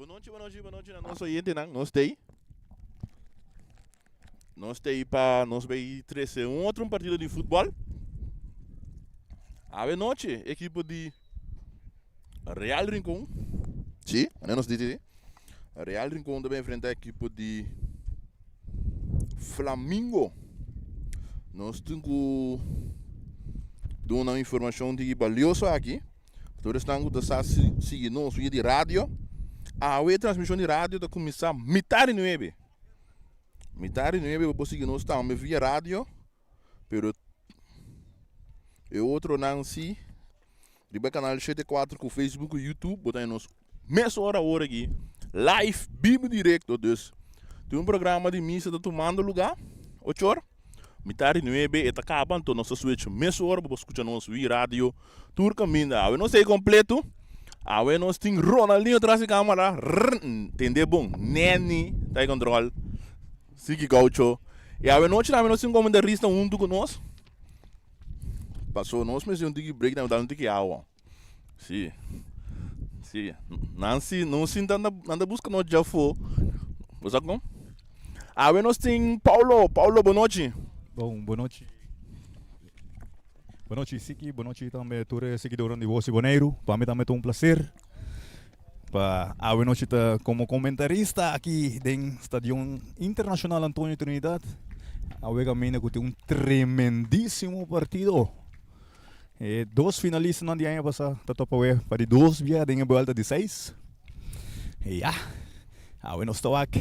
Bon nochi, bon nochi, bon nochi na nos oyentenan. Nos t'ei. Nos t'ei pa nos bay trece un otro un partido di futbol. Awe nochi ekipo di Real Rincon. Si, ane nos di ti. Real Rincon ta bay enfrenta ekipo di Flamingo. Nos tin ku duna un informashon di balioso aki. Tur esnan ku ta sa sigui nos via di radio. Awe e transmishon di radio ta kuminsá mitar di nuebe. Mitar di nuebe bo por sigui nos tambe via radio. Pero e otronan si riba kanal 74 ku Facebook ku YouTube bo ta haña nos mesora ora aki live bibu direkto. Dus tin un programa di misa ta tumando lugá ochor mitar di nuebe e ta kaba anto nos ta switch mesora bo por skucha nos via radio tur kaminda. Awe nos ta ei kompleto. Awe nos tin Ronaldinho tras di kamara tende bon Nenny ta e kontrol. Siki Gaucho. E awe nochi tambe nos tin comentarista huntu ku nos. Paso nos mester un tiki break tambe dal un tiki awa. Si. Si. Nan si no sinta nan ta buska nos djafó. Bo sa kon? Awe nos tin Paulo. Paulo, bon nochi. Bon, bon nochi. Bon nochi Siki, bon nochi tambe tur e seguidornan di Voz di Boneiru. Pa mi tambe ta un placer pa awe nochi ta como comentarista aki den Stadion Internacional Antonio Trinidad. Awe caminda cu tin un tremendisimo partido. E dos finalistanan di aña pasa ta topa awe pa di dos bia den e buelta di seis. E ya, awe nos ta wak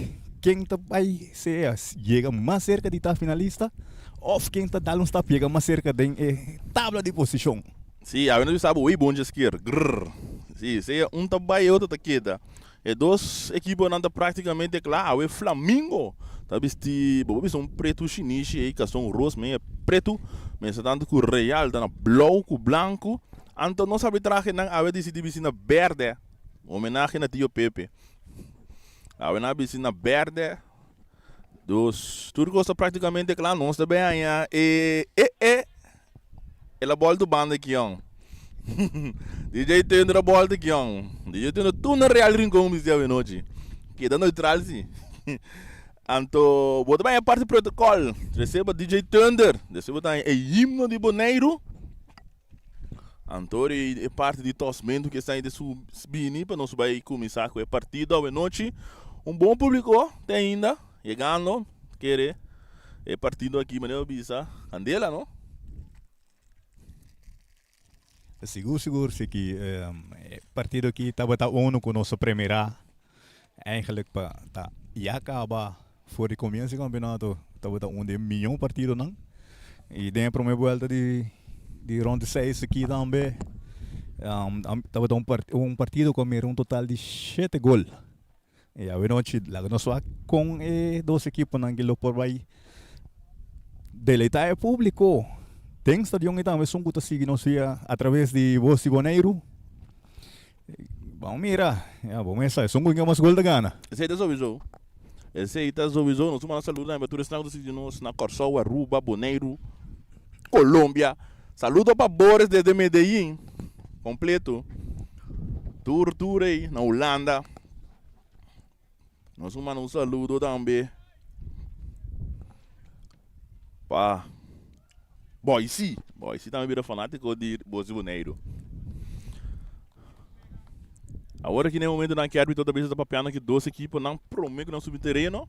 ken ta bai sea yega mas serka di ta finalista of ken ta dal un stap yega mas serka den e tabla di posishon. Sí, awe nos bisa bo wey bon djeskier. Grrr. Sí, sea un ta bai e otro ta keda. E dos ekiponan ta praktikamente kla. Awe Flamingo ta bisti, bo por bisa un pretu shinishi ei, kason ros medio pretu. Mester tantu ku Real ta na blou ku blanku. Anto nos arbitrahenan awe disidi bisti na bèrdè. Homenahe na Tio Pepe. Awe nan a bisti na bèrdè. Dus tur kos ta praktikamente kla. Nos ta bin haña e e e el a bòltu banda kion. DJ Thunder a bòltu kion. DJ Thunder tur na Real Rincon bisti awe nochi. Keda neutral si. Anto bo ta bai haña parti protokòl. Reseba DJ Thunder. Despues bo ta haña e himno di Boneiru. Anto di e parti di tosmentu ku esnan ta bini pa nos bai kuminsá ku e partido awenochi. Un bon públiko te ainda yegando kere e partido aki manera bo bisa kandela no. Sigur sigur si ki e partido aki tabata unu ku nos a premirá eigenlijk pa ta ya kaba For di comienzo di campeonato tabata un di e miho partidonan y den e prome buelta di di rond di seis aki tambe tabata un un partido cu a mira un total di shete gol y awenochi laga nos wak con e dos ekiponan ki lo por bay deleita e publico den stadion y tambe esun cu ta sigui nos via a traves di Voz di Boneiru. Ban mira, ya bo mesa, esun ku mas gol ta gana. Esei ta sowieso. Esei ta sowieso. Nos manda saludo tambe pa tur esnan ku ta sigui nos na Kòrsou, Aruba, Boneiru, Colombia. Saludo pa Boris desde Medellin. Kompleto. Tur tur ei na Hulanda. Nos manda un saludo tambe pa Boysi. Boysi tambe bira fanátiko di Bos di Boneiru. Awor aki na e momentonan ku e árbitro ta bisa ta papiando ku e dos ekiponan promé ku nan subi tereno.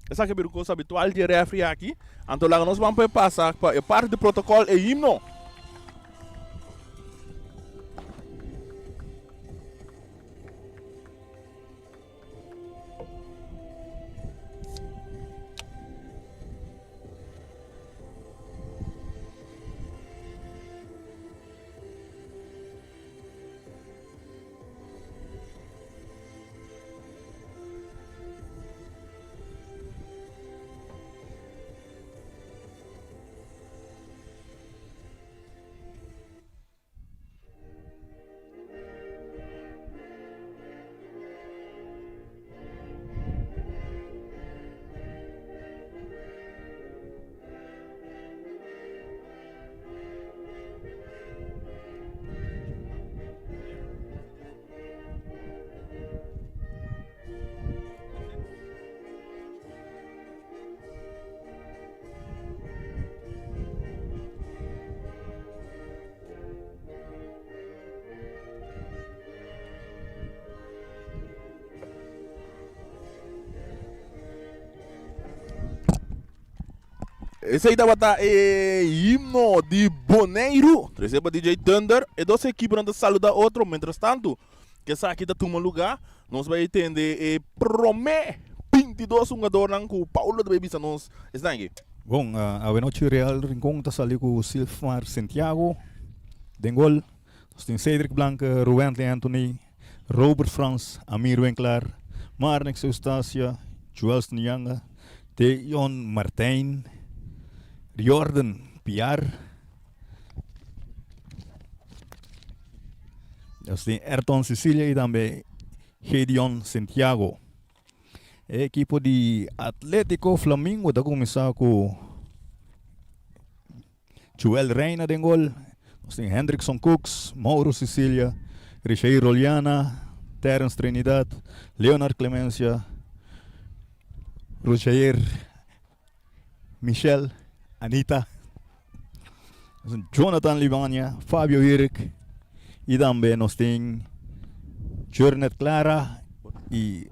Esaki a bira un kos habitual di e rèfri aki. Anto laga nos ban pa e pasa pa e parti di protokòl e himno. Esei tabata e himno di Boneiru, trese pa DJ Thunder. E dos ekiponan ta saluda otro. Mientrastantu ku esaki ta tuma lugá, nos bai tende e promé 22 hungadornan ku Paulo ta bai bisa nos esnan aki. Bon, awenochi Real Rincon ta sali ku Silfmar Santiago den gol. Nos tin Cedric Blanke, Ruwentley Anthony, Robert Frans, Amir Winklaar, Marnix Eustacia, Joelston Yanga, Deon Martijn, Riordan Piar. Nos tin Ayrton Cecilia y tambe Gedeon Santiago. E ekipo di Atletico Flamingo ta kuminsá ku Joel Reina den gol. Nos tin Hendrickson Cooks, Mauro Cecilia, Rishair Roliana, Terence Trinidad, Leonard Clemencia, Rushair Michel, Anita, nos tin Jonathan Libania, Fabio Hirik y tambe nos tin Jurnet Clara y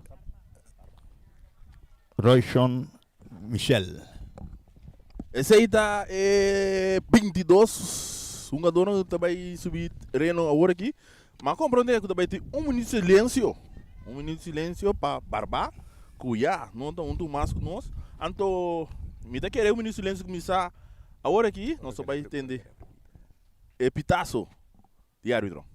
Royshon Michel. Esey ta e 22 hungadornan cu ta bay subi tereno awor aki. Ma comprende cu ta bay tin un minuut silencio, un minuut silencio pa Barba cu ya no ta hunto mas cu nos. Anto mi ta kere un minuut silencio cuminsa awor aki, nos ta bay tende e pitazo di arbitro.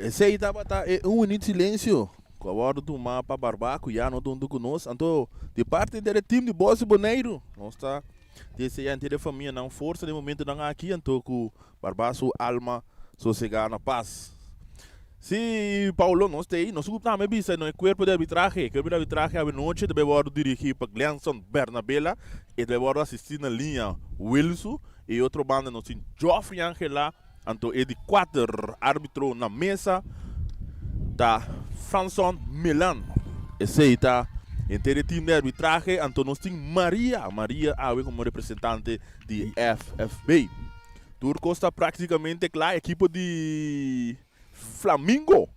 Esei tabata e un minuut silencio cu a wordo tuma pa Barba cu ya no ta hunto cu nos. Anto di parti di e team di Bosi Boneiru nos ta desea henter e famianan forsa den momentonan aki anto cu Barba su alma sosega na pas. Si Paulo nos ta ei, nos ku tambe bisa no e kuerpo di arbitrahe. E kuerpo di arbitrahe awenochi ta bai wòrdu dirigí pa Glenson Bernabela i ta bai wòrdu asistí na liña Wilsu. E otro banda nos tin Geoffrey Angela, anto e di kuater arbitro na mesa ta Franson Milan. Esei ta henter e tim di arbitrahe. Anto nos tin Maria, Maria awe komo representante di FFB. Tur kos ta praktikamente kla. Ekipo di Flamingo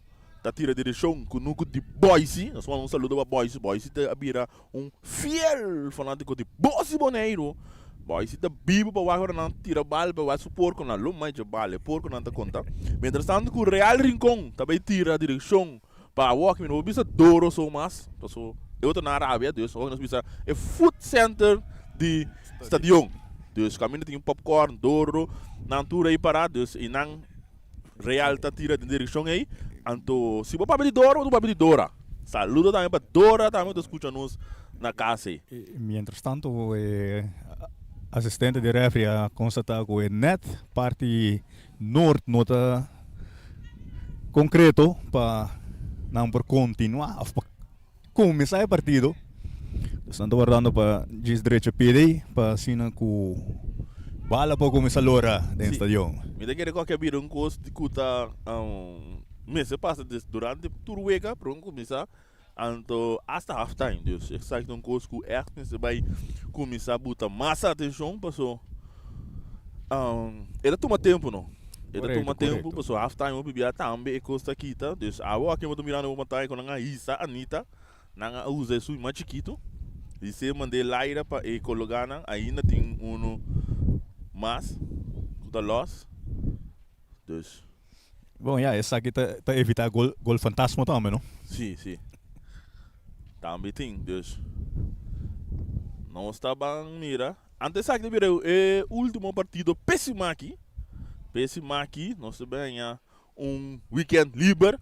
ta tira direkshon kunuku di Boise. Nos manda un saludo pa Boise. Boise ta a bira un fiel fanátiko di Bosi Boneiru. Boise ta biba pa wak ora nan tira bal pa wak su porkonan. Lo mai dje bal e porkonan ta konta. Mientras tanto ku Real Rincon ta bai tira direkshon pa awor aki mi no por bisa Doro so mas paso e otro nan a rabia dus awor nos bisa e food center di stadion. Dus kaminda tin popcorn, doro, nan tur ei pará dus i nan Real ta tira den direkshon ei. Anto si bo papia di Doro bo ta papia di Dora. Saludo tambe pa Dora tambe ku ta skucha nos na kas ei. Mientras tanto e asistente di refri a konstatá ku e nèt parti nort no ta konkreto pa nan por kontinuá òf pa Kuminsá e partido. Esnan ta wardando pa djis drecha pidi pa asina ku bala por kuminsá lora den Sí, stadion. mi ta kere ku a bira un kos di ku ta mester pasa des durante tur wega prome kuminsá anto asta half time. Dus esaki ta un kos ku ègt mester bai kuminsá buta mas atenshon paso e ta tuma tempu no. E ta Korekto, tuma tempu korekto. paso half time hopi bia tambe e kos ta kita. Dus awo aki bo ta mirando bo pantaya ku nan a hisa Anita, nan a usa esun mas chikitu. Di se mand'é Laira pa e kologa nan, ainda tin unu mas ku ta los. Dus. Bon ya, esaki ta ta evita gol gol fantasma tambe no. Si, si. Tambe tin, dus nos ta ban mira. Anto esaki ta bira e ultimo partido pesima aki. Pesima aki nos ta bin haña un weekend liber.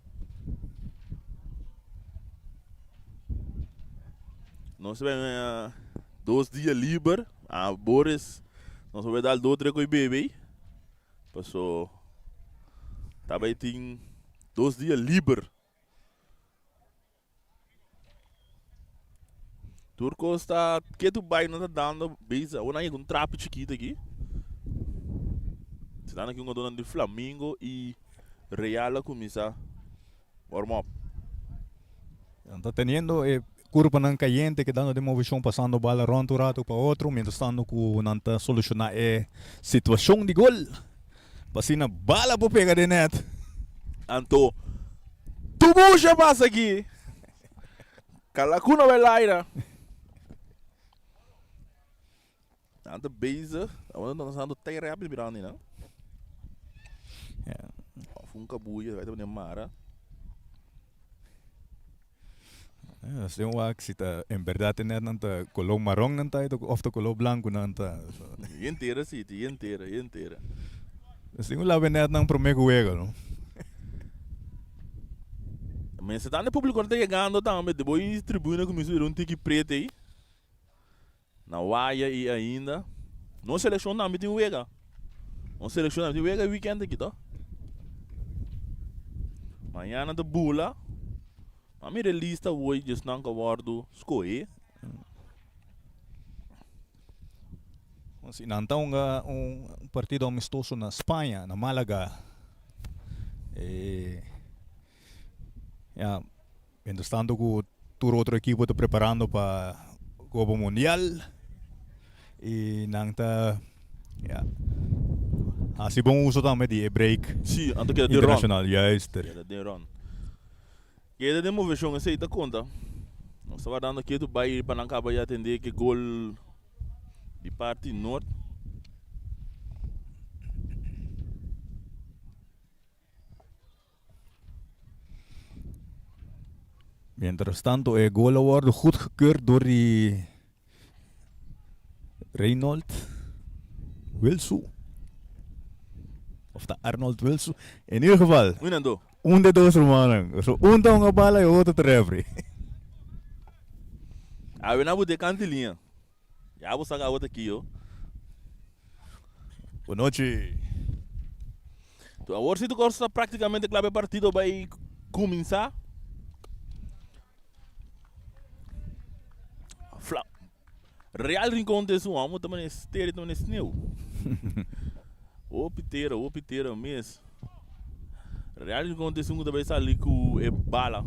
Nos ta bin haña dos dia liber. A Boris nos a bai dal dos tres koe bebe. Paso ta bai tin dos dia liber. Tur kos ta ketu bai no ta dando bezig. Awor nan yega un trapi chikito aki. Si nan aki un jugadornan di Flamingo y Real a cuminsa warm up. Nan ta teniendo e curpanan cayente kedando den movecion pasando bala rond un rato pa otro mientras tanto cu nan ta soluciona e situacion di gol. Pa asina bala por pega den net. Anto Tubusha pasa aki. Kalakuna bai laira. Nan ta bezig. Awor nan ta tei rápido mirando nan. Of un kabuya bai ta pone mara. Nos tin wak si ta en berdad e net nan ta color maron nan ta of ta color blanco nan ta. Hentera si, ti hentera, hentera. Nos tin un laba e net nan prome cu wega no. Mester ta e publico ta yegando tambe, de bo tribuna cuminsa bira un tiki preto ey. Na waya y ainda. Nos seleccion tambe tin wega. Nos seleccion tambe tin wega e weekend aki to. Mañana ta bula. A mira e lista hoy di esnan ku a wordu skohe. Si nan ta hunga un partido amistoso na Spaña, na Malaga. E ya. Mientras tanto cu tur otro ekipo ta preparando pa Copa Mundial y nan ta ya haci bon uso tambe di e break Sí, anto keda den rond. internacional. Juist. Keda den rond. Keda den movecion, esey ta conta. Nos ta wardando ketu bay pa nan caba di atende ke gol di parti noord. Mientras tanto e gol a wordo goedgekeurd door di Reynold Wilsu. Of ta Arnold Wilsu. In ieder geval. Winando. Un de dos rumannan. So un ta hunga bala y otro ta referee. Awe na bo de kantilinha. Ya bo sa awe ta kiyo. Bonochi. Tu awor si tu kos ta praktikamente kla pa e partido bai kuminsá. Fla Real Rincon ta esun amo ta mane stera ta mane sneu. Hopi tera, hopi tera mes. Real Rincon ta esun ku ta bai sali ku e bala.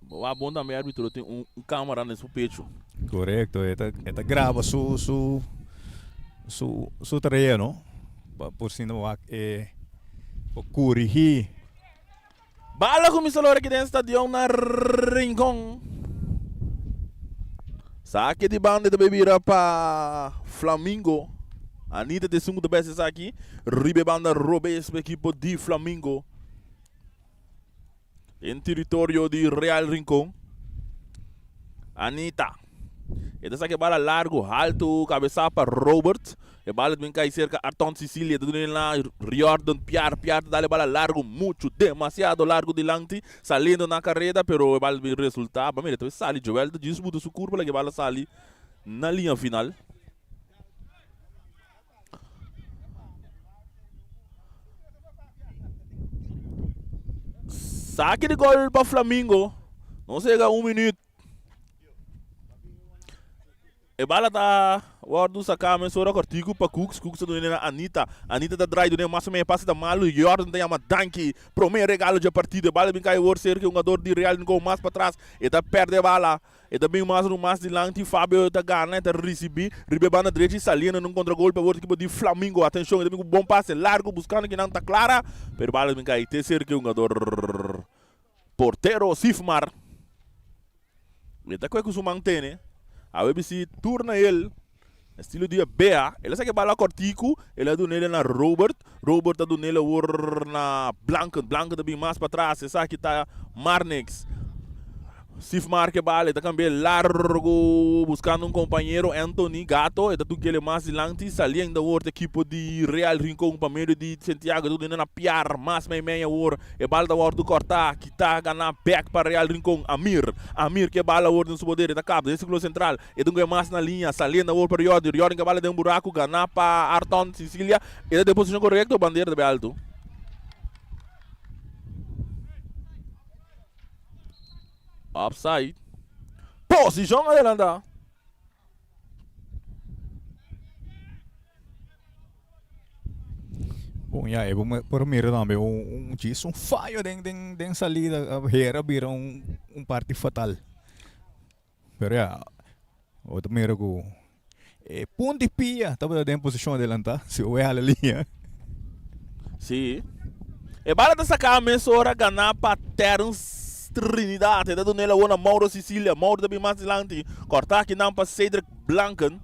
Bo wak bon tambe arbitro tin un camera den su pecho. Correcto, e ta e ta graba su su su su tarea no, pa por si no wak e por corigi. Bala cuminsa lora aki den stadion na Rincon. Sake di banda ta bay bira pa Flamingo. Anita ta esun ku ta bes esaki. Riba e banda robes pa ekipo di Flamingo. Den teritorio di Real Rincon. Anita. E ta saka e bala largu, haltu, kabesá pa Robert. E bala ta bin kai serka Arton Cicilia. Ta duna na Riordan Piar. Piar ta dal e bala largu, muchu, demasiado largu dilanti. Saliendo na kareda, pero e bala ta bin resultá. Ba mira, ta bin sali. Joel ta djis buta su kurpa laga e bala sali na liña final. Saki di gol pa Flamingo. No sega un minuut. E bala ta wordu saká mesora kòrtiku pa Cooks. Cooks ta dun'e na Anita. Anita ta drai dun'e mas o menos e pase ta malu. Jordan ta yama danki. Promé regalo dje partido. E bala bin kai awor serka e hungador di Real Rincon mas patras. E ta pèrdè e bala. E ta bin mas mas dilanti. Fabio ta gana. E ta risibí riba e banda drechi saliendo den un kontragolpe awor ekipo di Flamingo. Atenshon e ta bin ku bon pase largu buskando kinan ta klara. Pero e bala bin kai te serka e hungador portero Sifmar. E ta kue ku su man tene. Awe bisi tur na el. Estilo di e bea. El a saki e bala kortiku, el a dun'el na Robert. Robert a dun'el awor na Blanken. Blanken ta bin mas patras. Esaki ta Marnix. Steve marca e bala, e ta cambi'e largo buscando un compañero, Anthony Gato. E ta tuki'el mas dilanti, saliendo awor ta ekipo di Real Rincon pa medio di Santiago. E ta dun'e na Piar, mas meimei awor. E bala ta wordo corta, kita gana bek pa Real Rincon. Amir, Amir ke bala awor den su poder, e ta kap den circulo central. E ta un mas na liña, saliendo awor pa Riordan. Riordan ke bala den un buraco, gana pa Arton Sicilia. E ta den posicion corecto, bandera ta bay alto. Offside. Posicion adelanta. Bon ya e por mira tambe un djis un fayo den den den salida hera bira un un parti fatal. Pero ya bo ta mira ku e punta i pia tabata den posishon adelantá si bo hala liña. Sí. E bala ta saká mesora ganá pa Terence Trinidad. E ta dun'el awor na Mauro Sicilia. Mauro ta bin mas dilanti. Kòrtá akinan pa Cedric Blanken.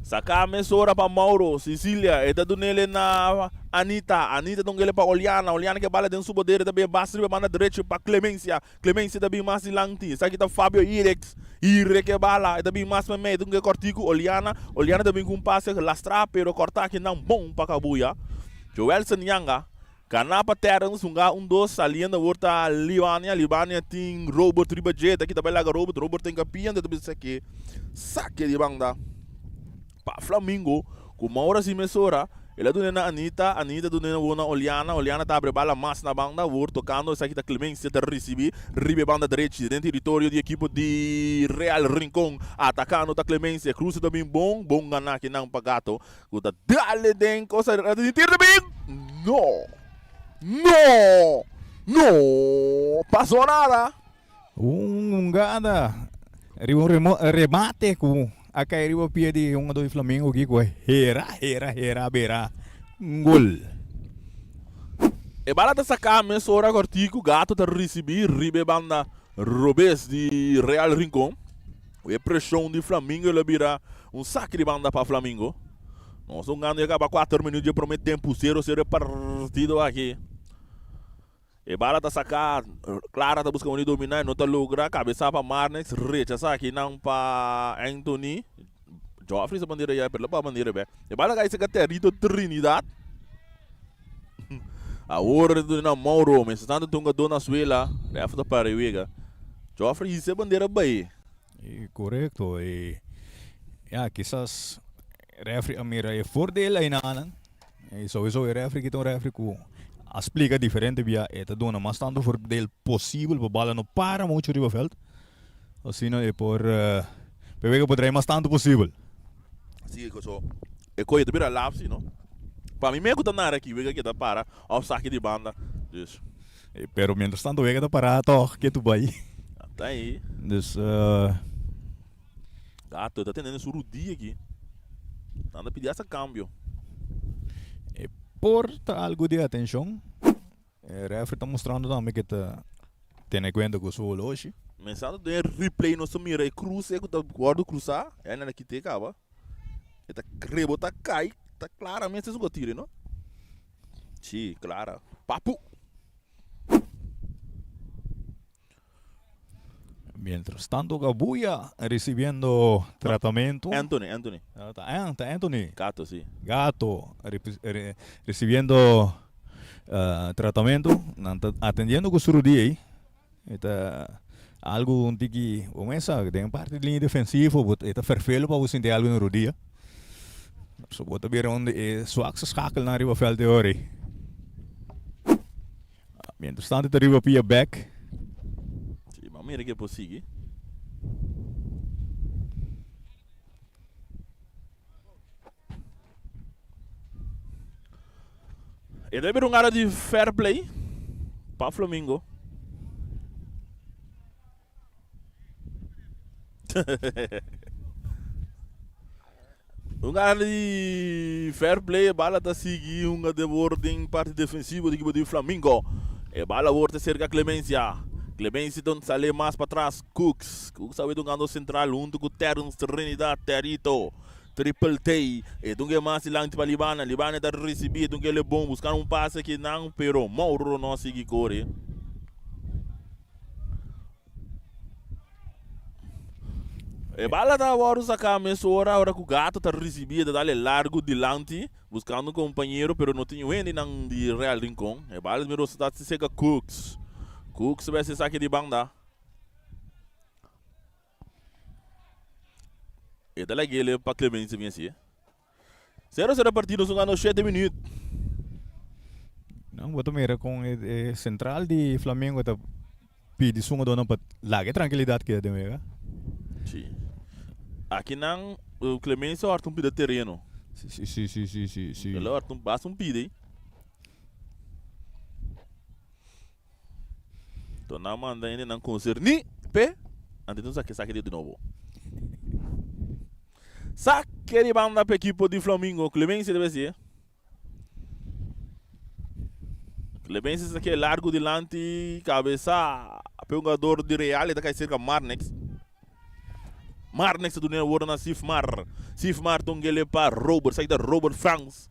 Saká mesora pa Mauro Sicilia. E ta dun'el na Anita. Anita dun'el pa Oliana. Oliana ke bala den su poder. E ta bin bas riba banda derecho pa Clemencia. Clemencia ta bin mas dilanti. Esaki ta Fabio Irex. Ire ke bala. E ta bin mas meimei. E ta ku e kòrtiku Oliana. Oliana ta bin ku un pase lastrá pero kòrtá kinan bon pa kabuya. Joelson Yanga gana pa Terrence hunga un dos saliendo awor ta Libania. Libania tin Robert riba dje. Ta kita bai laga Robert. Robert ta hinkapia anto ta bisa sake sake di banda pa Flamingo. Ku Maura si mesora. El a dun'é na Anita, Anita a dun'é awor na Oliana, Oliana ta abre bala mas na banda, awor tokando esaki ta Clemencia ta risibí riba e banda drechi den teritorio di ekipo di Real Rincon, atakando ta Clemencia, kruse ta bin bon, bon ganá kinan pa Gato ku ta dale den kosa di tiro ta bin, no! No! No! Pasó nada! Un hungada riba un remate ku a kai riba pia di hungadó di Flamengo aki ku a hera, hera, hera bera un gol. E bala ta saká mesora kòrtiku, Gato ta risibí riba e banda robes di Real Rincon. Ku e preshon di Flamingo el a bira un saki di banda pa Flamingo. Nos ta hungando ya kaba kuater minüt dje promé tempu, sero sero e partido aki. E bala ta saká, Clara ta buska un di dominá, e no ta logra, kabesá pa Marnix, rechasá akinan pa Anthony, Geoffrey sa bandera ya, pero lo pa bandera bek. E bala kai saka Territo Trinidad. Awor e na Mauro, mester tanto ta hungadó na suela, ref ta para e wega. Geoffrey hisa e bandera bai. E korekto, e ya kisas refri a mira e voordeel aynanan. E souiso e refri ki ta un refri ku a splika diferente bia e ta duna mas tantu voordeel posibel pa bala no para muchu riba veld. Asina e por pa e wega por draai mas tantu posibel. Si e so e koyo ta bira laf si no. Pa mi me ku ta nara aki wega ke ta para of saki di banda dus. Pero mientras tanto wega ta para tog ke tu bai. Ta ei. Dus. Gato ta tene su rudia aki. Nan ta pidi hasta cambio. E por ta algo di atencion. E refri ta mustrando tambe ke ta tene cuenta cu su holoshi. Mensando den replay nos ta mira e cruce cu ta wordo crusa. E nan a kite caba. E ta rebota cay. Ta claramente su tire no. Si, clara. Papu! Mientras tanto Gabuya recibiendo tratamiento. Anthony, Anthony. Ah, ta An, ta Anthony. Gato, sí. Gato recibiendo uh, tratamiento. Nan ta atendiendo cu su rodilla ahí. E ta algo un tiki, como esa, den parte de línea defensivo, bo e ta vervelo pa bo sinti algo den rodilla. So bo ta bira un di e zwakste schakelnan riba veld e ora ei. Mientras tanto ta riba pia bek. Sí, ma mira ke por sigui. E ta bira un gara di fair play pa Flamingo. Un gara di fair play, e bala ta sigui hunga de wor den parti defensivo di ekipo di Flamingo. E bala wor ta serka Clemencia. Clemency ta sali mas patras. Cooks. Cooks a wet hungando central hunto cu Terence Trinidad. Terito. Triple T. E dunga e mas dilanti pa Libana. Libana ta ricibi e dunga e lebon buscando un pase aki nan pero Mauro no a sigui core. E bala ta wòrdu saká mesora ora ku Gato ta risibí e ta dal e largu dilanti buskando un kompañero pero no tin hendenan di Real Rincon. E bala mira ta seka Cooks. Cooks ta bes esaki di banda. E ta lag'el pa Clemencia bien si. Sero sero partido su gano shete minuut. No, bo ta mira con e, e central di Flamengo ta pidi su jugadornan pa laga e tranquilidad keda den wega. Sí. Aki nan Clemencia horta un pida tereno. Sí, sí, sí, sí, sí, sí. El horta un basta un pida ahí. To nan manda hende nan concerní p'e, antes nan saki saki di nobo. Sake di banda p'e ekipo di Flamingo, Clemencia debe si. Clemencia sake largo dilanti, cabeza p'e hungador di Real, e ta kai cerca Marnix. Marnix ta duna e worde na Sifmar. Sifmar ta un gele pa Robert, saki ta Robert Frans.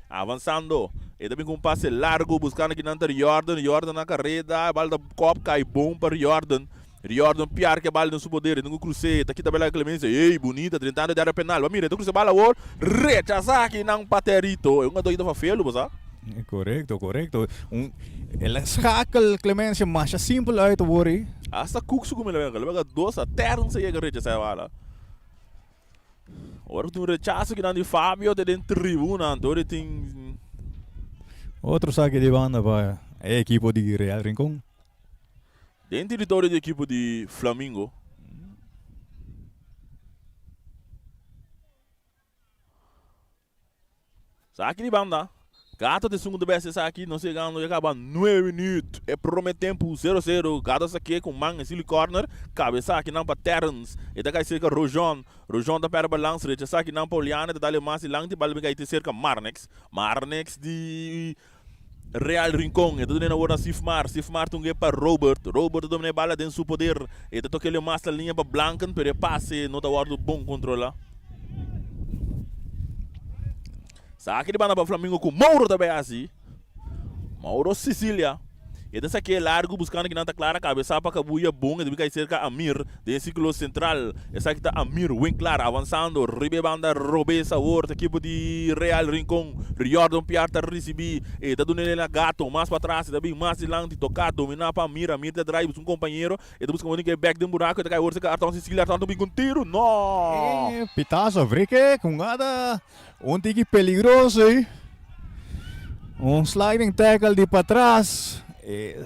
Avansando, e ta bin ku un pase largu buskando kinan ta Riordan. Riordan na kareda, e bal ta kòp kai bon pa Riordan. Riordan piar ku e bal den su poder, e tin ku krus'é, e ta kita bela ku Clemencia. Ey, bunita, drentando di área penal. Ba mira, e ta krusa e bal awor, rechasá kinan pa Terito. E un adoida fa felu, bo sa. Korekto, korekto. Un, el a schakel Clemencia masha simpel uit awor ei. Hasta Cook su kumel a wega, el a wega dos a Terence a yega rechasá e bala. Ora ku tin un rechaso kinan di Fabio te den tribuna anto ora tin. Otro sake di banda pa e ekipo di Real Rincon. Den teritorio di ekipo di Flamingo. Esaki di banda. Gato ta esun ku ta besti esaki. Nos yegando ya kaba nuebe minuut. E prome tempu sero sero. Gato a sake ku man esili corner. Kabesa akinan pa Terrence. E ta kai serka Rojon. Rojon ta perde balans. Rechasa akinan pa Oliana. E ta dale mas dilanti. Bal bin kai te serka Marnix. Marnix di Real Rincon. E ta duna awor na Sifmar. Sifmar ta un pa Robert. Robert ta domina e bala den su poder. E ta toka el mas na liña pa Blanken, pero e pase no ta wòrdu bon kontrolá. Saki di banda pa Flamingo ku Mauro ta bai hasi. Mauro Sicilia. E ta sak'é largu buskando kinan ta klara kabesá pa kabuya bon e ta bin kai serka Amir den e sirkulo sentral. Esaki ta Amir Winklaar avansando riba e banda robes awor ta ekipo di Real Rincon. Riordan Piar ta risibí e ta dun'é na Gato mas patras e ta bin mas dilanti toká dominá pa Amir. Amir ta drai busca un kompañero e ta buska un ke bèk den buraku e ta kai awor serka Arton Sicilia. Arton ta bin ku un tiru no! E pitazo Vrike ku un Un tiki peligroso ei. Un sliding tackle di patras. E,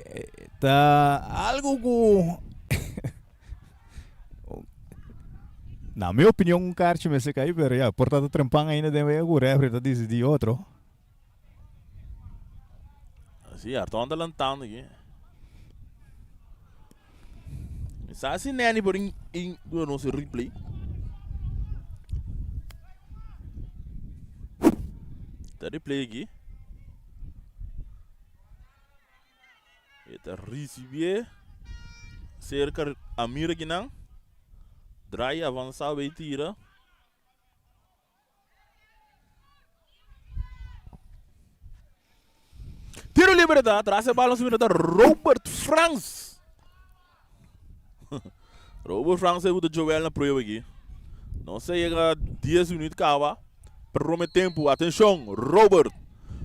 e, ta algo ku Na mi opinion un karchi mester kai, pero ya, por ta trempan ainda den wega ku referee ta disidí otro. Sí, Arton ta lantando aquí. Mi sa si Nanny por in, in duna nos e replay. Ta replay aquí. E ta recibié cerca Amir aquí nan. Draai avanzado e tira. Tiro libre ta tras e balon ta Robert Frans. Robert Frans e buta Joel na prueba aki. No se llega 10 minuut caba. Prome tempo, atencion, Robert.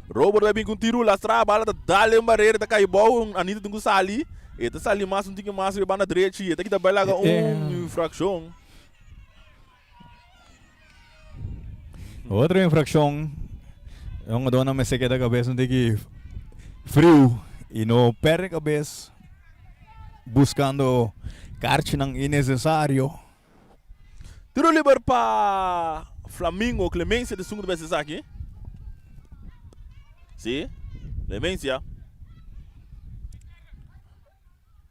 Robert ta bin cu un tiro lastra, bala ta dal den barrera, ta cay bou, Anita tin cu sali. E ta sali mas un tiki mas riba banda drechi, e ta kita bay laga un infraccion. Otro infraccion. E hungadornan mester keda cabes un tiki friu y no perde cabes buscando karchinan innecesario. Tiro liber pa Flamingo. Clemencia ta esun ku ta bes esaki. Si, Clemencia.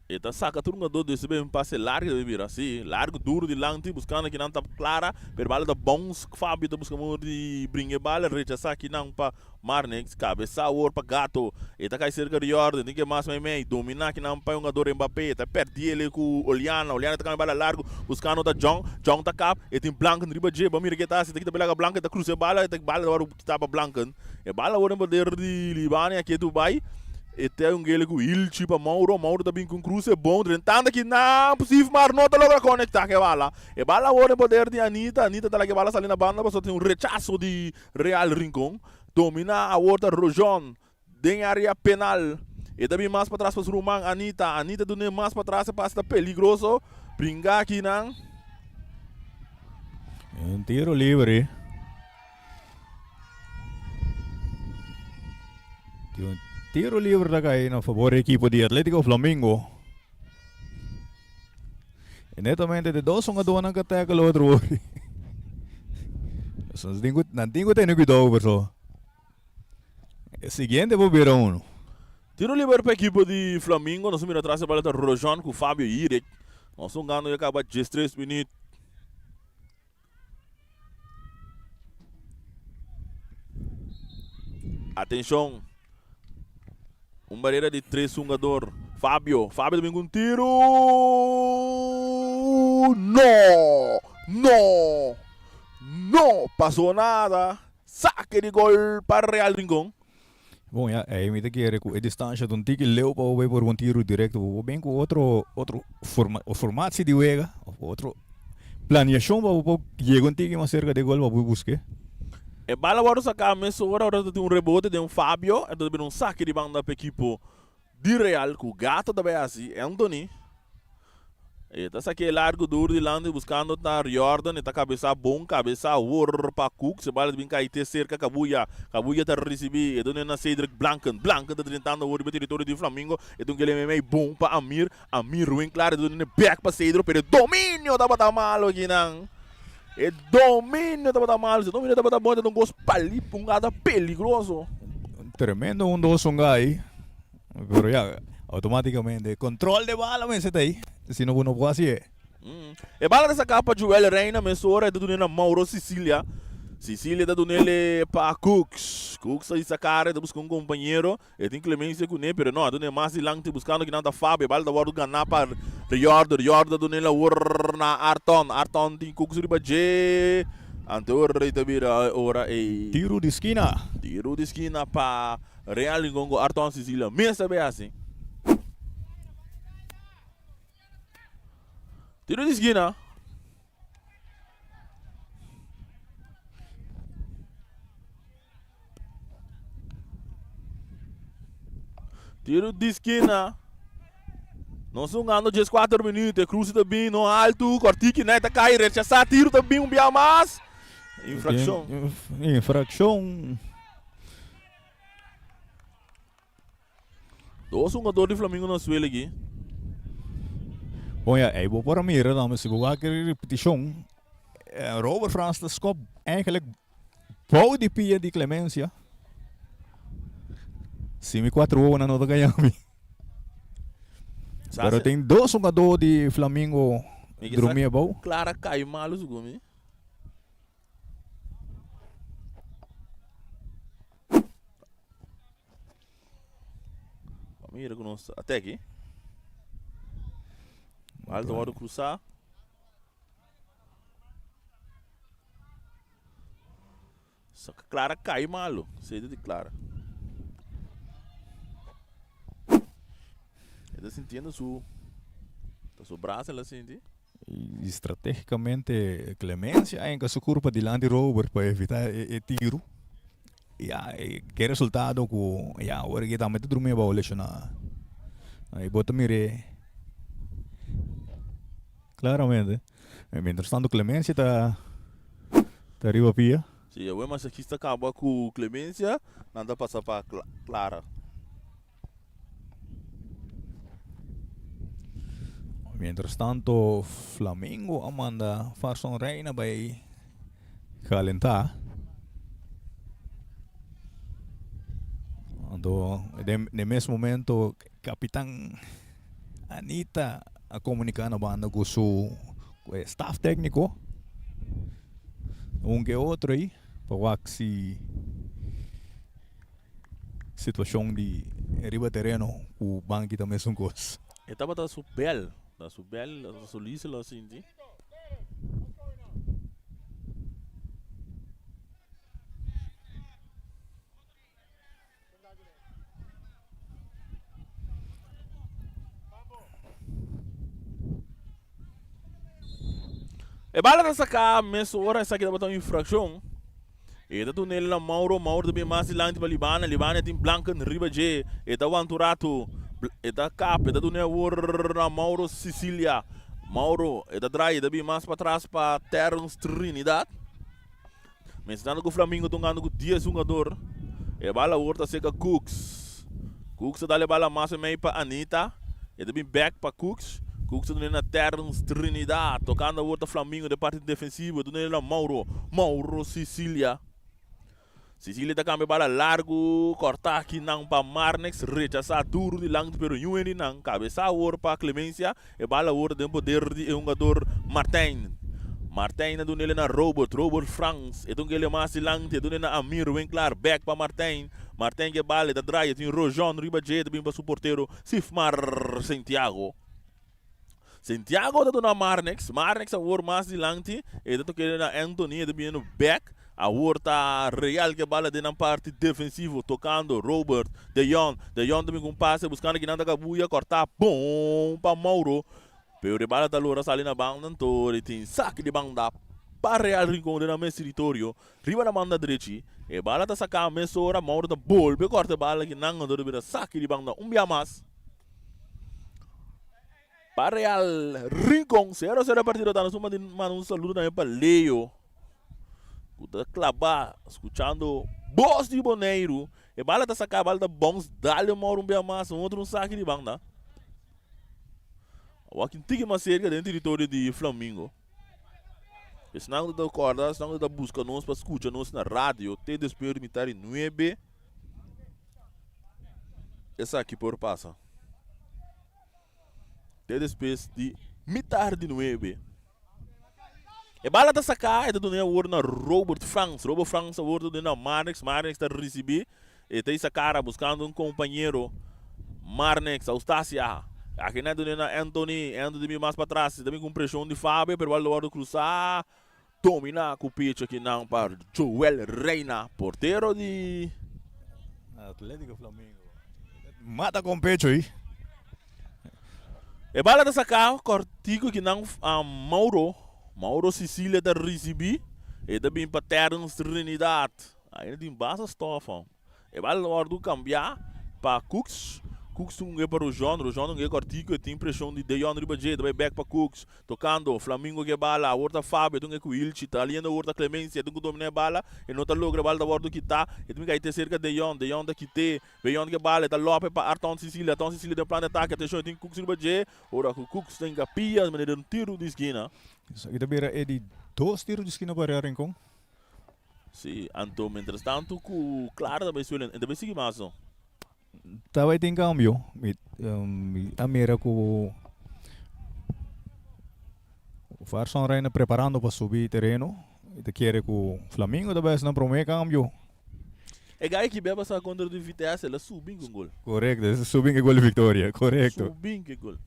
E ta saca tur hungador di esei un pase largo debe bira si largo duro dilanti buscando kinan ta Clara pero bala ta bounce Fabio ta busca modo di bringa e bala rechasa kinan pa Marnix cabeza awor pa Gato e ta cay cerca di Jordan tin ke mas mei mei domina kinan pa e hungador Mbappé ta perdi ele cu Oliana Oliana ta cambia bala largo buscando ta Jong Jong ta kap e tin Blanken riba dje bo mira ke ta haci ta kita belaga Blanken ta cruza e bala e ta bala ta worde kita pa Blanken E bala awor den poder di Libani aki tu bai. E te un gele ku hilchi pa Mauro. Mauro ta bin ku un kruse bon drentando aki nan Sifmar no ta logra konekta ku e bala. E bala awor den poder di Anita. Anita ta laga e bala sali na banda pasobra tin un rechaso di Real Rincon. Domina awor ta Rojon den area penal. E ta bin mas patras pa su ruman Anita. Anita dun'e mas patras e pase ta peligroso. Bringa aki nan. Un tiro libre. Tin un tiro libre ta kai na favor di ekipo di Atletico Flamingo. E netamente de dos hungadornan ka tackle otro hopi. So, nan tin ku tene kuidou perso. E siguiente por bira uno. Tiro liber pa ekipo di Flamingo. Nos a mira atras e bala ta Rojon ku Fabio Hirek. Nos hungando ya kaba 13 minuut. Atenshon. Un barera di tres hungador. Fabio. Fabio ta bin ku un tiru. No! No! No pasó nada. Sake di gol pa Real Rincon. Bon ya, ei mi ta kere ku e distansha ta un tiki leu pa bo bai por un tiru direkto. Bo por bin ku otro otro forma formatie di wega of otro planiashon pa bo por yega un tiki mas serka di e gol pa bo busk'é. E bala wòrdu saká mesora ora ta tin un rebote den Fabio, e ta bira un sake di banda pa ekipo di Real ku Gato ta bai hasi. Anthony E ta sak'é largu duru dilanti buskando ta Riordan. E ta kabesá bon kabesá awor pa Cooks. E bala ta bin kai te serka Kabuya. Kabuya ta risibí. E dun'é na Cedric Blanken. Blanken ta drentando awor riba teritorio di Flamingo. E dun kele meimei bon pa Amir. Amir Winklaar e dun'é bèk pa Cedro pero e dominio tabata malo akinan. E dominio tabata malo. Si e dominio tabata bon e ta un gos palip un gata peligroso. Tremendo un dos un gai. Pero ya, automáticamente, control de bala mester ta ahí. Si no, bo no por haci e. E bala ta saca pa Joel Reina mesora e ta dun'e na Mauro Sicilia. Sicilia ta dun'ele pa Cooks. Cooks ta hisa cara e ta busca un compañero. E tin clemencia cune pero no a dun'e mas dilanti buscando kinan ta Fabio. E bala ta wordo gana pa Riordo. Riordo ta dun'e awor na Arton. Arton tin Cooks riba dje. Anto ora e ta bira ora e. Tiro di skina. Tiro di skina pa Real Rincon ku Arton Sicilia mes ta bay hasi. Tiro di skina. Tiro di skina. Nos hungando 14 minuut. E cruce ta bin no alto. Kortiki net ta kai. Rechasa tiro ta bin un bia mas. Infraccion. Infraccion. Dos hungador di Flamingo na suelo aki. Bon ya, ey bo por a mira dan, si bo wak e repeticion, Robert Frans ta skop eigenlijk bou di pia di Clemencia. Si mi cuatro wowonan no ta gaña mi. Pero tin dos hungador di Flamingo drumi abou. Clara cay malo segun mi. Mira ku nos ate aki. Alto wòrdu krusá. Sa Clara kai malu. Sede di Clara. E ta sintiendo su ta su brasa el a sinti. Y strategicamente Clemencia a hinca su curpa dilanti Robert pa evita e tiro. Ya, ke resultado cu ya awor aki tambe ta drumi abao lesiona. Ahí bo ta mire claramente. Mientras tanto Clemencia ta ta riba pia. Si, awor masajista caba cu Clemencia, nan ta pasa pa Clara. Mientras tanto Flamingo a manda Farson Reina bay calenta. Anto den den mes momento capitan. Anita a komuniká na banda ku su staf tékniko. Un ke otro ei pa wak si situashon di riba tereno ku banki ta mesun kos. E tabata su bèl, ta su bèl, ta su lise lo a sinti. E bala ta saká mesora, esaki tabata un infrakshon. E ta duna el na Mauro, Mauro ta bin mas dilanti pa Libana, Libana tin Blanken riba dje, e ta wanta un ratu, e ta kap, e ta duna awor na Mauro Sicilia, Mauro e ta draai, e ta bin mas patras pa Terrence Trinidad. Mencionando cu Flamingo ta hungando cu dies hungador. E bala awor ta cerca Cooks. Cooks ta dal e bala mas mei pa Anita. E ta bin back pa Cooks. Cooks ta duna na Terrence Trinidad. Tocando awor ta Flamingo den parti defensivo. E ta duna na Mauro. Mauro Sicilia. Sicilia ta cambia e bala largo. Corta aki nan pa Marnix. Rechasa duro dilanti pero niun hende nan. Cabeza awor pa Clemencia. E bala awor ta den poder di e hungador Martijn. Martijn a dun'el na Robert, Robert Frans. E ta un mas dilanti, e dun'el na Amir Winklaar. Bek pa Martijn. Martijn ke bala, e ta draai, e tin Rojon riba dje, e ta bin pa su portero Sifmar Santiago. Santiago ta duna Marnix, Marnix awor mas dilanti, e ta toke na Anthony, e ta bini bek. Awor ta Real ke bala den nan parti defensivo tokando Robert de Jong. De Jong ta bin ku un pase buskando kinan ta kabuya kòrtá bon pa Mauro. Pero e bala ta lora sali na banda anto e tin saki di banda pa Real Rincon den nan mes teritorio. Riba na banda drechi e bala ta saká mesora Mauro ta bolbe kòrta e bala kinan anto ta bira saki di banda un bia mas pa Real Rincon. Sero sero e partido ta nos manda un saludo tambe pa Leo. Ku ta klabá skuchando bos di Boneiru. E bala ta saká, bala ta bòns, dale un mòru un bia mas, un otro un saki di banda. Awor kin tiki mas serka den teritorio di Flamingo. Esnan ku ta kòrda, esnan ku ta buska nos pa skucha nos na radio te despues di mitar di nuebe, esaki por pasa. Te despues di mitar di nuebe. E bala ta saká, e ta duna e awor na Robert Frans. Robert Frans awor ta duna na Marnix. Marnix ta risibí. E ta hisa kara buskando un kompañero. Marnix, Austasia. Aki nan duna na Anthony. Anthony ta bin mas patras. E ta bin ku un preshon di Fabio, pero bala ta wòrdu krusá. Dominá ku pecho aki nan pa Joel Reina, portero di. Atletico Flamingo. Mata kon pecho ei. E bala ta saká kòrtiku ki nan Mauro. Mauro Sicilia ta risibí. E ta bin pa Terence Trinidad. Ainda tin basta stòf. E bala ta wòrdu kambiá pa Cooks. Cooks tin un ge pa Rojon. Rojon tin un ge kòrtiku. E tin preshon di Deyon riba dje. E ta bai bèk pa Cooks. Tokando, Flamingo ku e bala. Awor ta Fabio. E tin un ge ku Hilchi. Ta aliendo awor ta Clemencia. E tin ku dominá e bala. E no ta logra. E bala ta wòrdu kitá. E tin kai te serka Deyon. Deyon ta kit'é. Deyon ku e bala. E ta lòp e pa Arton Sicilia. Arton Sicilia den plan di atake. Atenshon, e tin Cooks riba dje. Ora ku Cooks den kapia, manera un tiru di skina. Esaki ta bira e di dos tiru di skina pa Real Rincon. Sí, anto mientras tanto ku Clara ta bai suelen, e ta bai sigui mas no? Ta bai tin cambio. Mi, mi a mira ku Farson Reina preparando pa subi tereno. Mi ta kere ku Flamingo ta bai hasi nan prome cambio. E guy ki beba sa kontra di Vitesse, el a subi ku gol. Korekto, el a subi ku gol di Victoria, korekto. Subi ku gol.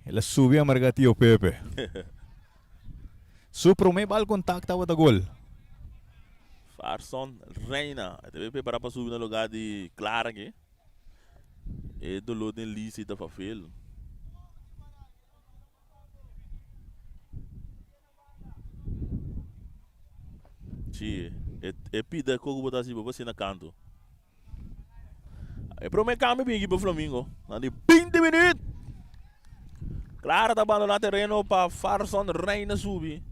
El a subi amarga Tio Pepe. Su prome bal contact tabata gol. Farson Reina e ta bay prepara pa subi na lugar di Clara aki. E dolor den Lisi ta fafel. Si, e pida cu bo ta haci bo pa asina canto. E prome cambio bin ekipo Flamingo. Na di 20 minuut. Clara ta abandona tereno pa Farson Reina subi.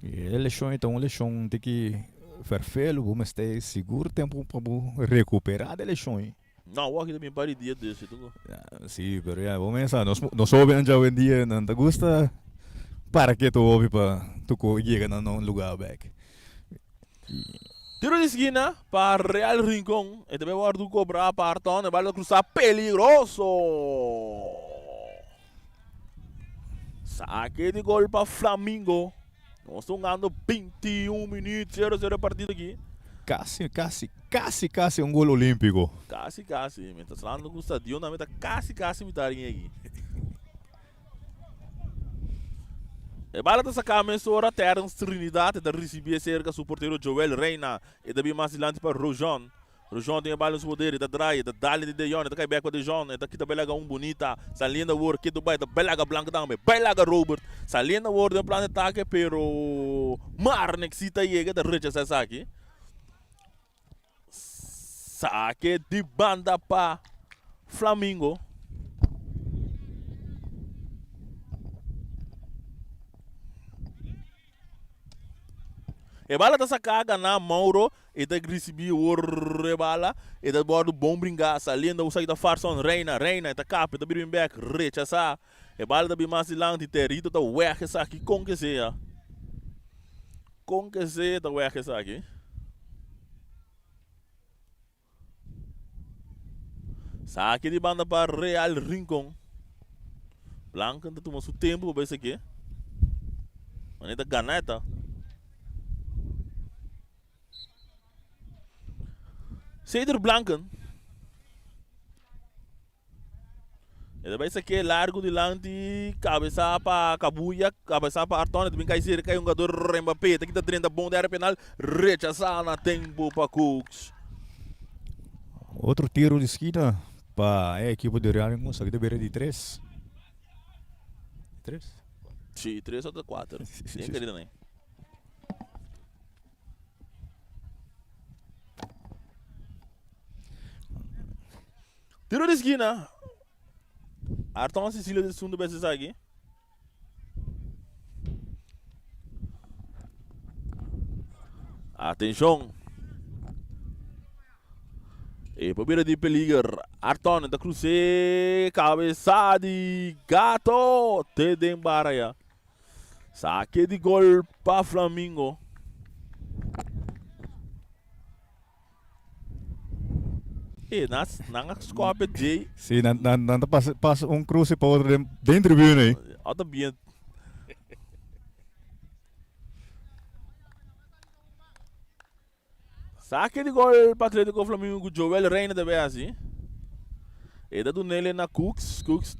E lesion ta un lesion tiki verveel. Bo mester sigur tempo pa bo recupera de lesion. No, awor aki ta bin par di dia desi tuko. Si, pero ya bo mester sa nos nos hobennan dja awendia nan ta gusta para keto hopi pa tuko yega na nan lugar bek. Tiro di skina pa Real Rincon. E ta bay wordo cobra pa Arton. E bal ta cruza peligroso. Saque di gol pa Flamingo. Nos ta hungando 21 minuut, 0-0 e partido aki. Casi, casi, casi, casi un gol olimpico. Casi, casi. Mi ta hablando cu stadion tambe ta casi, casi mitad di aki. E bala ta saca mesora Terence Trinidad e ta ricibi cerca su portero Joel Reina. E ta bin mas dilanti pa Rojon. Rojon tin e bala den su poder, e ta draai, e ta dal di De Jong, e ta kai bek pa De Jong, e ta kita belaga un bunita. Saliendo awor ketu bai, ta belaga Blank tambe, belaga Robert. Saliendo awor den plan di atake pero Marnix si ta yega, ta rechasa esaki. Sake di banda pa Flamingo. E bala ta saká ganá Mauro e ta risibí awor e bala e ta wòrdu bon bringá saliendo esaki ta Farson Reina Reina e ta kap e ta bira bin bèk rechasá e bala ta bin mas dilanti Terito ta wèg esaki kon ke sea kon ke sea ta wèg esaki. Saki di banda pa Real Rincon. Blanken ta tuma su tempo pa bay saki. Manera ta gana e ta. Cedric Blanken. E ta bai sak'é largu dilanti, kabesá pa Kabuya, kabesá pa Arton, e ta bin kai serka e hungador Mbappé, ta kita drenta bon di área penal, rechasá na tempu pa Cooks. Otro tiro di skina pa e ekipo di Real Rincon, esaki ta bira di tres. Tres? Si, tres òf ta kuater. Tin keri tambe. Tiro di skina. Arton Cecilio di segundo bes esaki. Atenshon. E por bira di peliger. Arton ta krus'é kabesa di Gato te den bara ya. Sake di gol pa Flamingo. E nan nan a scope djey. Sí, nan nan nan ta pasa pasa un cruce pa otro den den tribuna ei. Ota bien. Sake di gol pa Atletico Flamingo ku Joel Reina ta bay hasi. E ta dunele na Cooks, Cooks.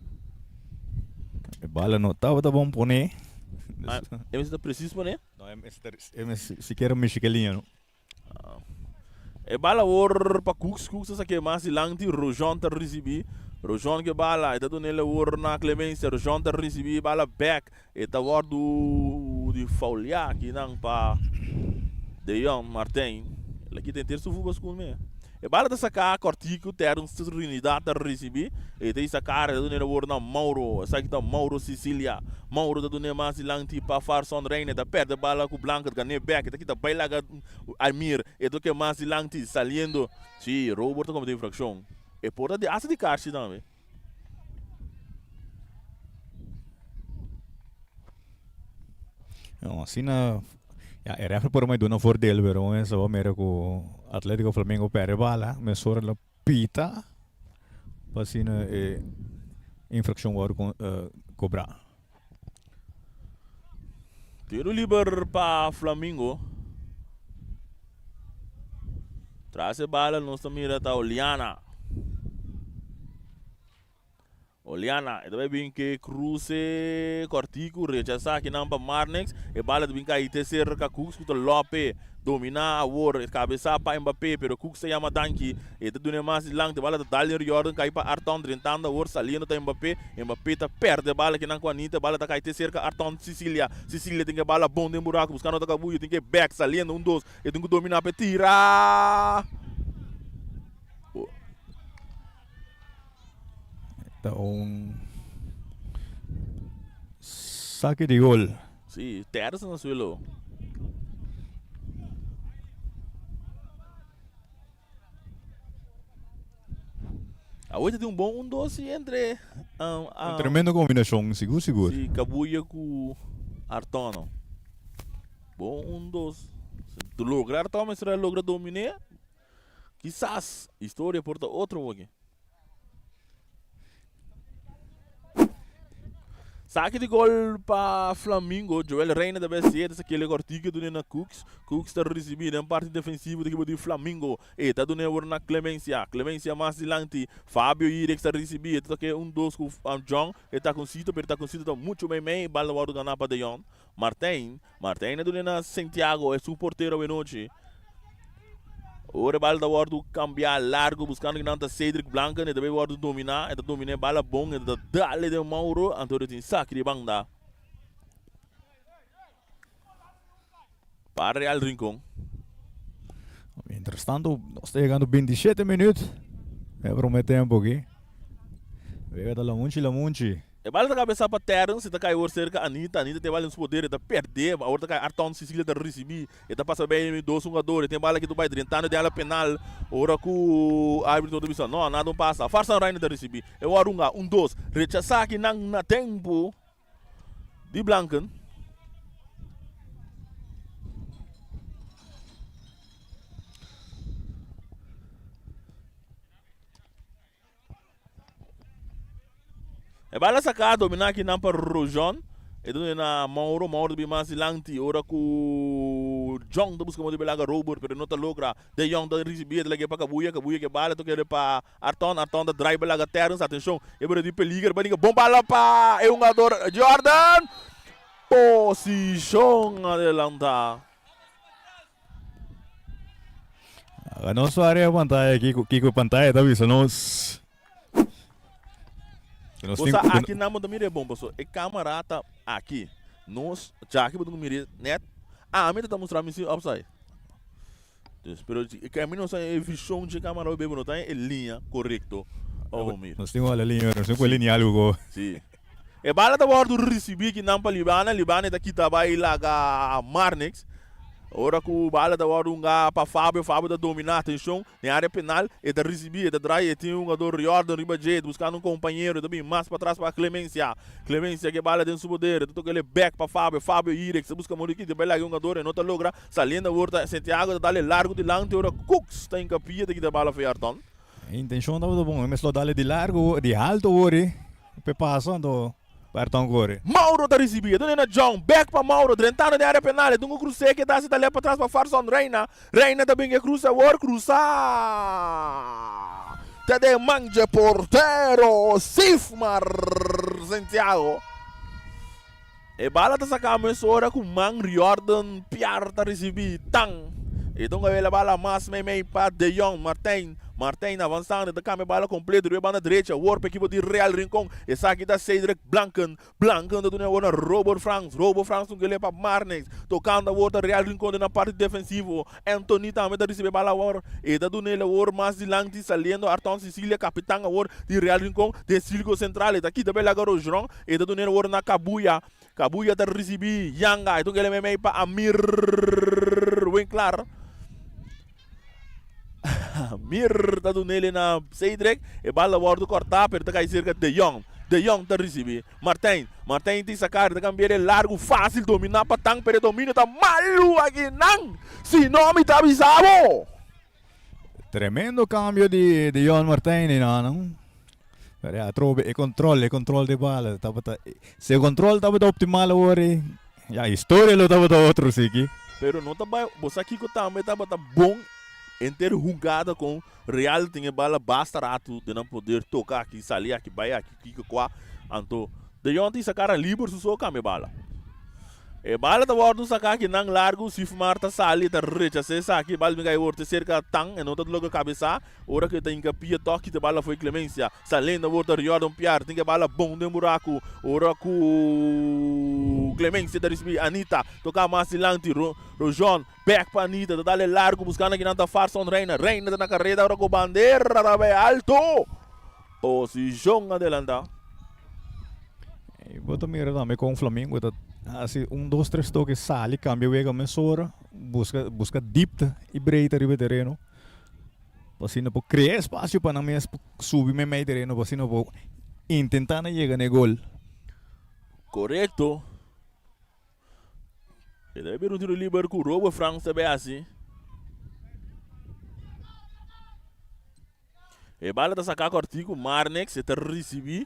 E bala no tabata bon pone. Ah, e mester ta precies pone? No, e mester e mester sikiera mishi ke liña no. E bala awor pa Cooks, Cooks ta sak'é mas dilanti, Rojon ta risibí, Rojon ku e bala, e ta dun'el awor na Clemencia, Rojon ta risibí e bala bèk, e ta wòrdu di fouliá akinan pa De Jong, Martijn, el a kita henter su fuba skun me. E bala ta saká kòrtiku, Terence Trinidad ta risibí, e ta hisa kara, e ta dun'é awor na Mauro, esaki ta Mauro Sicilia, Mauro ta dun'é mas dilanti pa Farson Reina, e ta pèrdè bala ku Blanket, gan'é bèk, e ta kita bai laga Almir, e ta ke mas dilanti, saliendo, si, Robert ta kometé infrakshon, e por ta di asta di karchi tambe. No, asina ya e referee por mai duna voordeel, pero un a mira ku Atletico Flamengo perde bala, mesora lo pita pa asina e infraccion wòrdu kobrá. Tiro liber pa Flamingo. Tras e bala nos ta mira ta Oliana. Oliana, e ta bai bin ke kruse kòrtiku, rechasá kinan pa Marnix. E bala ta bin kai te serka Cooks ku ta lòp'e. Dominá awor, e kabesá pa Mbappé, pero Cooks ta yama danki. E ta dun'e mas dilanti, e bala ta dal den Riordan, kai pa Arton, drentando awor, saliendo ta Mbappé. Mbappé ta pèrdè bala kinan ku Anita, e bala ta kai te serka Arton Sicilia. Sicilia tin ke bala bon den buraku, buskando ta Kabuyo, tin ke bèk, saliendo un dos, e tin ku dominá pa e tira. Ta un sake di gol. Sí, tersa na suelo. Awor ta tin un bon un dos sí entre um, Un tremendo combinacion, sigur sigur. Sí, Kabuya ku Artono. Bon un dos. Logra Arton mester a logra dominé. Kisas historia por ta otro hoki. Saki di gol pa Flamingo. Joel Reina ta bes siete sa kele kortike dune na Cooks. Cooks ta risibi den parti defensivo di ekipo di Flamingo. E ta dune awor na Clemencia. Clemencia mas dilanti. Fabio Irex ta risibi. E ta toke un dos ku Jong. E takoncito pero e takoncito ta mucho meimei. Bal ta wòrdu ganá pa De Jong. Martijn. Martijn a duna na Santiago, e su portero awenochi. Ora e bala ta wòrdu kambiá largu buskando kinan ta Cedric Blanken, e ta bay wòrdu dominá, e ta dominá e bala bon, e ta dale den Mauro, anto e tin saki di banda pa Real Rincon. Mientras tanto, nos ta yegando 27 minuut. E prome tempo aki. Wega ta lamunchi lamunchi. E bala ta kabesá pa Terrence, e ta kai awor serka Anita, Anita tin e bala den su poder, e ta pèrdè, awor ta kai Arton Cecilia ta risibí, e ta pasa bei dos hungador, e tin e bala aki ta bai drentando den ala penal, ora ku arbitro ta bisa no, nada no pasa, Farsan Reina ta risibí, e wòrdu hunga un dos, rechasá aki nan na tempu di Blanken. E bala saká dominá akinan pa Rojon. E ta duna na Mauro. Mauro ta bin mas dilanti ora ku Jong ta buska modo di belaga Robert pero e no ta logra. De Jong ta risibí e ta lag'é pa Kabuya. Kabuya ke bala ta kere pa Arton. Arton ta drai belaga Terrence. Atenshon e bira di peliger. Baninga bon bala pa e hungador Jordan. Posishon adelantá. Aga nos wak pantaya kiko kiko pantaya ta bisa nos. Nos tin Bosa aki nan bo ta mira e bon paso e camera ta aki. Nos djaki bo tin ku mira net. Ami ta ta mustra mi si upside. Dus pero e mi no sa e vision dje camera bo no ta e linea korekto pa bo mira. Nos tin wak la linea nos tin ku linea algu ko. Si. E bala ta wòrdu risibí kinan pa Libana, Libana e ta kita bai laga Marnix. Ora ku bala ta wòrdu hunga pa Fabio, Fabio ta dominá, atenshon, den área penal, e ta risibí, e ta drai, e tin un hungador Riordan riba dje, e ta buskando un kompañero, e ta bin mas patras pa Clemencia. Clemencia ke bala den su poder, e ta toka el e bèk pa Fabio, Fabio Irex ta buska modo di kita bai laga e hungador, e no ta logra, saliendo awor ta Santiago ta dal e largu dilanti ora Cooks ta hinkapia ta kita bala Fearton. E intencion tabata bon, e mes lo dale di largo, di alto wori, p'e pasa, anto Berton kore. Mauro ta ricibi, e duna na John, bek pa Mauro, drentando den area penal, e dun un cruce ke ta haci ta lep patras pa Farson Reina, Reina ta bin e cruce awor, cruza ta den man dje portero Sifmar Santiago. E bala ta saca mesora cu man Riordan Piar ta ricibi tan. E ta un gabela bala mas meimei pa De Jong. Martijn. Martijn avansando e ta cambia bala completo riba e banda derecha. Awor pa ekipo di Real Rincon. Esaki ta Cedric Blanken. Blanken ta duna awor na Robert Frans. Robert Frans un gele pa Marnix. Tocando awor ta Real Rincon den nan parti defensivo. Anthony tambe ta ricibi e bala awor. E ta duna el awor mas dilanti saliendo Arton Cecilia capitan awor di Real Rincon den circulo central. E ta kita bela Rojron. E ta dun'é wor na Kabuya. Kabuya ta risibí Yanga. E ta un kele meimei pa Amir Winklar. Amir ta dun'é na Cedric. E bal ta wòrdu kòrtá pero ta kai serka De Jong. De Jong ta risibí Martijn. Martijn tin saká. E ta kambi'é largu fásil dominá pa Tang pero e dominio ta malu akinan. Si no mi ta bisa bo! Tremendo cambio di de Jon Martijn einan. Pero ya atrobe e control, e control de bala tabata si e control tabata optimal awor e ya historia lo tabata otro siki. Pero no ta bai, bo sa kiko tambe tabata bon enter hungada kon Real tin e bala basta ratu den nan poder toka aki, sali aki, bai aki, kiko kua. Anto De Jong tin sa kara liber su so kambia bala. E bala ta wòrdu saká kinan largu, Sifmar ta sali, e ta rechasá esaki, e bala bin kai wòrdu serka Tan, e no ta logra kabesá, ora ku e ta hinka pia tòg kita e bala fo'i Clemencia. Saliendo wòrdu ta Riordan Piar, tin ke bala bon den buraku, ora ku Clemencia ta risibí Anita, toká mas dilanti, Rojon bèk pa Anita, ta dal e largu buskando kinan ta Farson Reina, Reina ta na kareda ora ku bandera ta bai alto. Posishon adelantá. Y bo ta mira tambe con Flamingo ta haci un dos tres toque sali cambia wega mesora busca busca diepte y breedte riba e tereno pa asina por crea espacio pa nan mes subi meimei tereno pa asina por intenta na yega na e gol. Corecto. E ta bira un tiro liber ku Robert Frans ta bay hasi. E bala ta saka kòrtiku, Marnix e ta risibí.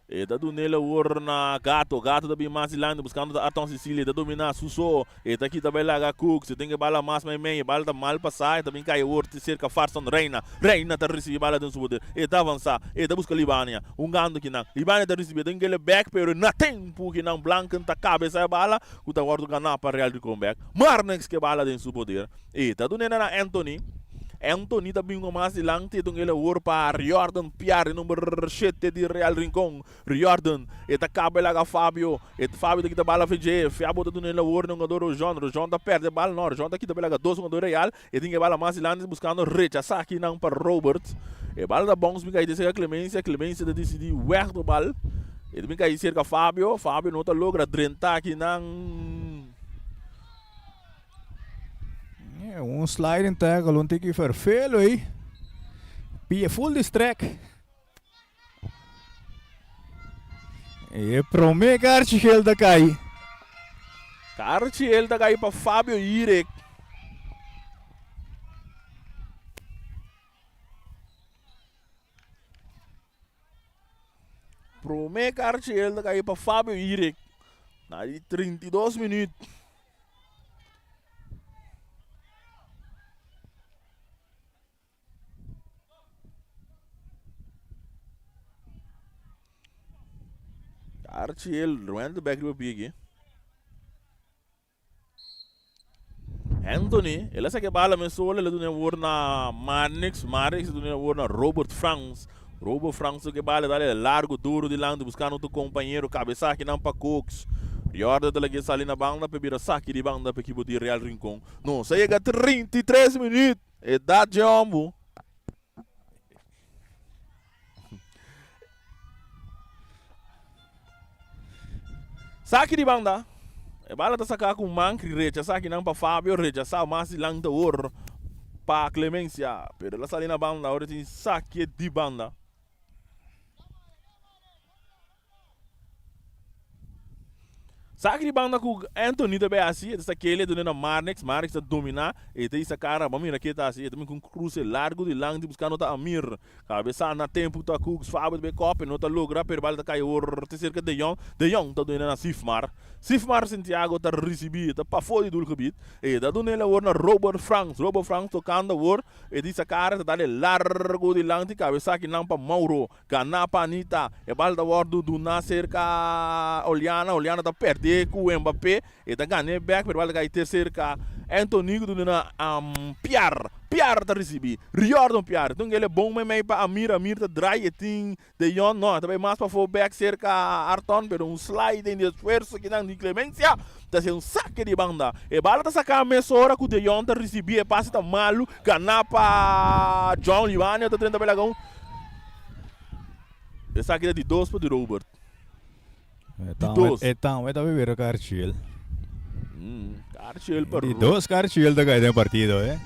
E ta dun'el awor na Gato. Gato ta bin mas dilanti buskando ta Arton Cecilia. E ta dominá su so. E ta kita bai laga Cooks. E tin e bala mas meimei. E bala ta mal pasá. E ta bin kai awor te serka Farson Reina. Reina ta risibí bala den su poder. E ta avansá. E ta buska Libania. Hungando kinan. Libania ta risibí. E ta kele bèk pero na tempu kinan Blanken ta kabesá e bala ku ta wòrdu ganá pa Real Rincon bèk. Marnix ku e bala den su poder. E ta dun'é na Anthony. Anthony ta bin mas dilanti e dun el awor pa Riordan Piar, e number shete di Real Rincon. Riordan, e ta kaba e laga Fabio. E Fabio ta kita bala afe dje. Fiabo ta dun'é awor na hungador Rojon. Rojon ta perde bala. No, Rojon ta kita pa e laga dos hungador Real. E tin e bala mas dilanti buskando rechasá akinan pa Robert. E bala ta bounce bin kai te serka Clemencia. Clemencia ta disidí wèg do bal. E ta bin kai serka Fabio. Fabio no ta logra drenta akinan. Un sliding tackle, un tiki verveel ei. Pie full di strek. E prome kaartje geel ta kai. Kaartje geel ta kai pa Fabio Irek. Prome kaartje geel ta kai pa Fabio Irek. Na di 32 minuut. Archie, Rwanda back riba pie aki. Anthony, el a saca e bala mesora, el a duna e wor na Marnix, Marnix a duna e wor na Robert Frans. Robert Frans toca e bala, dale largo, duro dilanti, buscando otro compañero, cabeza akinan pa Cooks. Riordan ta laga e sali na banda pa e bira saki di banda pa ekipo di Real Rincon. Nos a yega 33 minuut, edad dje hombo. Saki di banda. E bala ta saka ku Mankri rechasá kinan pa Fabio rechasá mas dilanti awor pa Clemencia. Pero el a sali na banda awor tin saki di banda. Saki di banda ku Anthony ta bay hasi, e ta sak'el e duna na Marnix, Marnix ta domina, e ta hisa kara, bo mira ke ta hasi, e ta bin ku un kruse largu dilanti buskando ta Amir, kabesa na tempu ta Cooks, Fabio ta bay kòp, e no ta logra, pero bala ta kai awor te serka De Jong, De Jong ta duna na Sifmar, Sifmar Santiago ta risibi, e ta pafó di doelgebied, e ta dun'el awor na Robert Frans, Robert Frans tokando awor, e ta hisa kara, e ta dal e largu dilanti, kabesa kinan pa Mauro. Ganá pa Anita. E bal ta wòrdu duná serka Oliana. Oliana ta pèrdè ku Mbappé. E ta gan'é bèk pero e bal ta kai te serka Anthony ku ta duna Piar. Piar ta risibí. Riordan Piar. Tin el e bon meimei pa Amir. Amir ta drai. E tin De Jong. No, e ta bai mas pafó bèk serka Arton pero un sliding di esfuerso kinan di Clemencia ta hasi un sake di banda. E bala ta saká mesora ku De Jong ta risibí. E pase ta malu. Ganá pa John Libanio ta drenta belagon. Esaki ta di dos pa di Robert. Di dos. E tambe ta bebero karchiel. Karchiel pa Di dos karchiel ta kai den partido eh.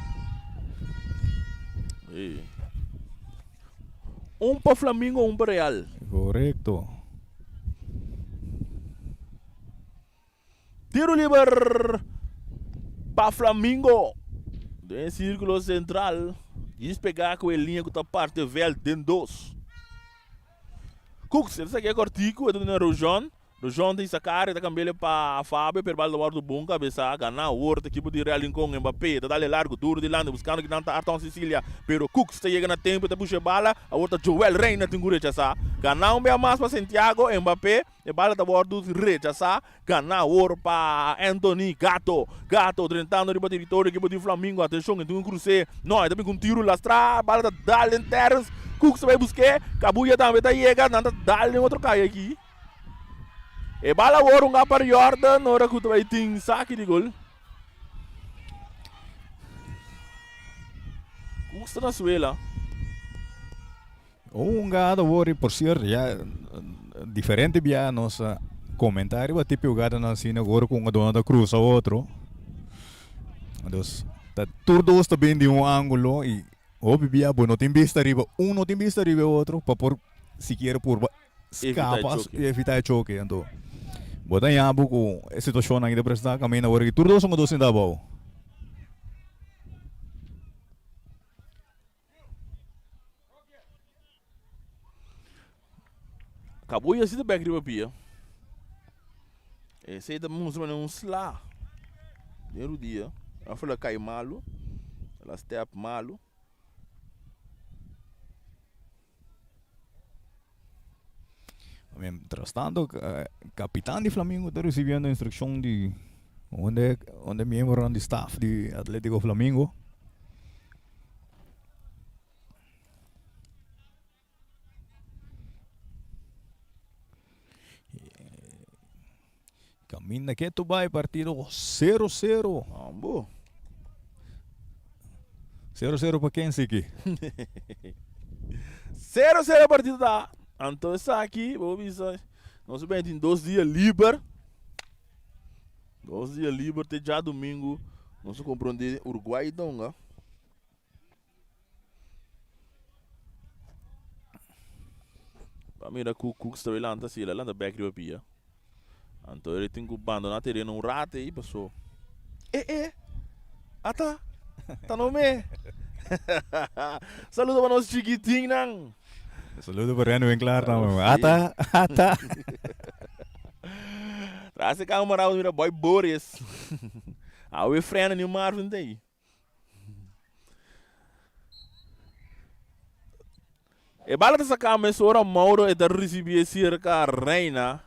Hey. Un pa Flamingo, un pa Real. Correcto. Tiro liber pa Flamingo den sirkulo sentral. Djis pegá ku e liña ku ta parti e vèlt den dos. Cooks e ta saki e kòrtiku, e ta duna Rojon. Rojon ta hisa kara, e ta kambi'el pa Fabio, pero bal ta wòrdu bon kabesá. Ganá awor ta ekipo di Real Rincon. Mbappé ta dal e largu duru dilanti buskando kinan ta Arton Cecilia, pero Cooks ta yega na tempu, e ta pusha e bala. Awor ta Joel Reina tin ku rechasá. Ganá un bia mas pa Santiago. Mbappé. E bala ta wòrdu rechasá, ganá awor pa Anthony Gato. Gato drentando riba teritorio ekipo di Flamingo. Atenshon, e tin un krus'é. No, e ta bin ku un tiru lastrá. Bala ta dal den Terrence. Cooks ta bai busk'é. Kabuya tambe ta yega. Nan ta dal den otro kaya aki. E bala awor hunga pa Riordan ora ku ta bai tin saki di gol. Cooks ta na suela. Un hungada awor y por cierto ya diferente bia nos a comenta riba tipo hugadanan asina awor cu un hungadornan ta cruza otro. Dus ta tur dos ta bin di un angulo y hopi bia bo no tin bista riba un no tin bista riba e otro pa por sikiera purba Evita e scapa choque. evita e choque. Anto. Bo ta yabu ku e situashonnan aki ta presentá kaminda awor aki tur dos hungadó sinta abou. Kabuya si ta bek riba pia. Esei ta mustra manera un sla den rudia. Of el a kai malu, el a step malu. Mientras tanto, kapitan di Flamingo ta risibiendo instrukshon di un de un de miembronan di staf di Atletico Flamingo. Kaminda ketu bai partido sero sero. Ambo. Sero sero pa ken siki? Sero sero partido ta. Anto esaki bo bisa nos ben tin dos dia liber. Dos dia liber te djadumingu nos a komprondé Uruguay ta hunga. Pa mira ku Cooks ta bay lanta si el a lanta bek riba pia. Anto el tin ku bandona tereno un rato ei paso e e ata ta no me. Saludo pa nos chikitinnan. Saludo pa Renwin Klaar tambe. Ata ata. Tras e camara bo mira boy Boris. Awe frena ni Marvin ta ei. E bala ta saká mesora Mauro e ta risibí serka Reina.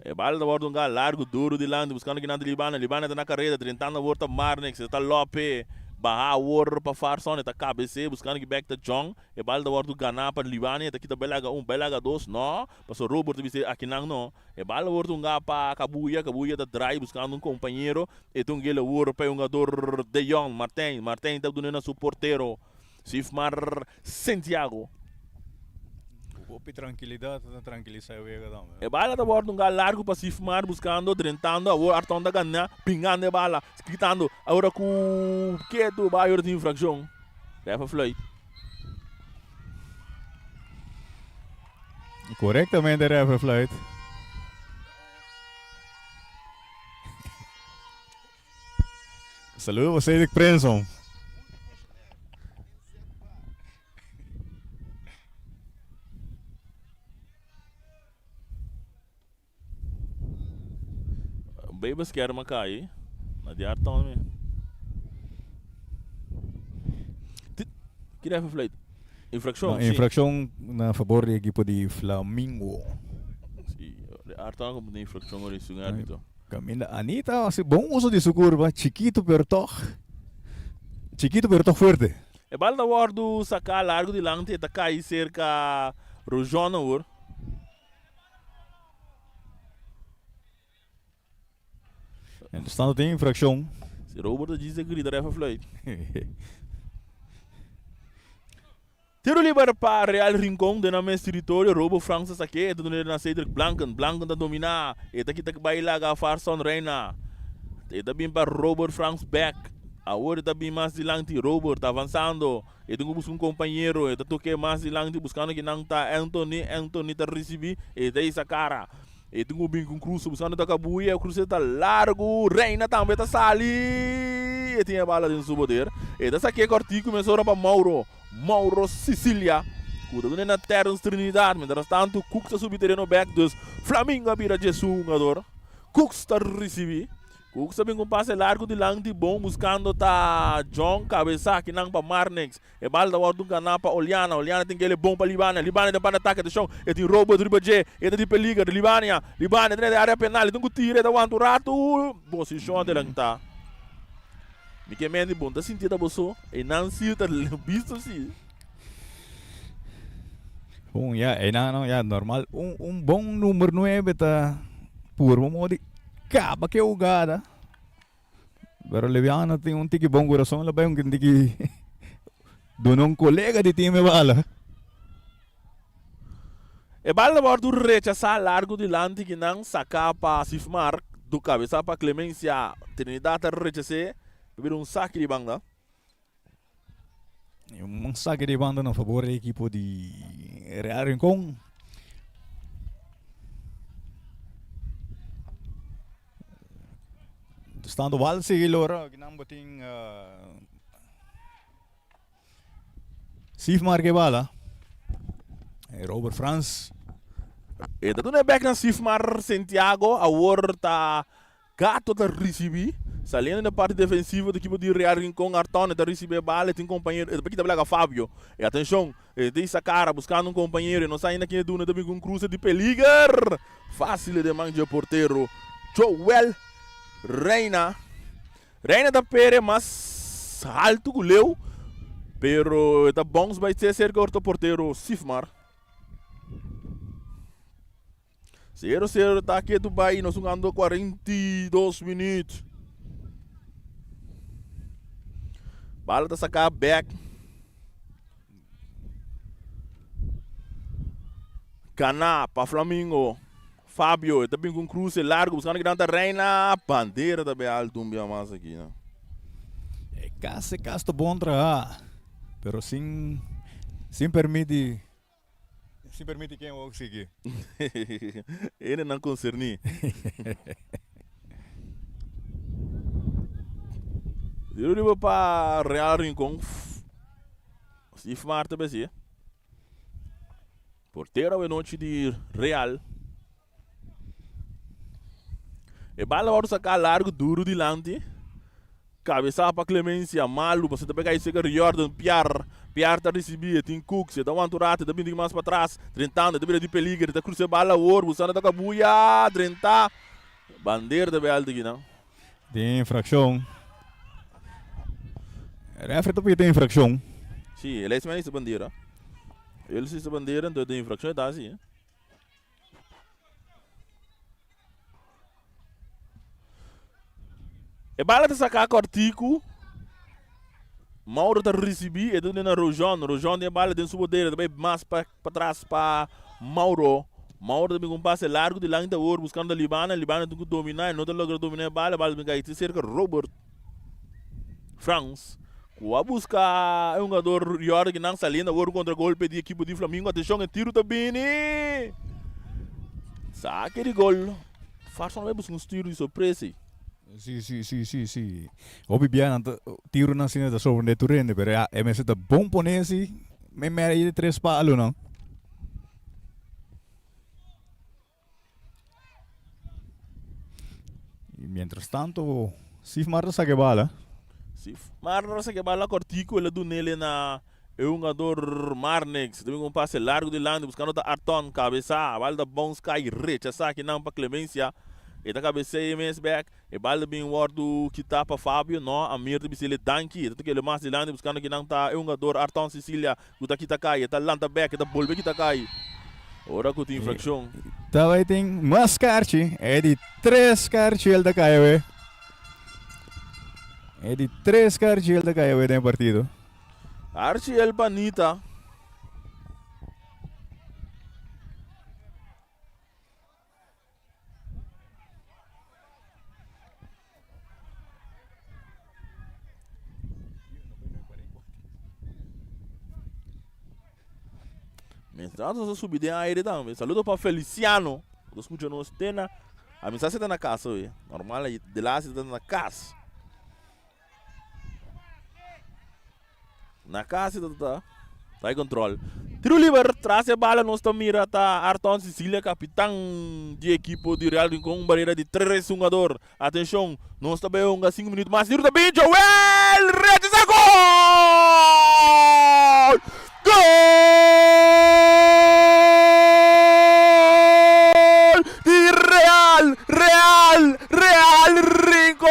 E bala ta wòrdu un gal largu duru dilanti buskando kinan di Libana. Libana ta na kareda drentando awor ta Marnix e ta Lope baha awor pa Farson e ta kabes'é buskando ki bèk ta Jong. E bala ta wòrdu ganá pa Libana e ta kita belaga un belaga dos no pasobra Robert ta bis'é akinan no. E bala wòrdu un gal pa Kabuya Kabuya ta drai buskando un kompañero. E ta un gele wor pa e hungador De Jong, Martijn. Martijn ta duna na su portero, Sifmar Santiago. Ku hopi trankilidat ta trankilisa e wega tambe. E bala ta wòrdu un gal largu pa Sifmar buskando, drentando, awor Arton ta gana, pingando e bala, gritando, awor ku ketu bai ora tin infrakshon. Ref a fluit. Korektamente ref a fluit. Saludo pa Cedric Prinson. Bay beskerma kai na di Arton mi. Ki ref fluit? Infraccion, No, infraccion na favor di ekipo di Flamingo. Si, Arton a comete infraccion ora esun arbitro. Caminda Anita haci bon uso di su curva, chikito pero toch, chikito pero toch fuerte. E bal ta wordo saca largo dilanti e ta cay cerca Rojon awor. Mientras tin infraccion. Si Robert ta djis ta grita ref a fluit. Tiro liber pa Real Rincon den nan mes teritorio. Robo Frans ta sak'é, e ta dun'é na Cedric Blanken. Blanken ta dominá, e ta kita bai laga Farson Reina. E ta bin pa Robert Frans bek. Awor e ta bin mas dilanti. Robert ta avansando. E tin ku buska un kompañero. E ta tok'é mas dilanti buskando kinan ta Anthony. Anthony ta risibí, e ta hisa kara. E tin ku bin ku un krusa buscando ta kabuya, e krusa ta largu, Reina tambe ta sali, e tin e bala den su poder, e ta saké kòrtiku mesora pa Mauro, Mauro Sicilia, ku ta duna na Terence Trinidad, mientras tantu Cooks ta subi tereno bèk, dus Flamingo a bira dje su hungador, Cooks ta risibí. Cooks ta bin ku un pase largu dilanti bon buskando ta John kabesa kinan pa Marnix. E bal ta wòrdu ganá pa Oliana. Oliana tin kele bon pa Libania. Libania den parti atake. Atenshon, e tin Robert riba dje. E ta di peliger. Libania, Libania den e área penal. E tin ku tira. E ta wanta un ratu. Posishon adelantá. Mi ke mende bon ta sinti ta boso. Einan si ta bisto si. Bon, ya, einan no, ya, normal. Un, un bon number nuebe ta purba modo di kaba ke hugada. Pero Leviano tin un tiki bon kurason, lo bai un tiki duna un kolega di team e bala. E bala wòrdu rechasá largu dilanti ki nan saká pa Sifmar du kabesa pa Clemencia. Trinidad ta rechas'é pa bira un saki di banda. Un saki di banda na fabor di ekipo di Real Rincon. Mientras tanto bal sigui lora kinan bo tin Sif marca e bala. E Robert Frans. E ta duna e bek na Sifmar Santiago. Awor ta Gato ta ricibi. Saliendo den parti defensivo di ekipo di Real Rincon. Arton e ta ricibi e bala. E tin compañero. E ta kita bala ka Fabio. E atencion. E ta isa cara buscando un compañero. E no sa ainda ken e duna. E ta bin cu un cruce di peliger. Facil e den man dje portero Joel Reina. Reina ta pere mas haltu ku leu, pero e ta bounce bai te serka orto portero Sifmar. 0-0 ta ketu bai, nos hungando 42 minuut. Bala ta saka bek. Kana pa Flamingo. Fabio, e ta bin ku un kruse largu buskando kinan ta Reina. Bandera ta bay altu un bia mas aki no. E kas e kas ta bon traha, pero sin sin permiti sin permiti ken wou sigui. Hendenan konserní. Tiro riba pa Real Rincon. Steve Marta besi. Portero awenochi di Real. E bala wòrdu saká largu duru dilanti. Kabesá pa Clemencia. Malu pasobra ta pega ei serka Riordan Piar. Piar ta risibí, e tin Cooks, e ta wanta un ratu, e ta bini mas patras. Drentando, e ta bira di peliger, e ta krusa e bala awor, busando ta kabuya. Drentá. Bandera ta bai alto akinan. Den infraccion. Refri ta pidi infraccion. Si, el a hisa bandera. El hisa bandera, entonces den infraccion e ta hasi. E bala ta saca cortico. Mauro ta ricibi, e ta duna na Rojon. Rojon tin e bala den su bodera, ta bay mas pa patras pa Mauro. Mauro ta bin ku un pase largu dilanti awor buskando Libana. Libana tin ku domina, e no ta logra domina e bala. E bala ta bin kai te serka Robert Frans ku a buska e hungador Jorge nan saliendo awor kontra golpe di ekipo di Flamingo. Atenshon, e tiru ta bini! Sake di gol. Farson a bay buska un tiru di sorpresa. Si, si, si, si, si. Hopi bia nan ta tironan asina ta sorprende tur hende, pero ya e mester ta bon pone si me meri di tres palonan. Y mientras tanto Sifmar ta saca e bala. Sifmar ta saca e bala cortico, el a dunele na e hungador Marnix. Ta bin un pase largo dilanti buscando ta Arton, cabeza, bal ta bounce cay, rechasa akinan pa Clemencia. E ta cabecea e mes bek. E bal ta bin wordo kita pa Fabio, no, Amir ta bis'el e danki. E ta toca el mas dilanti buscando kinan ta e hungador Arton Cecilia cu ta kita cay. E ta lanta bek, e ta bolbe kita cay. Ora cu tin infraccion. Ta bay tin mas karchi. E di tres karchi el ta cay awe. E di tres karchi el ta cay awe den e partido. Archie el panita. Mientras nos a subi den aire tambe. Saludo pa Feliciano. Nos escucha nos te na. A mi sa si ta na casa hoy. Normal, de la si ta na casa. Na casi ta ta ta e control. Tiro liber tras e bala nos ta mira ta Arton Cecilia capitan di equipo di Real Rincon un barrera di tres hungador. Atencion nos ta bay hunga 5 minuut mas tiro ta bin Joel rechasa gol! Gol! Di Real Real Real Rincon!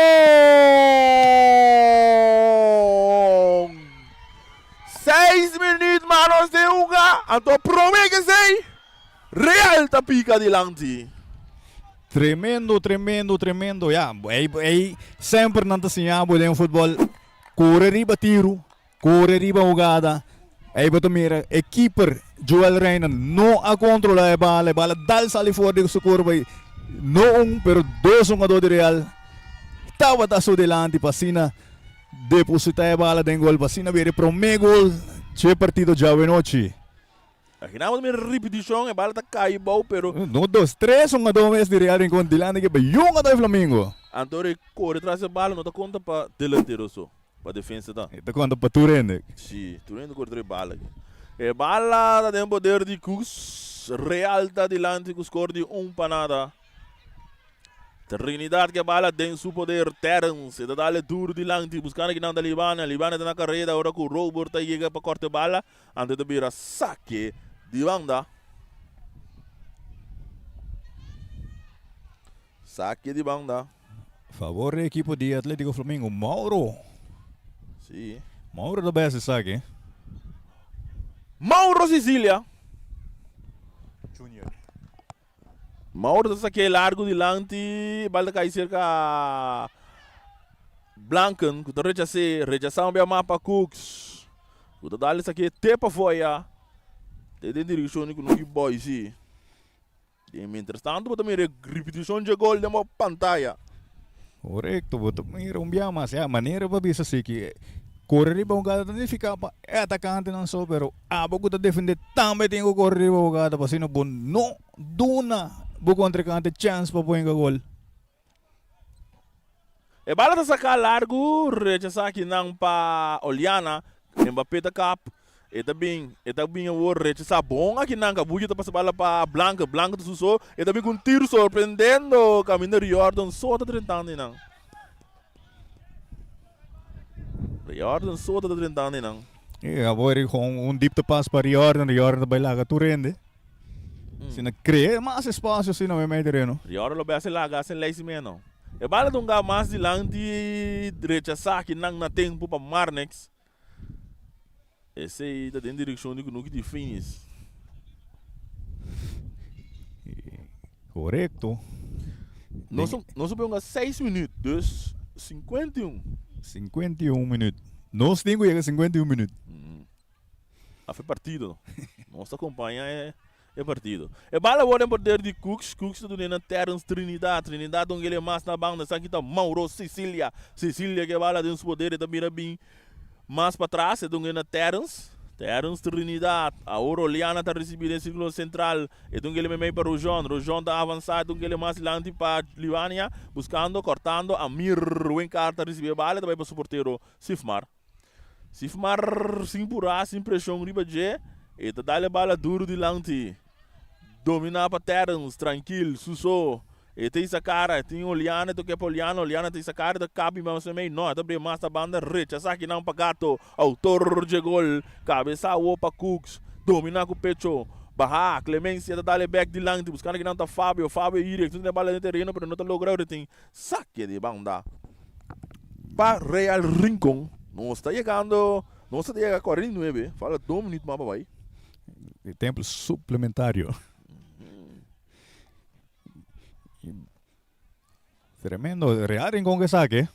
Seis minuut manos den hunga, anto prome ke esei Real ta pika dilanti. Tremendo, tremendo, tremendo. Ya, ei, ei semper nan ta siña bo den futbol. Kore riba tiru, kore riba hugada. Ei bo ta mira e keeper Joel Reina no a controla e bala, e bala dal sali for di su curva y no un pero dos hungador di Real tabata su dilanti pa asina deposita e bala den gol pa asina bira e prome gol dje partido djawe nochi. Imaginamos mi ripitishon, e bala ta kai bou, pero. Un, dos, tres hungadó mes di Real Rincon dilanti ke bai un hungadó di Flamingo. Anto e kore tras e bala no ta konta pa delantero so, pa defensa ta. E ta konta pa tur hende. Si, tur hende kore tras e bala aki. E bala ta den poder di Cooks. Real ta dilanti ku skor di un pa nada. Trinidad ke bala den su poder. Terence e ta dale duru dilanti buskando kinan ta Libania. Libania ta na kareda ora ku Robert ta yega pa korta e bala. Anto ta bira sake di banda. Sake di banda. Favor di ekipo di Atletico Flamingo, Mauro. Si. Mauro ta bai hasi sake. Mauro Sicilia. Junior. Mauro ta sake largu dilanti, bal ta kai serka Blanken ku ta rechas'é, rechasá un bia mas pa Cooks ku ta dal esaki te pafó aya, te den direkshon di kunuki Boise. I mientrastantu bo ta mira e ripitishon dje gol den bo pantaya. Korekto, bo ta mira un bia mas. Ya, manera bo a bisa si ki kore riba hugada ta nifiká pa e atakantenan so, pero abo ku ta defendé tambe tin ku kore riba hugada pasobra bo no duna bo kontrinkante chèns pa por hinka gol. E bala ta saká largu, rechasá kinan pa Oliana. Mbappé ta kap, e ta bin, e ta bin awor rechasá bon akinan. Kabuya ta pasa bala pa Blanco, Blanco ta su so, e ta bin ku un tiro sorprendendo kaminda Riordan so ta drentando einan. Riordan so ta drentando einan. E awor e kon un diepte pas pa Riordan, Riordan ta bai laga tur hende. Si na crea mas espacio asina mei mei tereno. Riordan lo bay haci laga haci ley si meno. E bala ta un ga mas dilanti rechasa kinan na tempo pa Marnix. Esey ta den direccion di kunuki di Finis. Corecto. Nos nos a bay hunga seis minuut, dus 51. 51 minuut. Nos tin cu yega 51 minuut. Af e partido. Nos ta acompaña e e partido. E bala awor den poder di Cooks. Cooks ta dun'e na Terrence Trinidad. Trinidad un kele mas na banda. Esaki ta Mauro Cecilia. Cecilia ke bala den su poder. E ta mira bin mas patras. E dun'e na Terrence. Terrence Trinidad. Awor Oliana ta ricibi den circulo central. E dun kele meimei pa Rojon. Rojon ta avansa. E dun kele mas dilanti pa Livania. Buscando, cortando. Amir Wenkar ta ricibi e bala. E ta bay pa su portero Sifmar. Sifmar sin purá, sin preshon riba dje, e ta dal e bala duru dilanti. Dominá pa Terrence, trankil, su so. E ta hisa kara, e tin Oliana, e toke pa Oliana, Oliana ta hisa kara, e ta kapi mas mei. No, e ta bria mas na banda, rechasá kinan pa Gato, autor dje gol. Kabesá awo pa Cooks, dominá ku pecho. Bahá, Clemencia ta dal e bèk dilanti, buskando kinan ta Fabio, Fabio Iriek, tin e bala den tereno pero no ta logra ora tin Sake di banda pa Real Rincon. Nos ta yegando, nos ta yega 49, falta dos minuut mas pa bai. E tempo suplementario. Tremendo, Real Rincon ke sake.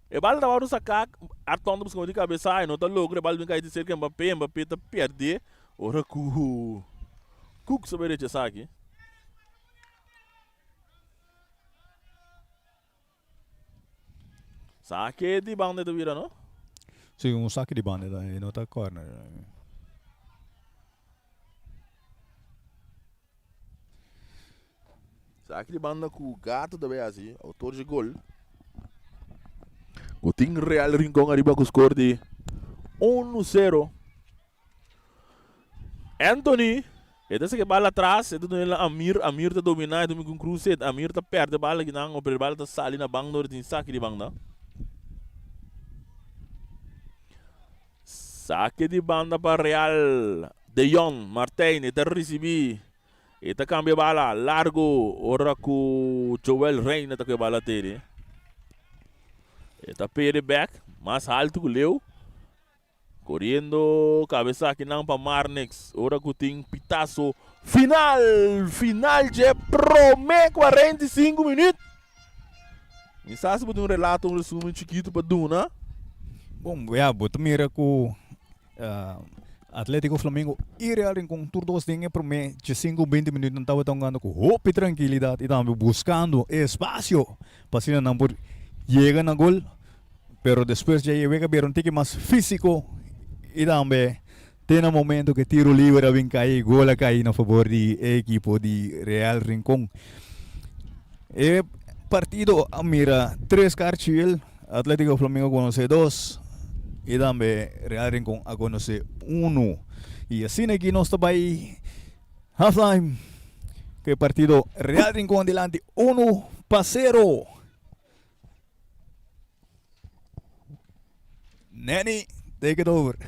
E bal ta wòrdu saká, Arton ta buska di kabesa, e no ta logra, e bal bin kai di serka Mbappé, Mbappé ta pèrdè ora ku Cook sa bai rechasá aki. Sake di banda ta bira no? Si, un sake di banda ta, e no ta corner. Sake di banda ku Gato ta bay hasi, autor dje gol. Ku tin Real Rincon ariba ku score di 1-0. Anthony, e ta saki bala atras, e ta duna el na Amir, Amir ta domina, e ta miki un cruce, Amir ta perde bala kinan, pero e bala ta sali na banda ora tin saki di banda. Saki di banda pa Real, De Jong, Martijn, e ta ricibi, e ta cambia bala largo ora cu Joel Reina ta cu e bala tene. E ta perde back, mas halto cu Leo. Coriendo cabeza akinan pa Marnix ora cu tin pitazo final, final dje prome 45 minuut. Mi sa si bo tin un relato, un resumen chikito pa duna. Bon, ya, bo ta mira cu Atletico Flamengo y Real Rincon tur dos den e prome dje-sinku binti minuut nan tabata hungando cu hopi trankilidad y tambe buscando e espacio pa asina nan por yega na gol. Pero despues dje e wega bira un tiki mas fisico y tambe. Te na momento ku tiro liber a bin kai, gol a kai na fabor di e ekipo di Real Rincon. E partido a mira tres karchi, Atletico Flamingo konosé dos i tambe Real Rincon a konosé unu. I asina aki nos ta bai halftime ku e partido Real Rincon dilanti 1-0. Nanny, take it over.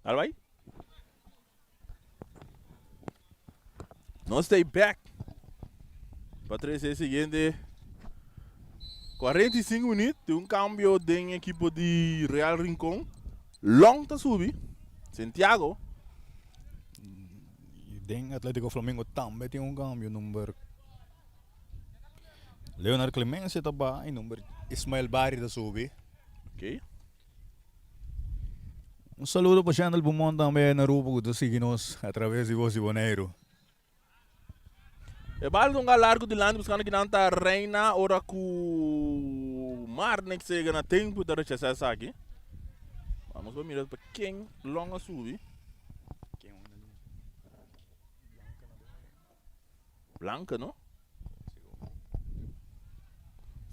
Dal bai. Nos ta back pa trece e siguiente 45 minuut. Tin un cambio den equipo di Real Rincon. Long ta subi. Santiago. Den Atletico Flamingo tambe tin un cambio. Number Leonard Clemencia ta ba y number Ismael Barry ta subi. Ok. Un saludo pa Chandel Beaumont tambe na Aruba ku ta sigui nos a traves di Voz di Boneiru. E bal ta un ga largu dilanti buskando kinan ta reina ora ku Marnix yega na tempu ta rechasa esaki. Vamos pa mira pa ken Long a subi. Blanca no?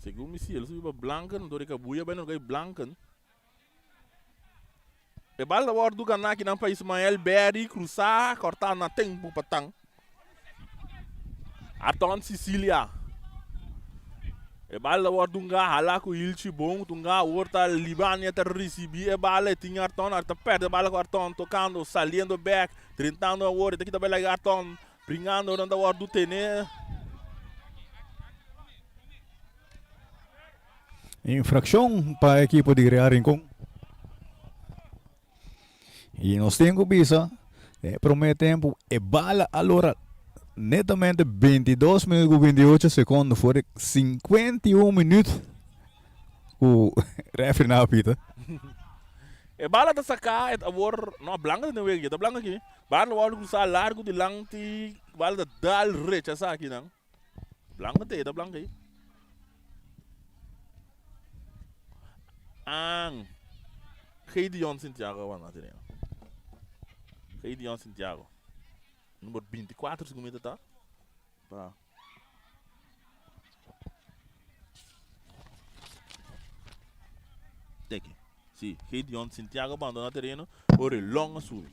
Segun mi si el subi pa Blanca no dor e kabuya bai no kai Blanca. E bal ta wòrdu ganá kinan pa Ismael Berry krusá kòrtá na tempu pa tan. Aton Sicilia. E bal ta wòrdu nga halá ku Hilchi bon tunga awor ta Libania ta risibí e bala e tin Arton ta pèrdè e bala ku Arton tokando saliendo bèk drentando awor e ta kita bai laga Arton bringando nan ta wòrdu tene. Infraccion pa equipo di Real Rincon. Y nos tin cu bisa, e prome tempo e bala a lora netamente 22 minuut cu 28 secondo for de 51 minuut cu referee na pita. E bala ta saca et awor no Blanca ta den wega, ta Blanca aki. Bala wòrdu crusa largo dilanti, bala ta dal rechasa aki nan. Blanco te, ta blanco ahí. Ang. Gideon Santiago wana tene. Gideon Santiago. Nummer 24 segun ta. Pa. Teki. Si, Gideon Santiago abandona tereno, ora e long a subi.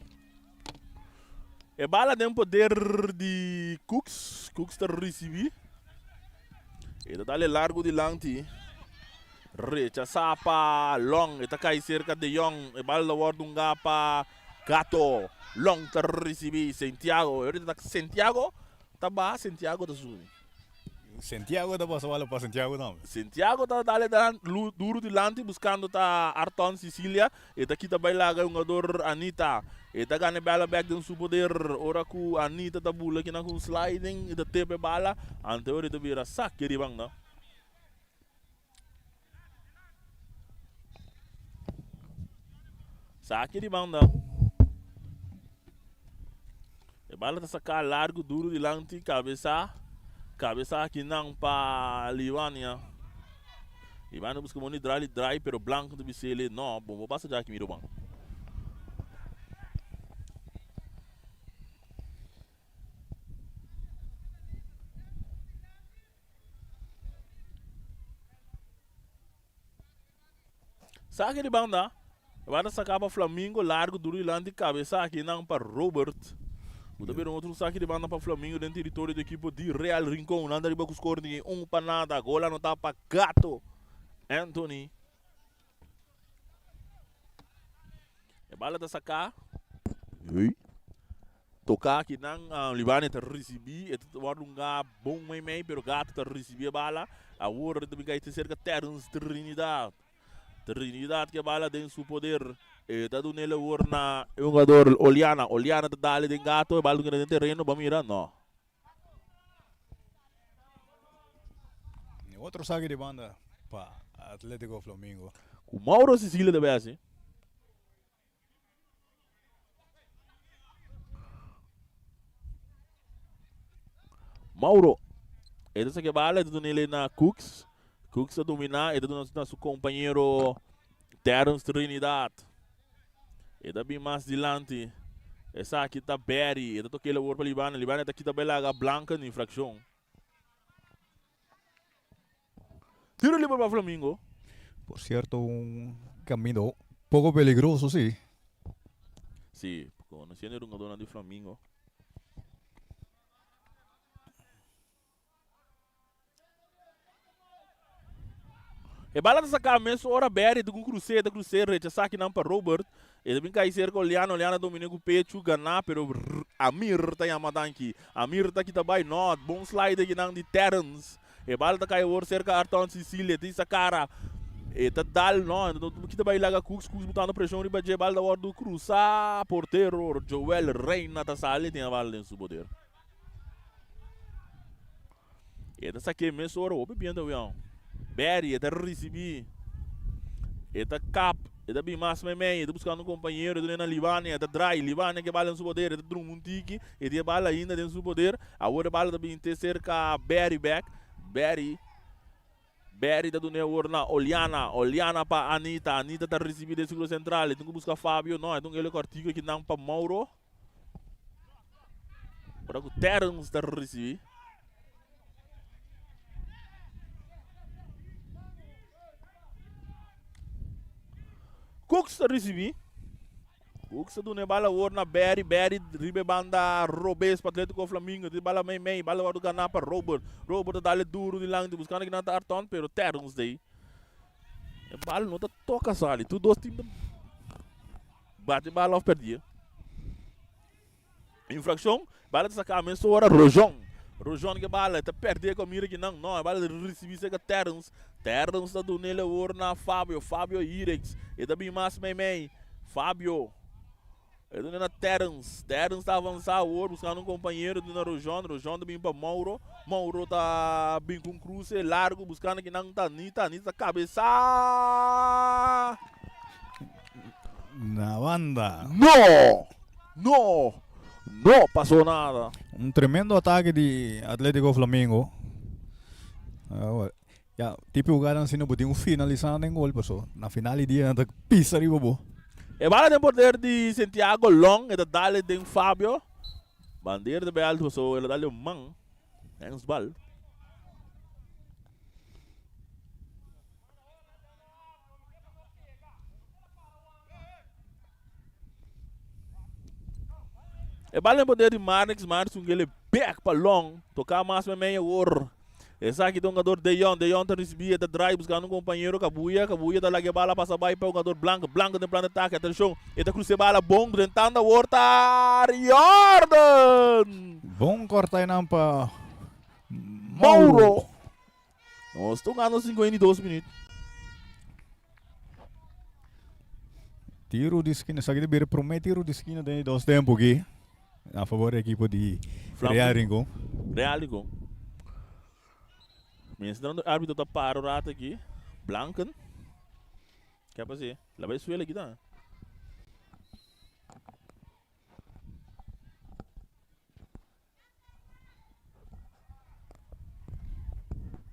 E bala den poder di Cooks. Cooks ta ricibi. E ta dale largo dilanti. Rechasa pa Long. E ta cay cerca De Jong. E bala ta wordo hunga pa Gato. Long ta ricibi Santiago. E ahorita ta Santiago ta baha, Santiago ta subi. Santiago ta pasa bala pa Santiago tambe. Santiago ta dale duro dilanti buscando ta Arton Sicilia. E ta kita bay laga e hungador Anita. E ta gana e bala bek den su poder. Ora cu Anita ta bula kinan cu un sliding e ta tepa e bala. Ante ora e ta bira saki riba nan. Saki di banda. E bala ta saká largu duru dilanti kabesa. Kabesa akinan pa Libania. Libania buska moni drai li drai pero Blanco ta bisa ele no bo bo pasa djaki mi ruman. Saki di banda, e banda saka pa Flamingo largu duru dilanti kabesa akinan pa Robert. Ku ta bira un otro saki di banda pa Flamingo den teritorio di ekipo di Real Rincon. Nan ta riba ku skor di 1-0. Gol anotá pa Gato Anthony. E bala ta saká. Toká akinan Libani ta risibí. E ta wòrdu un bon meimei pero Gato ta risibí e bala. Awor e ta bin kai te serka Terence Trinidad. Trinidad ke bala den su poder. E ta dun'el awor na e hungador Oliana. Oliana ta dale den Gato. E bala ta keda den tereno. Bo a mira? No. E otro saque di banda pa Atletico Flamingo. Ku Mauro Sicilia ta bay hasi. Mauro. E ta saque bala, e ta dun'el na Cooks. Cooks ta domina, e ta duna na su compañero Terence Trinidad. E ta bin mas dilanti. Esaki ta Barry. E ta toke awor pa Libana. Libana ta kita belaga Blanca ni infraccion. Tiro liber pa Flamingo. Por cierto, un camino poco peligroso, sí. Sí, conociendo el jugador de Flamingo. E bala ta saká mesora Barry ta ku krus'é, ta krus'é rechasá kinan pa Robert. E ta bin kai serka Oliana, Oliana dominé ku pechu, ganá, pero Amir ta yama danki. Amir ta kita bai, no, bon slide kinan di Terrence. E bala ta kai awor serka Arton Cecilia, tin sa kara. E ta dal, no, e ta kita bai laga Cooks, Cooks butando preshon riba dje, bala ta wòrdu krusá, portero Joel Reina ta sali, tin e bala den su poder. E ta sak'é mesora hopi bien ta wion. Barry e ta risibí, e ta kap, e ta bin mas meimei, e ta buskando un kompañero, e ta duna na Libania, e ta drai, Libania ke bala den su poder, e ta drumi un tiki, e tin e bala ainda den su poder, awor e bala ta bin te serka Barry bèk, Barry, Barry ta dun'é awor na Oliana, Oliana pa Anita, Anita ta risibí den sirkulo sentral, e tin ku buska Fabio, no, e ta un ele kòrtiku akinan pa Mauro. Ora ku Terrence ta risibí. Cooks ta risibí. Cooks ta duna e bala awor na Barry. Barry riba e banda robes pa Atletico Flamingo. Tin bala mei mei. Bala wòrdu ganá pa Robert. Robert ta dale duru dilanti buskando kinan ta Arton pero Terrence ta ei. E bala no ta toka sali. Tur dos team ta. Bati bala of perdie. Infraccion, bala ta saca mesora Rojon. Rojon ke bala, ta perdie cu mira ki nan. No, e bala ta ricibi cerca Terrence. Terrence ta dunele awor na Fabio. Fabio Irex. E ta bin mas mei mei. Fabio. E dune na Terrence. Terrence ta avansa awor buscando un compañero. Dune na Rojon. Rojon ta bin pa Mauro. Mauro ta bin cu un cruce largo buscando ki nan ta Anita. Anita ta cabeza. Na banda. No! No! No pasó nada. Un tremendo atake di Atletico Flamingo. Ya, tipo jugada asina bo tin un finalisa den gol paso na final di dia nan ta pisa riba bo. E bala den poder di Santiago Long, e ta dale den Fabio. Bandera ta bay alto paso el a dale un man. Handsbal. E bal den poder di Marnix, Marnix un gele bek pa Long, toka mas meimei awor. Esaki ta hungador De Jong, De Jong ta risibi, e ta draai buskando un kompañero, Kabuya, Kabuya ta laga e bala pasa bai pa hungador Blanco, Blanco den plan di atake, atenshon, e ta krusa e bala bon, drentando awor ta Riordan! Bon kòrta einan pa Mauro. Mauro. Nos ta hungando 52 minuut. Tiro di skina, esaki ta bira prome tiro di skina den e dos tempo aki na favor di ekipo di Real Rincon. Real Rincon. Mientras e arbitro ta para un rato aki, Blanken. Ke a pasa? La bai suela aki ta.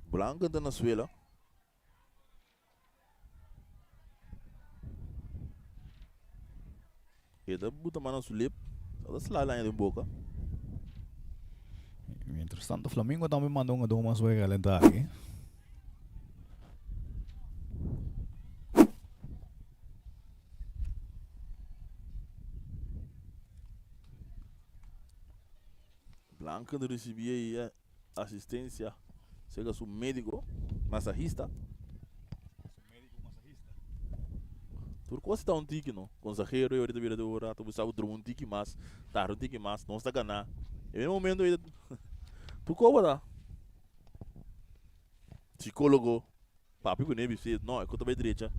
Blanco ta na suela. E ta buta man na su lip. Ta sla laña den boca. Mientras tanto Flamingo tambe manda un jugador mas wega calentar aki. Blanken ta ricibi e asistencia cerca su medico masahista. Tur cos ta un tiki no. Consahero y ahorita bira tur rato bo sa bo drumi un tiki mas, tarda un tiki mas, nos ta gana. E mismo momento ahorita tur cos bo ta. Psicologo papia cu nebi si no e cos ta bay drecha.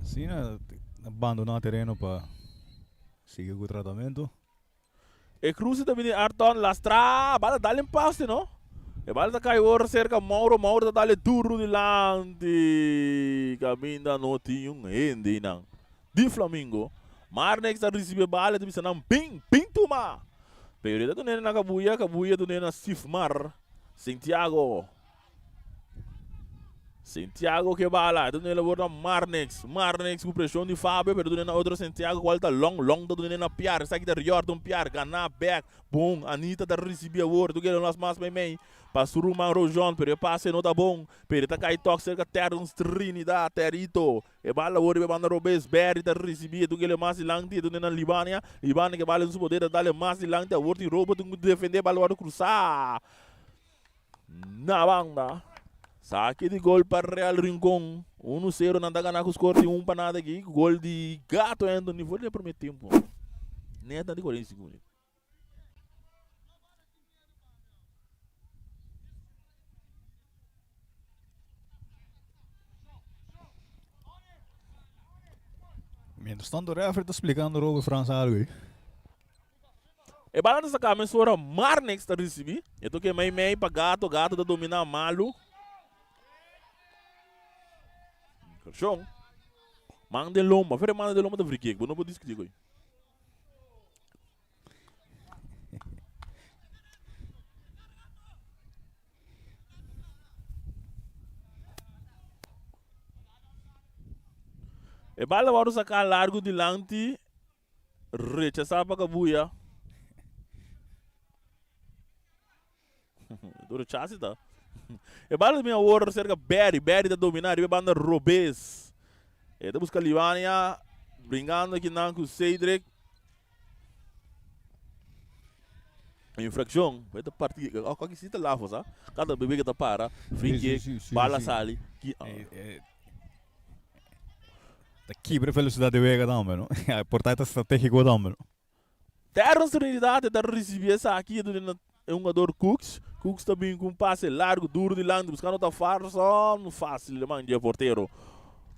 Asina bandona tereno pa sigui cu tratamento. E cruce ta bini Arton lastra, bala dal en paste no. E bala ta cay ora cerca Mauro, Mauro ta dale duro dilanti. Caminda no tin un hende nan di Flamingo. Marnix ta ricibi e bala y ta bisa nan bin, bin tuma. Pero e ta dun'e na Cabuya, Cabuya dun'e na Sifmar, Santiago. Santiago ke bala, ta dun'e labor na Marnix. Marnix ku preshon di Fabio, pero dun'e na otro Santiago kual ta Long. Long ta dun'e na Piar. Esaki ta Riordan Piar. Gana bek. Bon. Anita ta risibi awor. Tu kere las mas meimei pa su ruman Rojon, pero e pase no ta bon. Pero e ta kai tok serka Terrence Trinidad. Terito. E bala awor riba e banda robes. Berry ta risibi. E tu kere mas dilanti. E dun'e na Libania. Libania ke bala den su poder ta dale mas dilanti. Awor tin Robert tin ku defende. Bala wòrdu krusa. Na banda, saki di gol pa Real Rincon. Uno sero nan ta gana ku skor di un pa nada aki. Gol di Gato Anthony for di e primer tempo. Net na di 45 minuut. Mientras tanto referee ta splikando Robert Frans algo ahí. E bala ta saká mesora Marnix ta risibí. E toke mei mei pa Gato, Gato ta dominá malu. Corshon. Man den lomba. Fere man den lomba ta free kick. Bo no por diskutí ku ei. E bala wòrdu saká largu dilanti. Rechasá pa kabuya. Tur rechase ta. E bala ta bin awor serka Barry. Barry ta dominá riba e banda robes. E ta buska Libania bringando akinan ku Cedric. Infraccion. E ta parti. Oh, aki si ta lafo sa. Kada bebe ke ta para. Free kick. Bala sali. Ta kibra velocidad di wega tambe, no? Por ta ta strategico tambe, no? Terrence Trinidad ta ricibi esaki e duna e hungador Cooks. Cooks ta bin cu un pase largo duro dilanti buscando ta Farson. Facil de man dje portero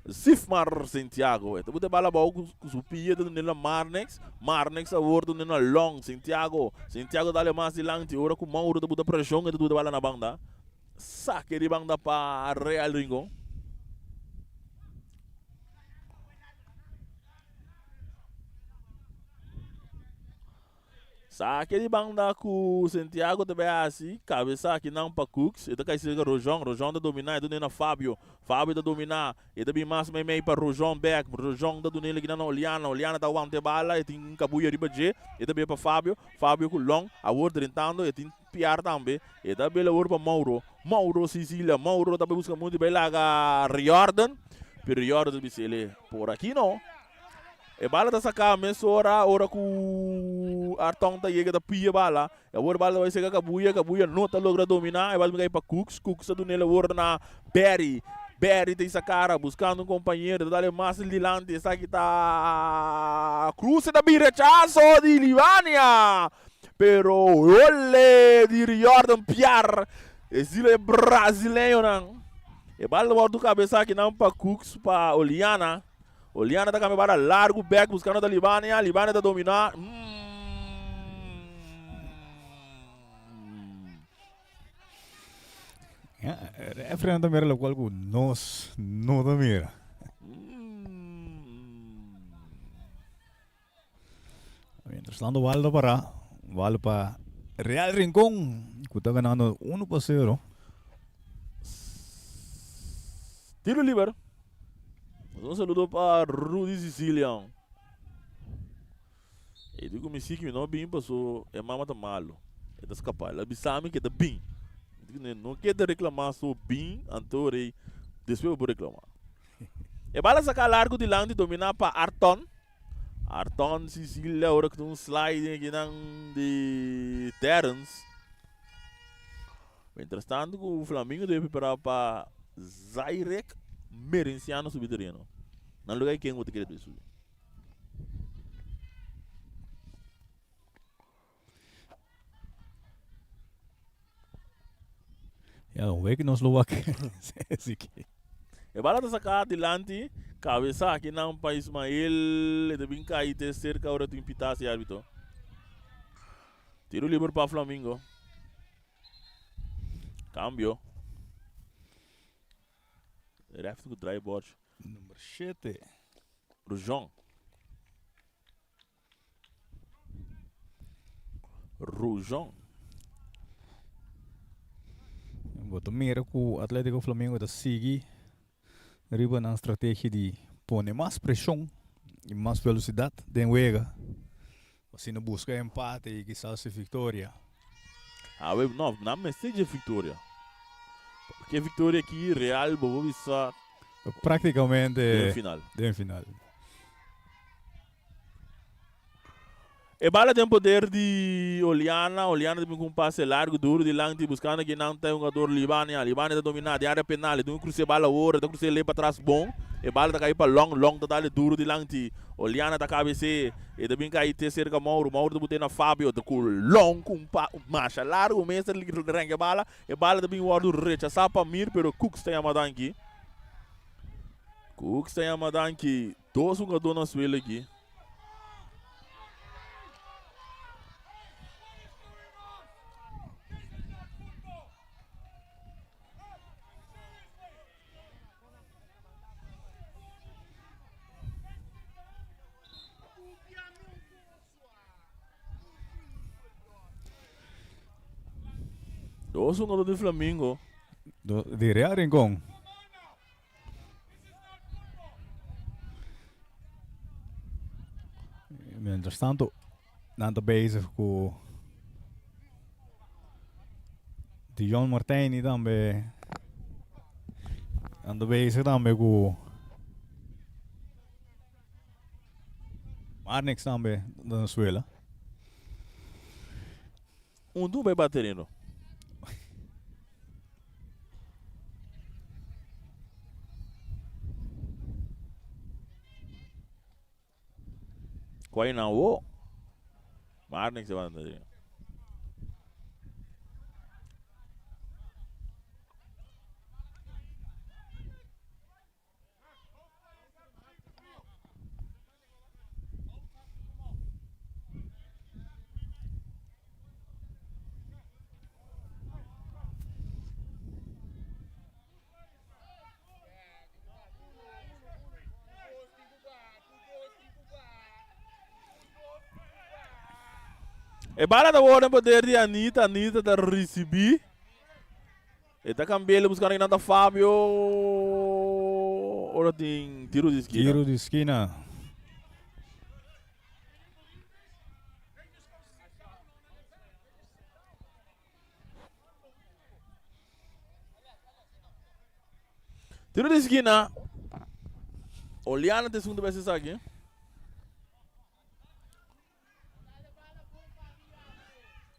Sifmar Santiago. E ta buta e bala abao cu su pia e ta duna na Marnix. Marnix awor ta duna na Long Santiago. Santiago ta dale mas dilanti ora cu Mauro ta buta presion e ta buta e bala na banda. Sake di banda pa Real Rincon. Sake di banda ku Santiago ta bai hasi. Kabesa aki nan pa Cooks. E ta kai serka Rojon. Rojon ta dominá. E ta duna na Fabio. Fabio ta dominá. E ta bin mas meimei pa Rojon bek. Rojon ta duna el aki nan na Oliana. Oliana ta wanta e bala. E tin un kabuya riba dje. E ta bai pa Fabio. Fabio ku Long. Awor drentando. E tin Piar tambe. E ta bela awor pa Mauro. Mauro Sicilia. Mauro ta bai buska munti bai laga Riordan. Pero Riordan ta bisa ele por aki no. E bala ta saka mesora ora ku Arton ta yega ta pia bala. E awor bala ta bai seka Kabuya. Kabuya no ta logra domina. E bala ta kai pa Cooks. Cooks ta duna el awor na Barry. Barry ta isa kara buskando un kompañero. Ta dale mas dilanti. Esaki ta Cruz. E ta bin rechaso di Libania. Pero ole di Riordan Piar, estilo e brasileñonan. E bal ta wòrdu kabesá akinan pa Cooks pa Oliana. Oliana ta kambia bala largu bèk buskando ta Libania. Libania ta dominá. Ja, referee ta mira lokual ku nos no ta mira. Mientras tanto Waldo para. Waldo pa Real Rincón. Ku ta ganando 1-0. Tiro liber. Un saludo pa Rudy Sicilia. E digo mi si que mi no bin paso e mama ta malo. E ta skapa. El a bisa mi que ta bin. Mi digo no ke ta reclama so bin anto rei despues bo por reclama. E bala saka largo dilanti domina pa Arton. Arton Sicilia ora ku ta un sliding akinan di Terrence. Mientras tanto ku Flamingo debe prepara pa Zairek Merenciano subi tereno. Na lugar di ken bo ta kere debe subi? Ja, un week nos lo wak. Así que. E bala ta saca dilanti, cabeza aki nan pa Ismael, e ta bin cay te cerca ora tin pita si arbitro. Tiro liber pa Flamingo. Cambio. Ref ku draai bordje. Nummer 7. Rujon. Rujon. Bo ta mira ku Atletico Flamengo ta sigui. Riba nan strategia di pone mas preshon i mas velosidat den wega pa asina buska empate i kisas e viktoria. Awe no, nan mester dje viktoria. Paske e viktoria aki Real bo por bisa Praktikamente den final. Den final. E bala den poder di Oliana, Oliana ta bin ku un pase largu duru dilanti buskando ki nan ta e hungador Libania, Libania ta domina den area penal, e dun krusa e bala awor, e ta krusa e lei patras bon, e bala ta kai pa Long, Long ta dale duru dilanti, Oliana ta kabes'é, e ta bin kai te serka Mauro, Mauro ta but'é na Fabio, ta ku Long ku un pa masha largu mes ta renka e bala, e bala ta bin wòrdu rechasá pa Mir pero Cooks ta yama danki, Cooks ta yama danki, dos hungador na suelo aki. Dos hungador di Flamingo. Di Real Rincon. Mientras tanto, nan ta bezig ku Dion Martijn tambe. Nan ta bezig tambe ku Marnix tambe Venezuela. Un dun bai ba tereno. Kwai na wo. Marnix se ba tereno. E bala ta worde en poder di Anita. Anita ta ricibi. E ta cambi'el buscando kinan ta Fabio. Ora tin tiro di skina. Tiro di skina. Tiro di skina. Oliana ta esun ta bes esaki.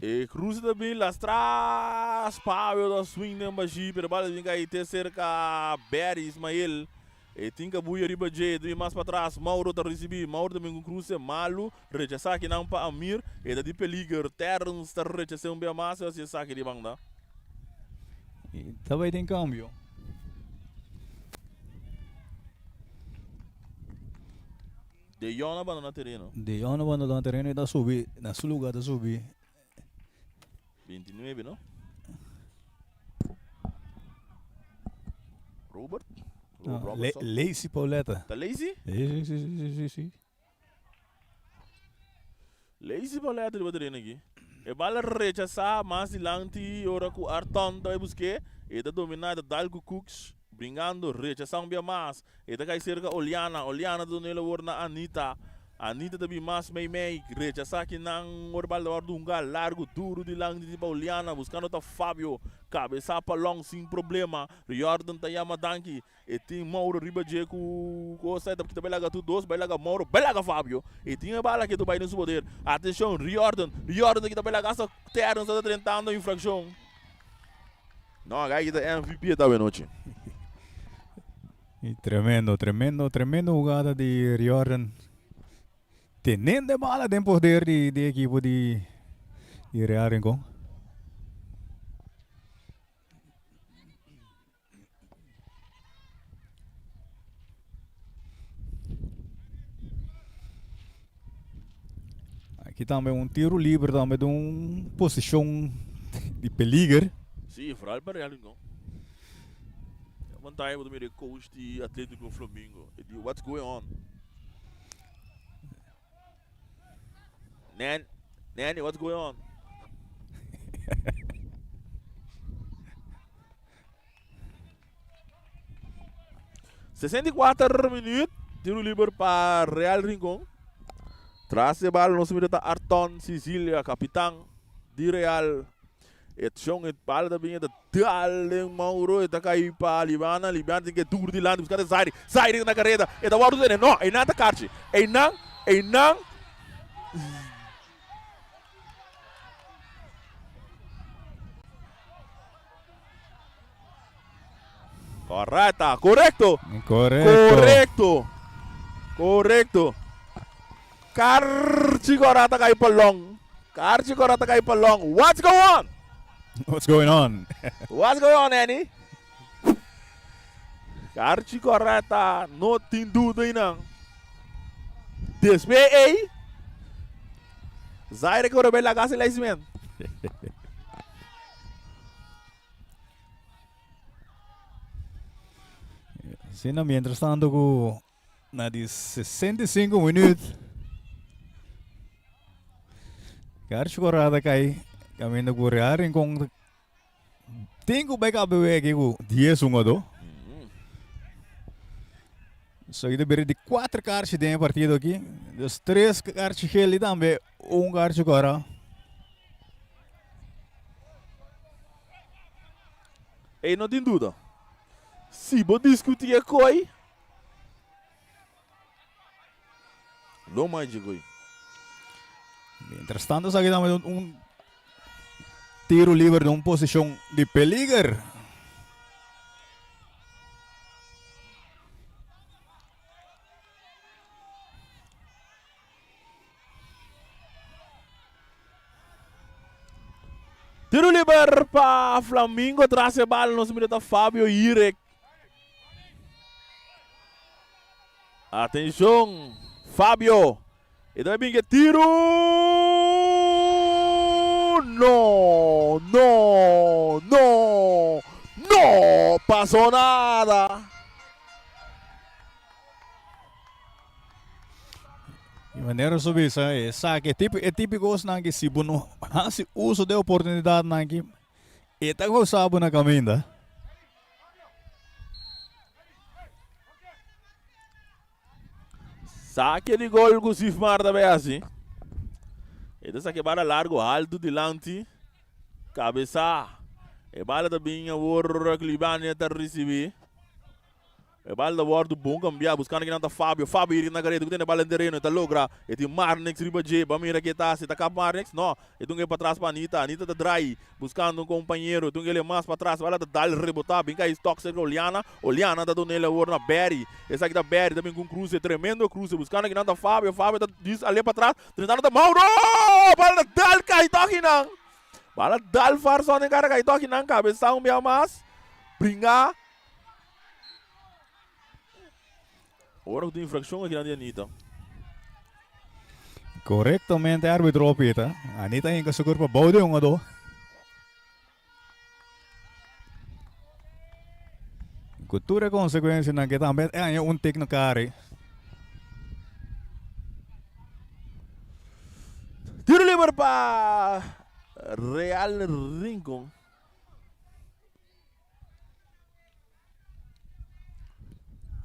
E cruce ta bin lastras Pabio ta swing den bashi pero bala bin kai te cerca Barry Ismael. E tin kabuya riba dje e ta bin mas patras Mauro ta ricibi Mauro ta bin cu cruce malu rechasa akinan pa Amir e ta di peliger Terrence ta rechase un bia mas e haci esaki di banda. E ta bay den cambio. De Jong a bandona tereno. De Jong a bandona tereno y ta subi, na su lugar ta subi. 29 no? Robert? No, Le Lazy Pauletta. Ta Lazy? Sí, sí, sí, sí, sí, sí. Lazy Pauletta riba tereno aki. E bala rechasá mas dilanti ora ku Arton ta bai busk'é. E ta dominá, e ta dal ku Cooks. Bringando, rechasá un bia mas. E ta kai serka Oliana. Oliana ta duna e labor na Anita. Anita ta bin mas meimei. Rechasá kinan ora bal ta wòrdu hunga largu, duru dilanti di pa Oliana. Buskando ta Fabio. Kabesá pa Long sin problema. Riordan ta yama danki. E tin Mauro riba dje ku kosa. E ta kita bai laga tur dos. Bai laga Mauro, bai laga Fabio. E tin e bala ke ta bai den su poder. Atenshon, Riordan. Riordan ta kita bai laga hasta Terrence ta drentando infrakshon. No, Gaiky ta MVP esta anochi. Y tremendo, tremendo, tremendo jugada di Riordan. Teniendo e bala den poder di, di equipo di, di Real Rincon. Aki tambe un tiro liber tambe den un posicion di peliger. Sí, vooral pa Real Rincon. One time bo ta mira e coach di Atletico Flamingo. E di, what's going on? Nan, Nanny, what's going on? 64 minuut, tiro liber pa Real Rincon. Tras de bal nos mira ta Arton Sicilia, kapitan di Real. E shon e bal ta bini ta dal den Mauro, e ta kai pa Libana, Libana tin ke dur dilanti buskando Zaire, Zaire na kareda, e ta wòrdu tene, no, einan ta karchi, einan, einan. Correcta, correcto. Correcto. Correcto. Correcto. Karchi corata kai palong. Karchi corata kai palong. What's going on? What's going on? What's going on, Annie? Karchi corata, no tin duda inan. Después, ey, Zaire corre la casa y la Asina mientras tanto ku na di 65 minuut Garcho Corrada kai kaminda ku Real Rincon tin ku bai kabe aki ku 10 hungadó. So i ta bira di 4 karchi den e partido aki. Dus 3 karchi gel i tambe un karchi kòrá. Ey no tin duda. Si bo discuti e koy, lo mai dje koy. Mientras tanto esaki tambe un, un tiro liber den un posicion di peliger. Tiro liber pa Flamingo tras e bal nos mira ta Fabio Irek. Atenshon Fabio. E ta bin ke tiro. No, no, no, no pasó nada. E manera su bisa e sa ke tipo e típico osnan ke si bo no hasi uso de oportunidadnan aki e ta gosa bo na kaminda. Sake di gol ku Sifmar ta bay hasi. E ta sake bala largo alto dilanti. Kabesa. E bala ta bin awor Clibania ta risibi. E bal ta wòrdu bon kambiá buskando kinan ta Fabio. Fabio yega na kareda ku tene bal den tereno e ta logra. E tin Marnix riba dje. Ban mira ke ta hasi. Ta kap Marnix? No. E dunga e patras pa Anita. Anita ta drai buskando un kompañero. E dunga el e mas patras. Bala ta dal rebotá. Bin kai stòk serka Oliana. Oliana ta dun'el awor na Barry. Esaki ta Barry ta bin ku un kruse. Tremendo kruse. Buskando kinan ta Fabio. Fabio ta dis al'e patras. Drentando ta Mauro! Bala ta dal kai tòk kinan. Bala dal Farson den kara kai tòk kinan. Kabesá un bia mas. Bringa. Ora ku tin infrakshon aki nan di Anita. Korektamente arbitro a pita. Anita hinka su kurpa bou di hungadó. Ku tur e konsekuensianan ke tambe e haña un tik na kari. Tiro liber pa Real Rincon.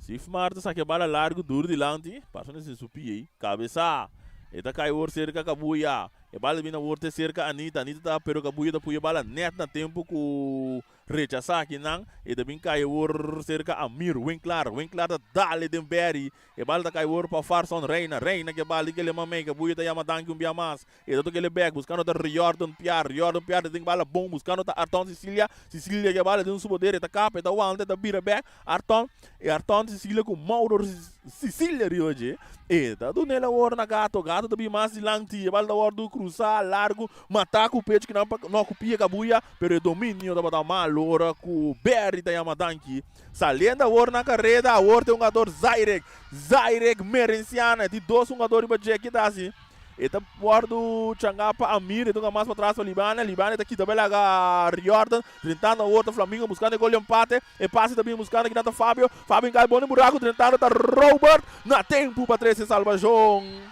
Sifmar ta saka e bala largu duru dilanti, pasa na su pie ei, kabesa, e ta kai wor serka Kabuya, e bala ta bini awor te serka Anita, Anita ta pero Kabuya ta pui e bala net na tempu ku rechasa akinan, e ta bin kai awor serka Amir Winklar, Winklar ta dale den Berry, e bala ta kai awor pa Farson Reina, Reina ke bala di kele mamey, Kabuya ta yama danki un bia mas. E ta toca el bek, buscando ta Riordan Piar, Riordan Piar ta tin bala bon, buscando ta Arton Cecilia, Cecilia ke bala den su poder, e ta kapa, e ta wanta, e ta bira bek, Arton, e Arton Cecilia ku Mauro Cecilia riba dje, e ta duna el awor na Gato, Gato ta bin mas dilanti, e bala ta wordo cruza largo, mata ku pecho kinan pa, no ku pia kabuya, pero e dominio tabata malo ora ku Berry ta yama danki, saliendo awor na careda, awor ta e hungador Zairek, Zairek Merenciana, e tin dos hungador riba dje, ki ta hasi? E ta wòrdu changá pa Amir, e dunga mas patras pa Libania, Libania ta kita belaga Riordan, drentando awor ta Flamingo buskando e gol di empate, e pase ta bin buskando kinan ta Fabio, Fabio inkai bon den buraku, drentando ta Robert, na tempu pa trese salbashon.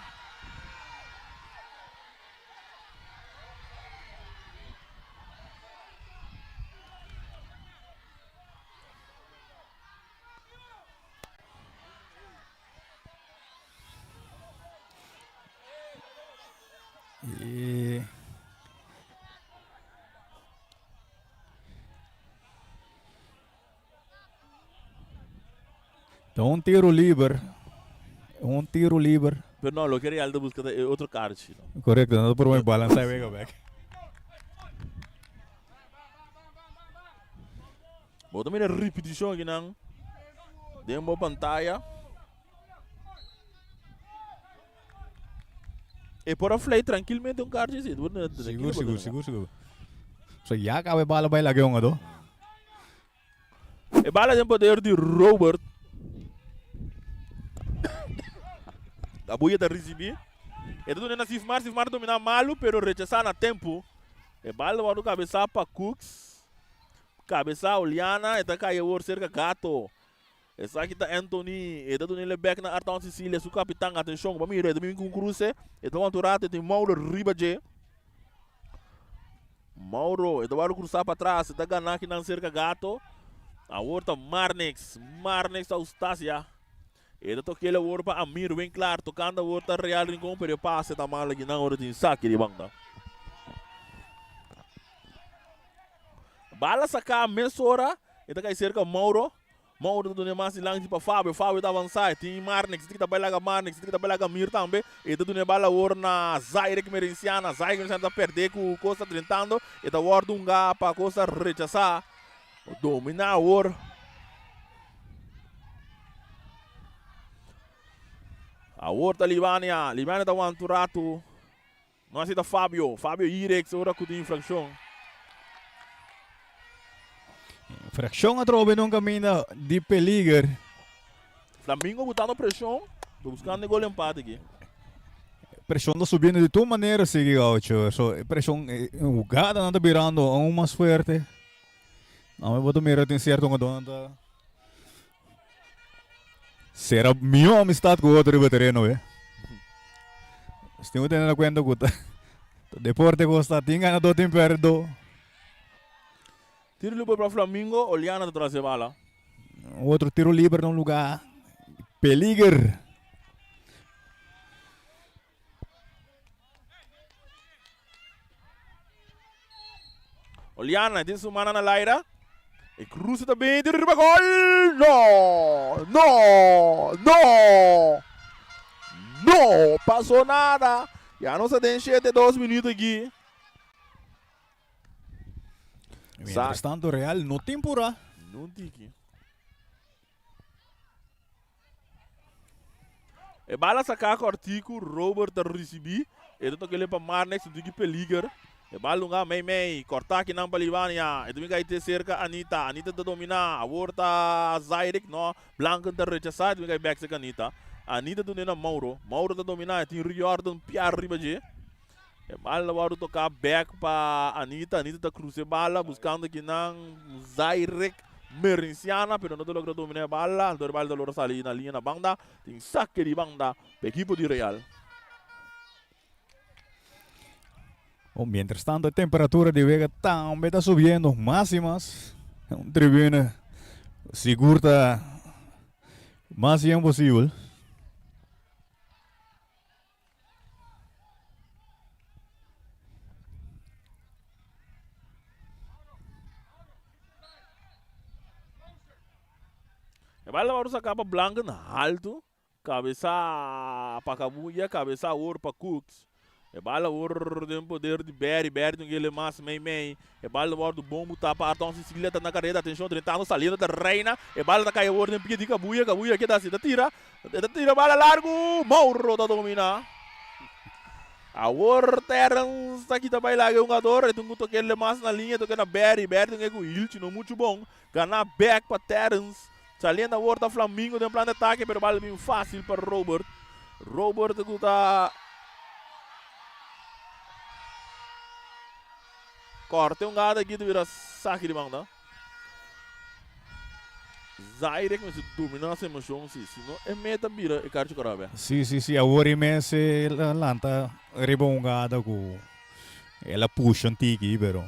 Ta un tiro liber. Un tiro liber. Pero no, loke Real ta buska ta e otro karchi. No? Korekto, nan ta purba balansa e wega bek. Bo ta mira ripitishon akinan den bo pantaya. E por a flay trankilmente un karchi si. Sigur, sigur, sigur, sigur. So ya kaba e bala bai laga e hungadó. E bala den poder di Robert. Gabuya ta ricibi. E ta duna na Sifmar. Sifmar domina malu pero rechasa na tempo. E bala wòrdu kabesá pa Cooks. Kabesá Oliana. E ta kai awor serka Gato. Esaki ta Anthony. E ta duna el bek na Arton Cecilia, su kapitan. Atenshon, bo mira e ta bin ku un kruse. E ta wanta un rato e tin Mauro riba dje. Mauro, e ta wòrdu krusá patras, e ta gana kinan serka Gato. Awor ta Marnix, Marnix Austasia. E ta toka el awor pa Amir Winklaar, tokando awor ta Real Rincon, pero e pase ta mal akinan ora tin saki di banda. Bala saká mesora, e ta kai serka Mauro. Mauro ta duna e mas dilanti pa Fabio, Fabio ta avansa, e tin Marnix, e ta bai laga Marnix, e ta bai laga Amir tambe, e ta duna e bal awor na Zairek Merenciana, Zairek Merenciana ta perde ku kos ta drentando, e ta wòrdu hunga pa kos ta rechasá, domina awor. Awor ta Libania, Libania ta wanta un ratu, no asi ta Fabio, Fabio Irex ora ku tin infrakshon. Infrakshon atrobe den un kaminda di peliger. Flamingo butando preshon, ta buskando e gol empate aki. Preshon ta subiendo di tur manera sigui Gaucho. So e preshon e hugadanan ta birando aun mas fuerte. Nan bo ta mira tin sierto hungadónan ta Sera mihó amistad ku otro riba tereno eh. Nos tin ku tene na kuenta ku ta deporte ku ta tin ganadó tin pèrdedó. Tiro liber pa Flamingo, Oliana ta tras e bala. Otro tiro liber na un lugá peliger. Oliana tin su mana na laira. E cruce ta bin tiro riba gol. No! No! No! No pasó nada. Ya nos ta den shete dos minuut aki. Mientras tanto Real no tin pura. No tiki. E bala saká kòrtiku, Robert ta risibí. E ta toka el pa Marnix, un tiki peliger. E bala lunga mei mei, kòrtá kinan pa Libania. E ta bin kai te serka Anita. Anita ta dominá. Awor ta Zairik, no. Blanken ta rechasá, e ta bin kai bèk serka Anita. Anita dun'é na Mauro. Mauro ta dominá, e tin Riordan piar riba dje. E bala wòrdu toká bèk pa Anita. Anita ta krusa e bala buskando kinan Zairek Merenciana, pero no ta logra dominá e bala. Anto e bala ta logra sali na liña na banda. Tin sake di banda pa ekipo di Real. Oh, mientras tanto e temperatura di wega tambe ta subiendo mas y mas. Un tribuna sigur ta mas yen posibel. E bala wòrdu saká pa Blanken haltu. Kabesa pa Kabuya, kabesa awor pa Cooks. E bala awor den poder di Berry. Berry tin kele mas mei mei. E bala wòrdu bon butá pa Arton Cecilia ta na kareda. Atenshon drentando saliendo ta Reina. E bala ta kai awor den pia di Kabuya. Kabuya keda si ta tira. E ta tira bala largu. Mauro ta domina. Awor Terrence ta kita bai laga e hungador. E tin ku tok'el mas na liña. E toke na Berry. Berry tin ku Hilchi no muchu bon. Gana bek pa Terrence. Saliendo awor ta Flamingo den plan di atake pero bala bin fácil pa Robert. Robert ku ta kòrta e hungada aki ta bira saki di banda. Zaire mester dominá su emoshon si, si no e meta bira e karchi kòrá bè. Sí, sí, sí, awor e mes el a lanta riba un hungada ku el a pusha un tiki, pero.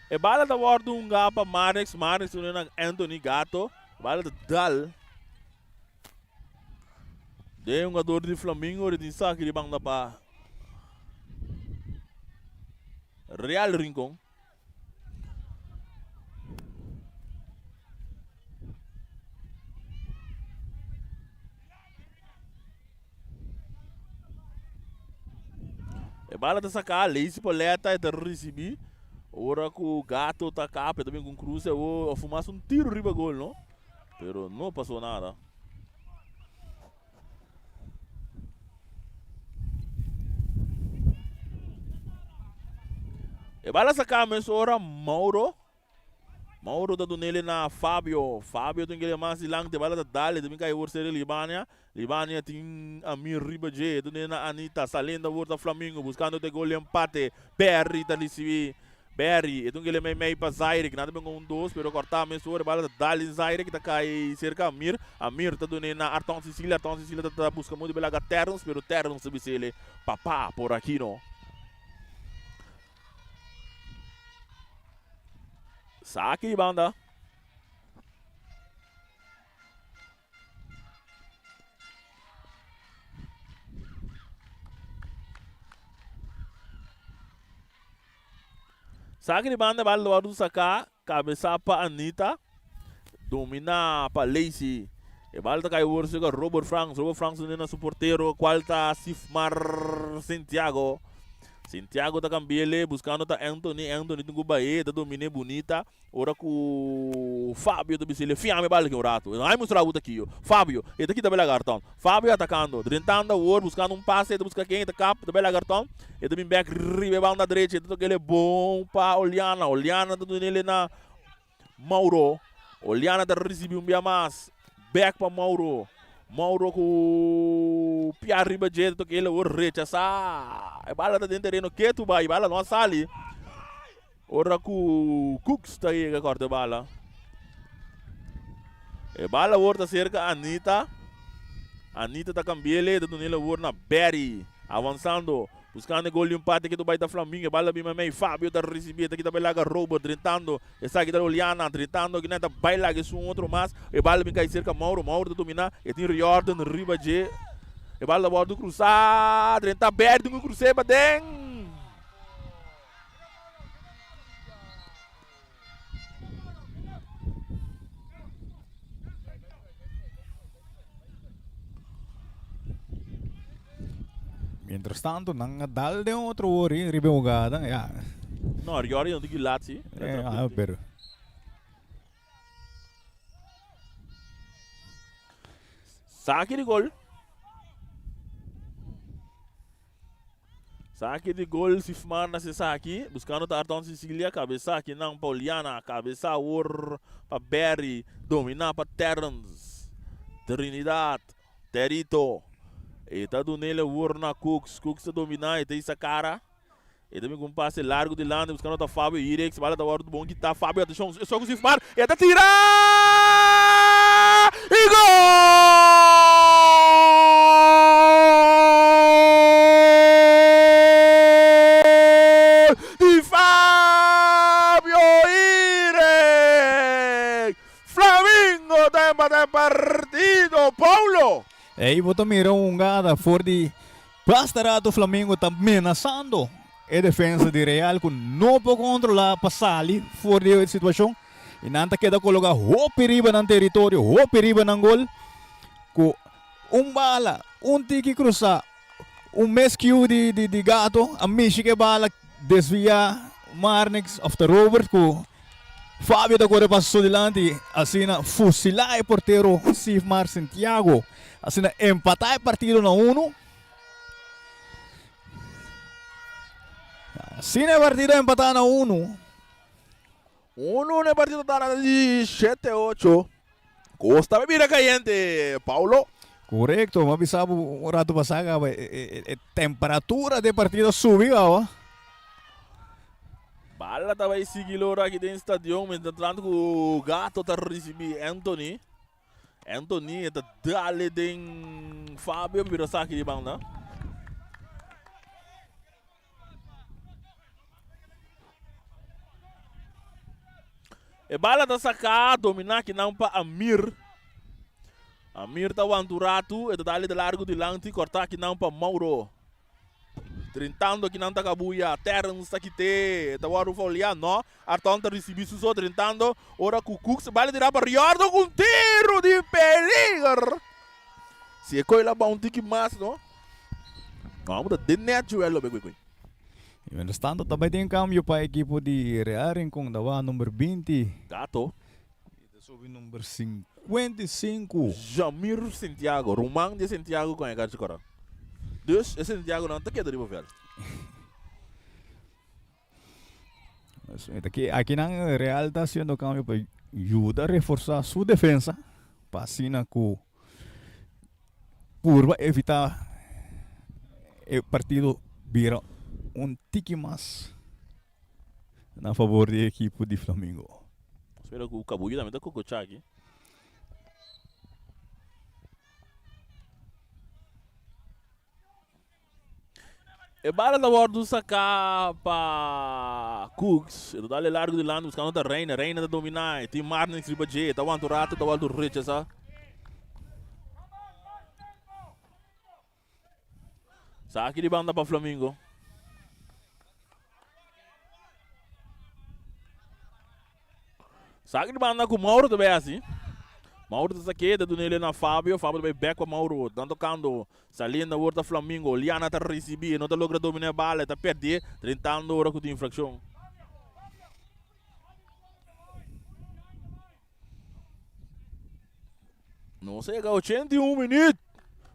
E bala ta wòrdu hungá pa Marnix, Marnix ta duna na Anthony Gato, e bala ta dal den e hungador di Flamingo di tin saki di banda pa Real Rincon. bala ta saká, Lacy Poletta e ta risibí. Ora ku Gato ta kap, e ta bin ku un kruse awor a fuma un tiro riba gol no. Pero no pasó nada. E bala saká mesora Mauro. Mauro ta dunele na Fabio. Fabio tin kere mas dilanti. Bala ta dale. Ta bin kai awor seri Libania. Libania tin Amir riba dje. Dunele na Anita. Saliendo awor ta Flamingo. Buscando te gol di empate. Berry ta ricibi. Berry. E tin kere mei mei pa Zairik. Nan ta bin con un dos. Pero corta mesora. Bala ta dale Zairik. Ta kai cerca Amir. Amir ta dunele na Arton Cecilia. Arton Cecilia ta busca modo di belaga Terrence. Pero Terrence ta bisele. Papa por aki no. Saki di banda. Saki di banda bal wòrdu saká, kabesá pa Anita, dominá pa Lacey. E bal ta kai wòrdu seka Robert Frans, Robert Frans dun'é na su portero kual ta Sifmar Santiago. Santiago ta cambi'ele buscando ta Anthony, Anthony tin cu bahe, ta domin'e bunita, ora cu Fabio ta bis'ele fiame bal aki un rato, e no hay mustra bo ta kiyo, Fabio, e ta kita bela garton, Fabio atacando, drentando awor buscando un pase, e ta busca ken, e ta cap, ta bela garton, e ta bin bek riba e banda drecha, e ta toc'ele bon pa Oliana, Oliana ta dun'ele na Mauro. Oliana ta ricibi un bia mas. Back pa Mauro. Mauro cu pia riba dje ta toca el awor rechasa. E bala ta den tereno ketu bai. Bala no a sali. Ora cu Cooks ta yega corta e bala. E bala awor ta cerca Anita. Anita ta cambiele. Ta dunele awor na Barry. Avanzando. Buscando e gol di empate ke bai ta Flamingo. E bala bima mei. Fabio ta ricibi. E ta kita bai laga Robert drentando. Esaki ta Oliana drentando. Aki ta bai laga esun otro mas. E bala bin kai cerca Mauro. Mauro ta domina. E tin Riordan riba dje. E bala ta wordo cruza. Drenta Berti tin cu cruce paden. Mientras tanto, nan a dal den otro wori riba e hugada, ya. No, Riori no tin ki lat si. Eh, ah, pero. Saki di gol. Saki di gol Sifmar na sesaki buscando ta Arton Cecilia cabeza aki nan pa Oliana cabeza awor pa Barry domina pa Terrence Trinidad Terito e ta dunele awor na Cooks Cooks ta domina e ta hisa cara e ta bin cu un pase largo dilanti buscando ta Fabio Irex bala ta wordo bon kita Fabio atencion eso cu Sifmar e ta tira y gol! Di Fabio Irek! Flamingo ta empata e partido, Paulo! Ey bo ta mira un hungada for di basta rato Flamingo ta menasando e defensa di Real cu no por controla pa sali for di e situacion. I nan ta keda koloká hopi riba nan teritorio, hopi riba nan gol, ku un bala, un tiki krusá, un miskiu di di di Gato a mishi ku e bala desviá Marnix òf ta Robert ku Fabio ta kore pasa su dilanti i asina fusilá e portero Sifmar Santiago, asina empatá e partido na unu. Asina e partido a empatá na unu. Uno na e partido ta na di shete ocho. Costa a bira cayente, Paulo. Correcto, m'a bisa bo un rato pasá caba e temperatura di e partido a subi caba. Bala ta bai sigui lora aki den stadion mientras tanto cu Gato ta ricibi Anthony. Anthony ta dale den Fabio bira saki di banda. E bala ta saká, dominá kinan pa Amir. Amir ta wanta un ratu, e ta dale de largu dilanti, kòrtá kinan pa Mauro. Drentando kinan ta kabuya, Terrence ta kit'é, e ta wòrdu fouliá, no. Arton ta risibí su so drentando, ora ku Cooks bala tirá pa Riordo ku un tiru di peliger. Si e koe la ba un tiki mas, no. No, amo ta den net Joel lo be koe koe. Y mientras tanto ta bai tin cambio pa equipo di Real Rincon ta baha number 20. Gato. Y ta subi number 55. Jamir Santiago, ruman di Santiago con e karchi kora. Dus e Santiago nan ta keda riba veld. Aki, aki nan Real ta haciendo cambio pa yuda reforza su defensa pa asina cu purba evita e partido bira un tiki mas na favor di e ekipo di Flamingo. Spera cu Kabuya tambe ta cococha aki. E bala ta wordo saca pa Cooks. E ta dale largo dilanti buscando ta Reina. Reina ta domina. E tin Marnix riba dje. E ta wanta un rato ta wordo rechasa. Saki di banda pa Flamingo. Saki di banda ku Mauro ta bai hasi. Mauro ta sake, ta duna ele na Fabio. Fabio ta bai bek pa Mauro. Dan tokando. Saliendo awor ta Flamingo. Liana ta risibi. E no ta logra domina e bala. E ta perde. Drentando ora ku tin infrakshon. Nos a yega 81 minuut.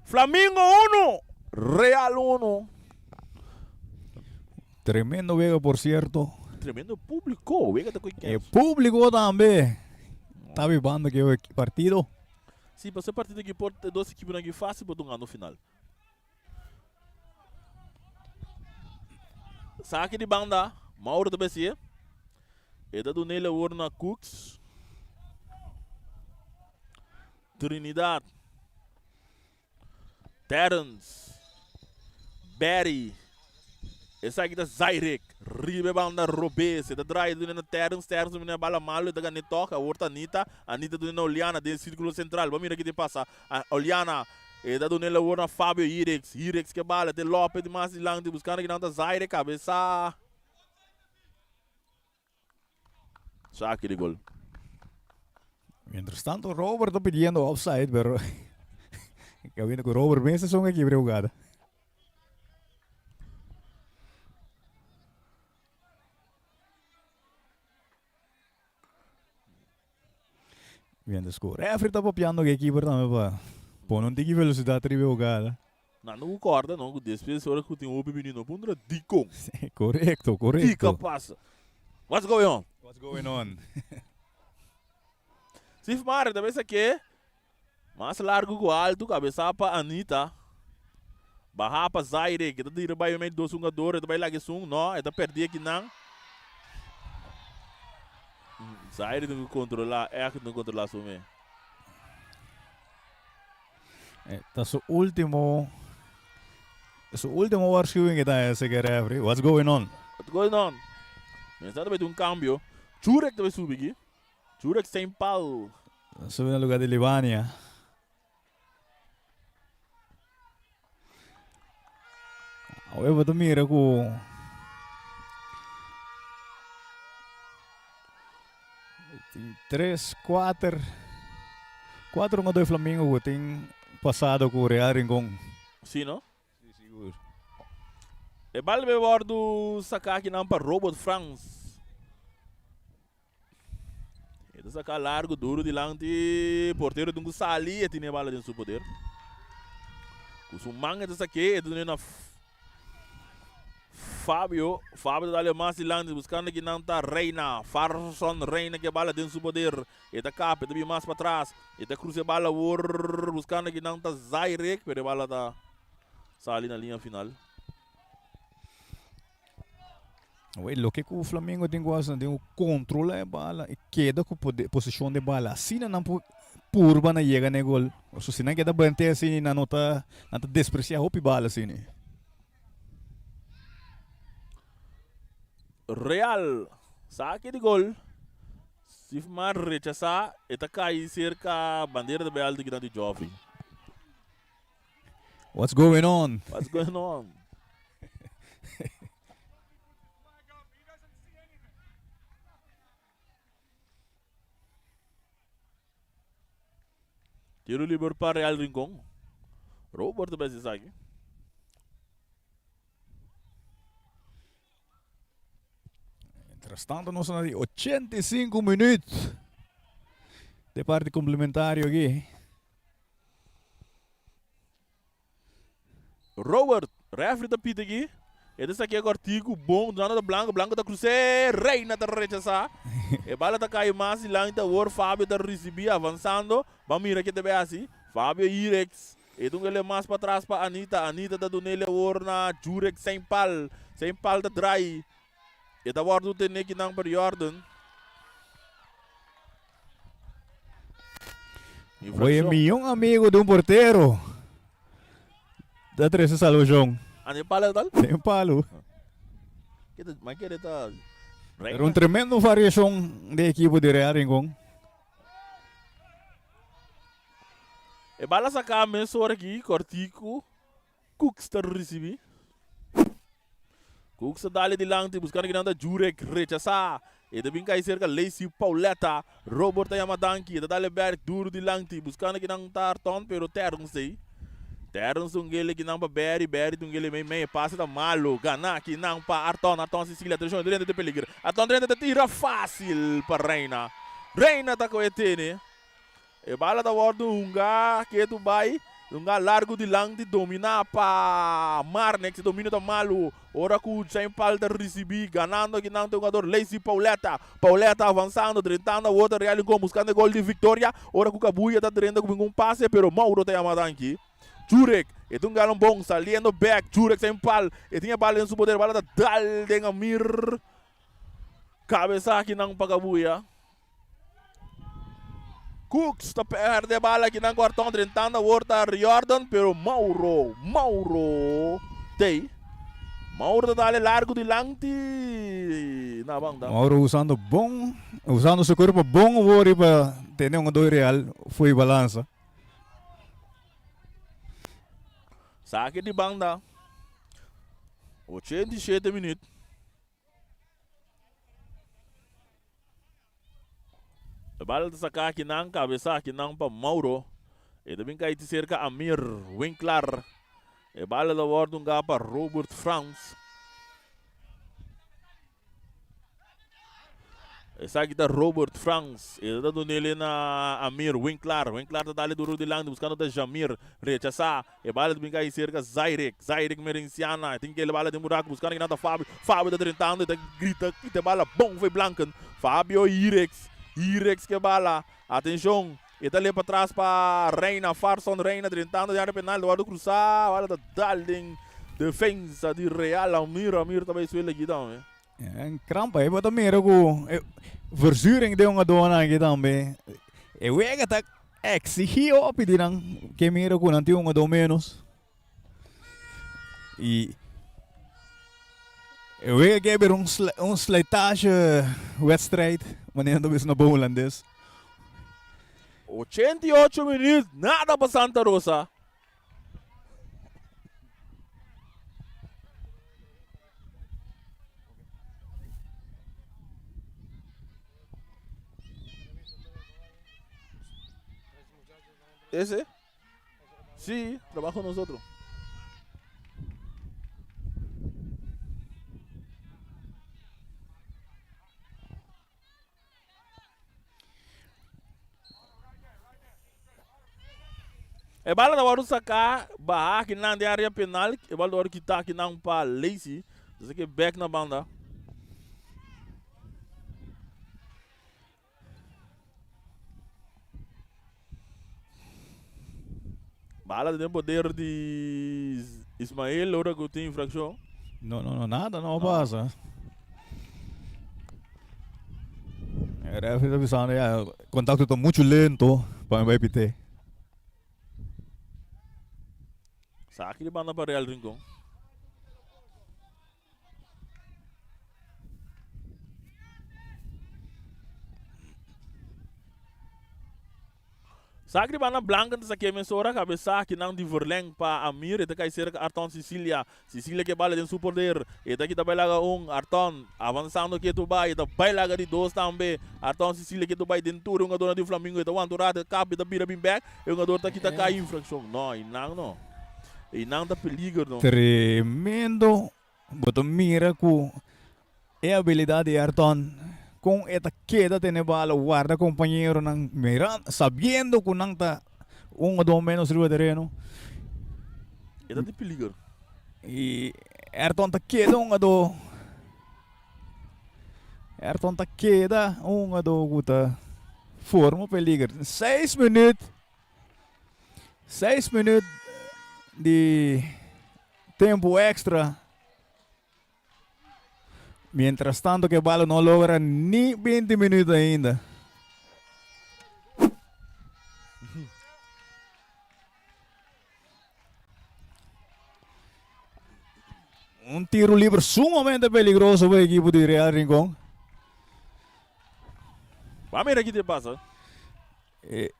Flamingo 1, Real 1. Tremendo wega por cierto. Tremendo público. Wega ta E público tambe. Ta vivando que partido. Sí, pa e partido aki por e dos ekiponan aki fácil por dunga no final. Saki di banda, Mauro ta besi. E ta dun'el awor na Cooks. Trinidad. Terrence. Barry. Esaki ta Zyrek. Riba e banda robes. E ta draai duna na Terrence. Terrence domina e bala malo. E ta gana e tok. Awor ta Anita. Anita duna na Oliana den sirkulo sentral. Bo mira ki ta pasa. Oliana. E ta duna e labor na Fabio Hirex. Hirex ke bala. Te Lopez di mas dilanti. Buskando kinan ta Zyrek. Kabesa. Saki di gol. Mientras tanto Robert ta pidiendo offside, pero Gabino ku Robert mes son equipo de jugada. Mientras ku referee ta papiando ku e keeper tambe pa pone un tiki velocidad riba e jugada. Nan no ku kòrda no ku despues ora ku tin hopi bini no puntra dikon. Korekto, korekto. Kiko a pasa? What's going on? What's going on? Sif Mare ta bisa ke mas largu ku altu kabesa pa Anita. Baha pa Zaire ke ta tira bai mei dos hungador e ta bai laga esun no e ta pèrdí akinan. Zaire tin ku kontrolá ègt tin ku kontrolá su me. Ta su ultimo su ultimo waarschuwing e ta ese ke referee. What's going on? What's going on? Mester ta mete un cambio. Jurek ta bay subi aki. Jurek Saint Paul. Subi na lugar di Libania. Awe bo ta mira ku tin tres, kuater, kuater hungador di Flamingo ku tin pasado ku Real Rincon. Si no? Si, sigur. E bal be wordu saka akinan pa Robert Frans. E ta saca largo duro dilanti portero tin cu sali e tin e bala den su poder. Cu su man e ta saque e ta dune na Fabio. Fabio ta dale mas dilanti buscando ki nan ta Reina. Farson Reina ki e bala den su poder. E ta kap e ta bin mas patras. E ta cruza e bala awor buscando ki nan ta Zairek pero e bala ta sali na linea final. Awor loke ku Flamengo tin ku hasi nan tin ku kontrola e bala i keda ku posishon di bala. Asina nan por purba na yega na e gol. Pasobra si nan keda bente asina nan no ta nan ta despresiá hopi bala asina. Real saki di gol. Sifmar rechasá e ta kai serka bandera di bèl di kinan di Joffrey. What's going on? What's going on? Tiro liber pa Real Rincon. Robert ta besi esaki. Mientras tanto nos na di 85 minuut de parti complementario aki. Robert, refri ta pita aki. E ta sakia kortiku, bon, dunando ta Blanco, Blanco ta krus'é, Reina ta rechasá. E bala ta kai mas dilanti awor, Fabio ta risibí avansando. Ban mira ke ta bai hasi. Fabio Irex, e ta un kele mas patras pa Anita, Anita ta dun'el awor na Jurek Seinpal, Seinpal ta drai. E ta wòrdu tene kinan pa Riordan. Oye, mion amigo de un portero. Ta trece salvacion. Ane palo tal? Den palo. Ma kere ta Pero un tremendo variacion de equipo de Real Rincon. E bala saca mesora aki, cortico. Cooks ta ricibi. Cooks ta dale dilanti buscando kinan ta Jurek rechasa. E ta bin cay cerca Lacey Pauletta. Robert ta yama danki. E ta dale bek duro dilanti buscando kinan ta Arton pero Terrence ey. Terrence ta un gele kinan pa Barry. Barry ta un gele mey mey. E pase ta malo. Gana kinan pa Arton. Arton Cecilia. Atencion e drenta den peligro. Arton drenta ta tira facil pa Reina. Reina ta coge tene. E bala ta wòrdu hunga ketu bai, hunga largu dilanti dominá pa Marnix. E dominio ta malu ora ku Jain Paul ta risibí, ganando akinan ta e hungador Lacey Pauletta. Pauletta avansando, drentando awor ta Real Rincon buskando e gol di viktoria ora ku Kabuya ta drenta ku ningun pase pero Mauro ta yama danki. Jurek, e ta un galon bon, saliendo bèk, Jurek Jain Paul, e tin e bala den su poder, bala ta dal den Amir kabesa akinan pa Kabuya. Cooks ta perde bala aki nan cuarton drentando awor ta Riordan pero Mauro Mauro tey Mauro ta dale largo dilanti na banda. Mauro usando bon usando su cuerpo bon awor riba tene un doy real fo'i balansa. Sake di banda 87 minuut. E bala ta saká akinan, kabesá akinan pa Mauro. E ta bin kai ti serka Amir Winklar. E bala ta wòrdu hungá pa Robert Frans. Esaki ta Robert Frans. E ta dunele na Amir Winklar. Winklar ta dale duro dilanti buskando ta Jamir. Rechasá. E bala ta bin kai serka Zairek. Zairek Merenciana. E tin kele bala den buraku buskando kinan ta Fabio. Fabio ta drentando. E ta grita kita e bala bon fo'i Blanken. Fabio Irex. Irex ke bala. Atenshon. E ta lep patras pa Reina. Farson Reina drentando den area penal. Ta wòrdu krusá. Bala ta dal den defensa di Real. Amir. Amir ta bai suela aki tambe. En krampa e bo ta mira ku e verzuring den un aduana aki tambe. E wega ta exigí hopi di nan ke mira ku nan tin un ado menos. I e wega ke bira un un slijtage wedstrijd, manera nan ta bisa na bon hulandes. 88 minuut, nada pa Santa Rosa. Ese? Sí, trabajo nosotros. E bala ta wòrdu saká baha akinan den área penal. E bala ta wòrdu kitá akinan pa Lacey. Así ke bèk na banda. Bala ta den poder di Ismael ora ku tin infrakshon. No, no, no, nada no pasa. E referee ta bisando ya, contacto ta mucho lento pa mi bai pite. Saki di banda pa Real Rincon. Sa riba nan blanken ta saké mesora kabesá kinan di verleng pa Amir e ta kai serka Arton Cecilia. Cecilia ke bala den su poder e ta kita bai laga un Arton avansando ketu bai e ta bai laga di dos tambe Arton Cecilia ketu bai den tur e hungadornan di Flamingo e ta wanta un rato e kap e ta bira bin bek e hungador ta kita kai infrakshon no einan no einan ta peliger no. Tremendo Bo ta mira ku. E abilidad di Ayrton con e ta keda tene bala warda compañeronan miran sabiendo cu nan ta un o dos menos riba tereno. E ta di peliger. Y Ayrton ta keda un ado Ayrton ta keda un ado cu ta forma peliger. Seis minuut seis minuut di tempo extra. Mientras tanto ke bala no logra ni 20 minuut ainda. Un tiro libre sumamente peligroso pa e equipo di Real Rincon. Ba mira ki te pasa. Eh,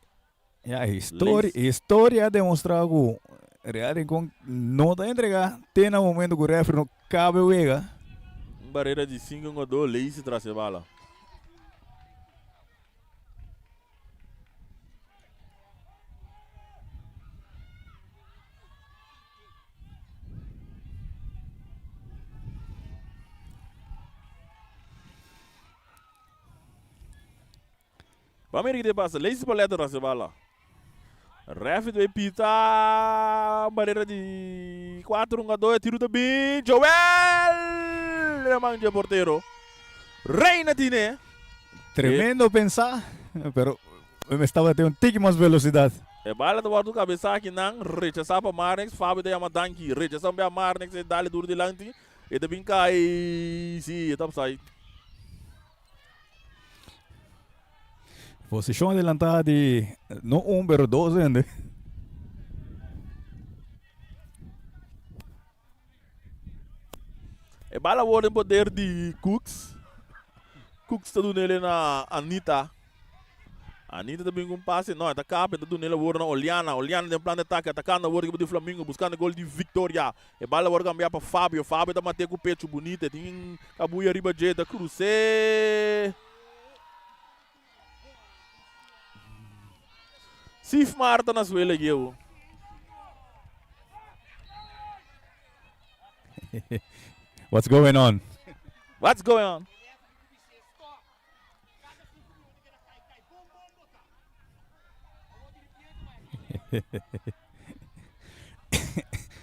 Ya, historia, historia a demostra ku Real Rincon no ta entrega te na momento ku refri no kabe wega. Un barera di 5 kontra 2, Lacy tras e bala. Ban mira kiko ta pasa. Lazy Paleta ta hasi bala. Refi ta bay pita barera di 4 hungador. E tiro ta bin. Joel! Den man dje portero. Reina tine. Tremendo pensa, pero mi estaba tin un tiki mas velocidad. E bala ta wordo cabeza aki nan. Rechasa pa Marnix. Fabio ta yama danki. Rechasa un bia Marnix. E dale duro dilanti. E ta bin cay. Si, e ta offside. Posishon adelantá di no un pero dos hende. E bala word den poder di Cooks. Cooks ta duna ele na Anita. Anita ta bin ku un pase. No, e ta kap. E ta duna ele awor na Oliana. Oliana den plan di atake. Atakando awor ekipo di Flamingo. Buskando e gol di viktoria. E bala wòrdu kambiá pa Fabio. Fabio ta mat'é ku pechu bunita. E tin kabuya riba dje. Ta krus'é. Sifmar ta na suela yeu. What's going on? What's going on?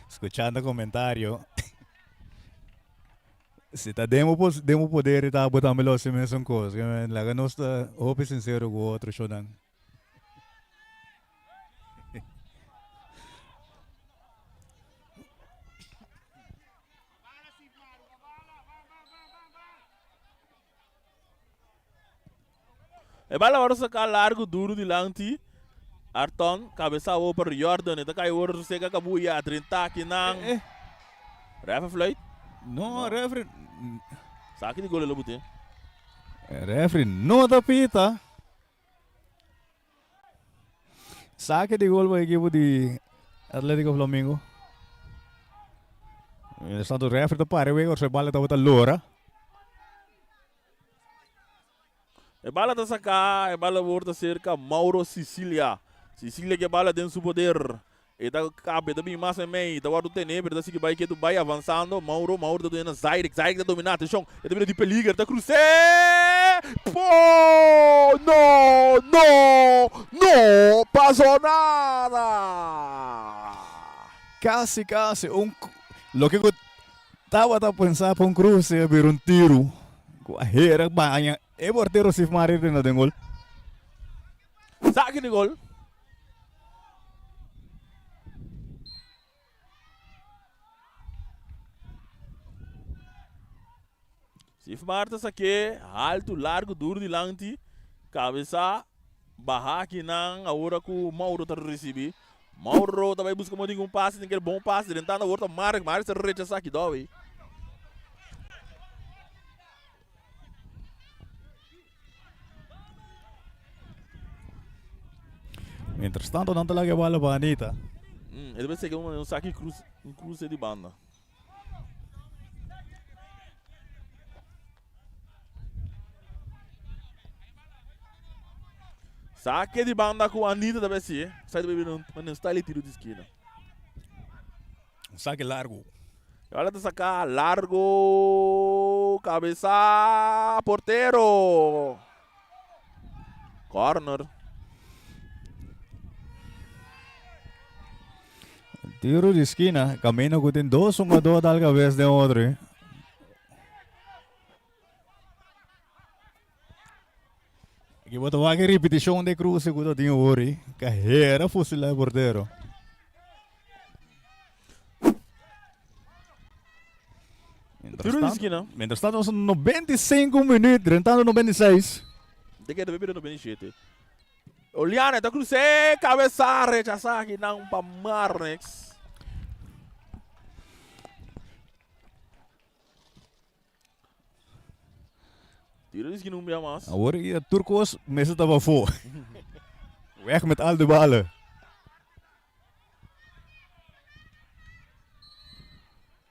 Escuchando comentario. Si ta den bo den bo poder e ta bo tambe lo haci mesun cos. Laga nos ta hopi sincero cu otro shownan. E bala wòrdu saká largu duru dilanti Arton, kabesa awor pa Riordan, e ta kai awor seka kabuya, drenta akinan. Eh, eh. Refe fluit? No, refri. Saki di gol e lo bute. Refri no ta pita. Sake di gol pa ekipo di Atletico Flamingo. Mientras tanto refri ta pare wega ora su e bala tabata lora. E bala ta saká, e bala wor ta serka Mauro Sicilia. Sicilia ke bala den su poder. E ta kaba, e ta bin mas meimei, ta wòrdu tene, pero ta sigui bai ketu bai avansando. Mauro, Mauro ta duna na Zairik, Zairik ta dominá, atenshon, e ta bira di peliger, ta krus'é! Po! No! No! No pasó nada! Kasi kasi un loke ku tabata pensa pa un kruse a bira un tiru ku a hera baña e portero Sifmar riba den gol. Saki di gol. Sifmar ta sak'é haltu, largu, duru dilanti. Kabesa baha akinan awor ku Mauro ta risibí. Mauro ta bai buska modo un pase, tin kel bon pase. Drentando awor ta Marek. Marek ta rechasá kidó awey. Mientras tanto nan ta laga e bala pa Anita. Mm, e debe ser un, un saki cruz, un cruce di banda. Saque di banda ku Anita debe ser. Sai debe un, un style tiro di esquina. Un saque largo. Ahora ta saca largo. Cabeza portero. Corner. Tiro di esquina, camino ku tin dos hungador dal cabeza den otro. Eh. Aquí bo ta wak e repeticion de cruce ku ta tin ori. Cajera fusila e portero. Tiro di esquina. Mientras tanto, nos 95 minuut, drentando 96. De que debe 97. Oliana ta cruce, cabeza rechasa aquí nan pa Marnix. Tiro di esquina un bia mas. Awor e turcos mester taba afó. Weg met al de balen.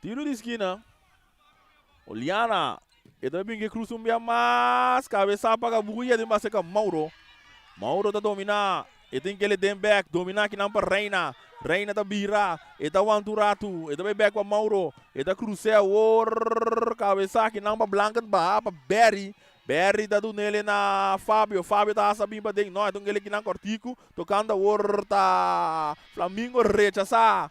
Tiro di esquina. Oliana. E ta bin ke cruza un bia mas. Cabeza pa Gabuya den base ka Mauro. Mauro ta domina. E tin kele den bek. Domina kinan pa Reina. Reina ta bira. E ta wanta un ratu. E ta bay bek pa Mauro. E ta cruza awor. Cabeza kinan pa Blanken baha pa Berry. Berry ta dunele na Fabio. Fabio ta hasa bin paden. No, e ta un kele kinan kortiku. Tokando awor ta Flamingo rechasa.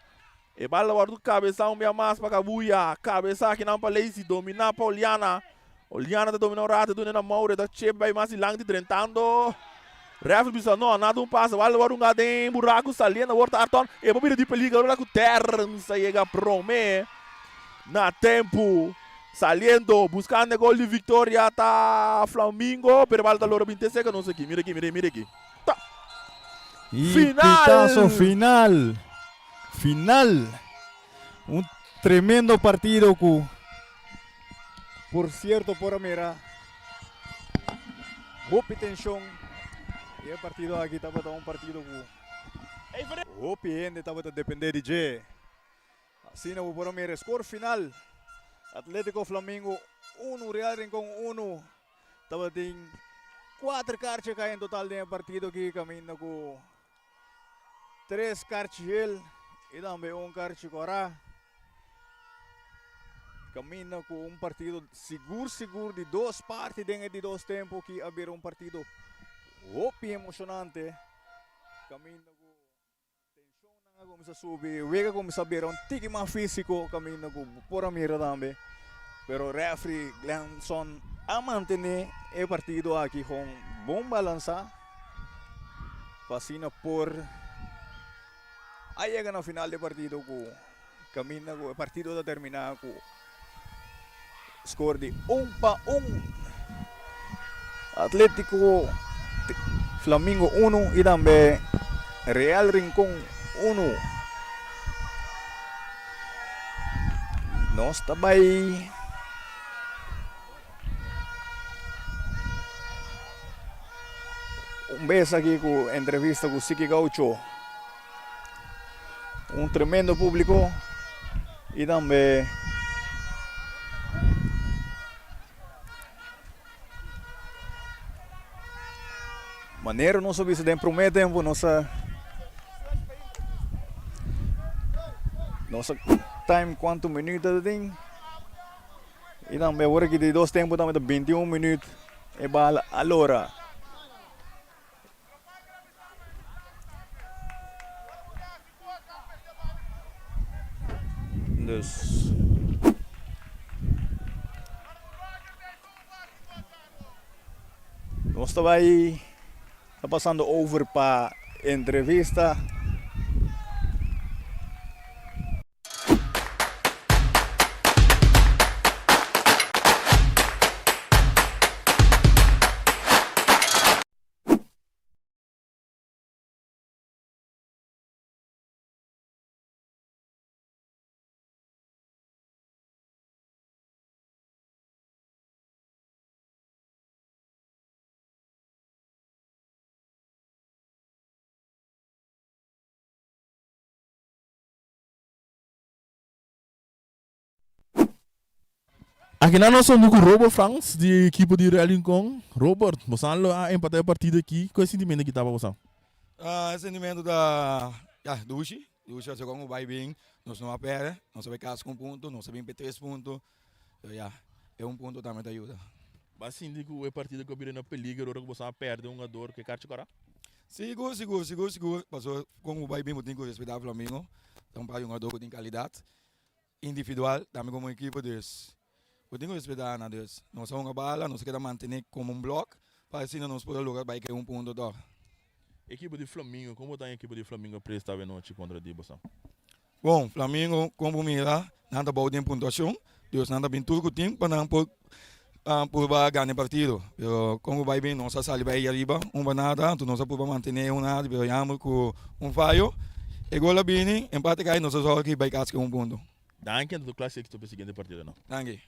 E bal ta wòrdu kabesá un bia mas pa Kabuya. Kabesá akinan pa Lacey. Dominá pa Oliana. Oliana ta dominá un rato. E duna na Mauro. E ta chep bai mas dilanti drentando. Rèfri bisa no, nada un pasa. Bal ta wòrdu hunga den buraku saliendo awor ta Arton. E por bira di peligro ora ku Terns a yega promé na tempu. Saliendo buskando e gol di viktoria ta Flamingo. Pero e bal ta lora bin te seka nos aki. Mira aki, mira, mira aki. Ta. Y Final! pitazo final. Final. Un tremendo partido cu por cierto por a mira hopi tension. Y e partido aki tabata un partido cu hopi hende tabata depende di dje. Asina bo por a mira e score final. Atletico Flamingo 1, Real Rincon 1. Tabatin kuater karchi a kai en total den e partido aki kaminda ku tres karchi hel i tambe un karchi kòrá. Kaminda ku un partido sigur sigur di dos parti den e di dos tempu aki a bira un partido hopi emoshonante kaminda ku Tenshonnan a kuminsá subi, wega a kuminsá bira un tiki mas físiko kaminda ku bo por a mira tambe. Pero rèfri Glenson a mantené e partido aki kon bon balansá pa asina por a yega na final di e partido ku kaminda ku e partido ta terminá ku Score di un pa un. Atletico Flamingo uno y tambe Real Rincon uno. Nos ta bay un bes aki cu entrevista cu Siki Gaucho. Un tremendo publico y tambe manera nos a bisa den prome tempo nos a nos a time cuanto minuut ta tin y tambe awor aki di dos tempo tambe ta 21 minuut e bala a lora. Dus. Nos ta bai ta pasando over pa entrevista. Akinan nos a ku Robert Frans di ekipo di Real Rincon. Robert, bosan lo a empatá e partido aki. Ku e sintimentu ki ta pa bosan? E sintimentu ta, ya, dushi. Dushi pasobra kon ku bai bin, nos no a pèrdè. Nos a bai kas ku un punto, nos a bin pa e tres punto. So ya. E un punto tambe ta yuda. Bo a sinti ku e partido ku a bira na peliger ora ku boso a pèrdè un hungador ku e karchi kòrá? Sigur, sigur, sigur, sigur. Pasobra kon bo bai bin bo tin ku respetá Flamingo. Ta un par di hungador ku tin kalidat individual, tambe komo ekipo. Dus bo tin ku respetá nan. Dus nos a hunga bala, nos a keda mantené komo un blòk pa asina nos por a logra bai kere un punto tòg. Ekipo di Flamingo, kon bo ta haña ekipo di Flamingo presta awenochi kontra di boso? Bon, Flamingo kon bo mira nan ta bou den puntuashon, dus nan ta bin tur ku tin pa nan por purba gana e partido. Pero kon ku bai bin nos a sali bai ariba un pa nada, anto nos a purba mantene un nada, pero jammer ku un fayo e gol a bini, empate kai, nos a sòru ki bai kas ku un punto. Danki anto tur klas éksito pa e siguiente partidonan. Danki.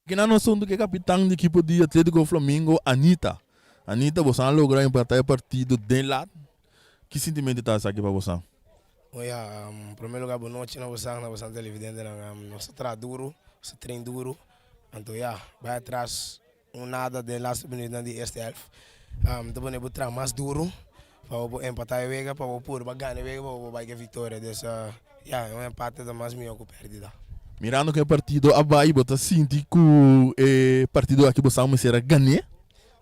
Kinan nos huntu ku e kapitan di ekipo di Atletico Flamingo, Anita. Anita, boso a logra empatá e partido den lat. Ki sintimentu ta esaki pa boso? Bon ya, prome lugar bon nochi na bosan, na bosan televidentenan. Nos a traha duru, nos a train duru. Anto ya, bai atras un nada den laatste minuutnan di eerste helft. Ta pone bo traha mas duru pa bo por empatá e wega, pa bo purba gana e wega, pa bo por bai ku e viktoria. Dus ya, un empate ta mas mihó ku pèrdida. Mirando ku e partido a bai, bo ta sinti ku e partido aki bo sa mester a gan'é?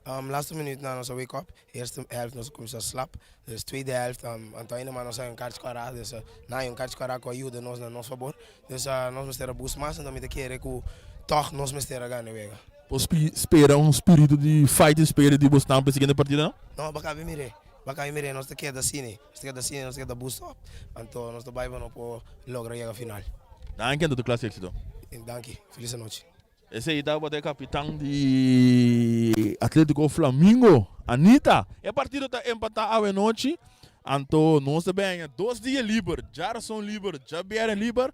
Laatste minuutnan nos a wake up. Eerste helft nos a cuminsa slap, dus tweede helft anto ainda mas nos a haña un kaartje kora, dus nan haña un kaartje kora cu a yuda nos na nos fabor, dus nos mester a boost mas, anto mi ta kere cu tog nos mester a gana e wega. Por spera un spiritu di fighting spirit di bosnan pa e siguiente partidonan? No, baka mi mir'é, baka mi mir'é, nos ta keda asina, nos ta keda asina, nos ta keda boost up, anto nos ta bai pa no por logra yega final. Danki anto tur klas di éxito. Danki. Felis anochi. Esei tabata e kapitan di Atletico Flamingo, Anita. E partido ta empatá awe nochi, anto nos ta bèña dos dia liber, djarason liber, djabièrnè liber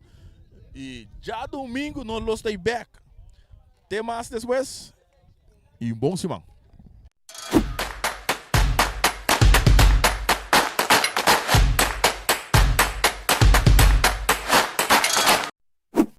i djadumingu nos lo stay bèk. Te mas despues i un bon siman.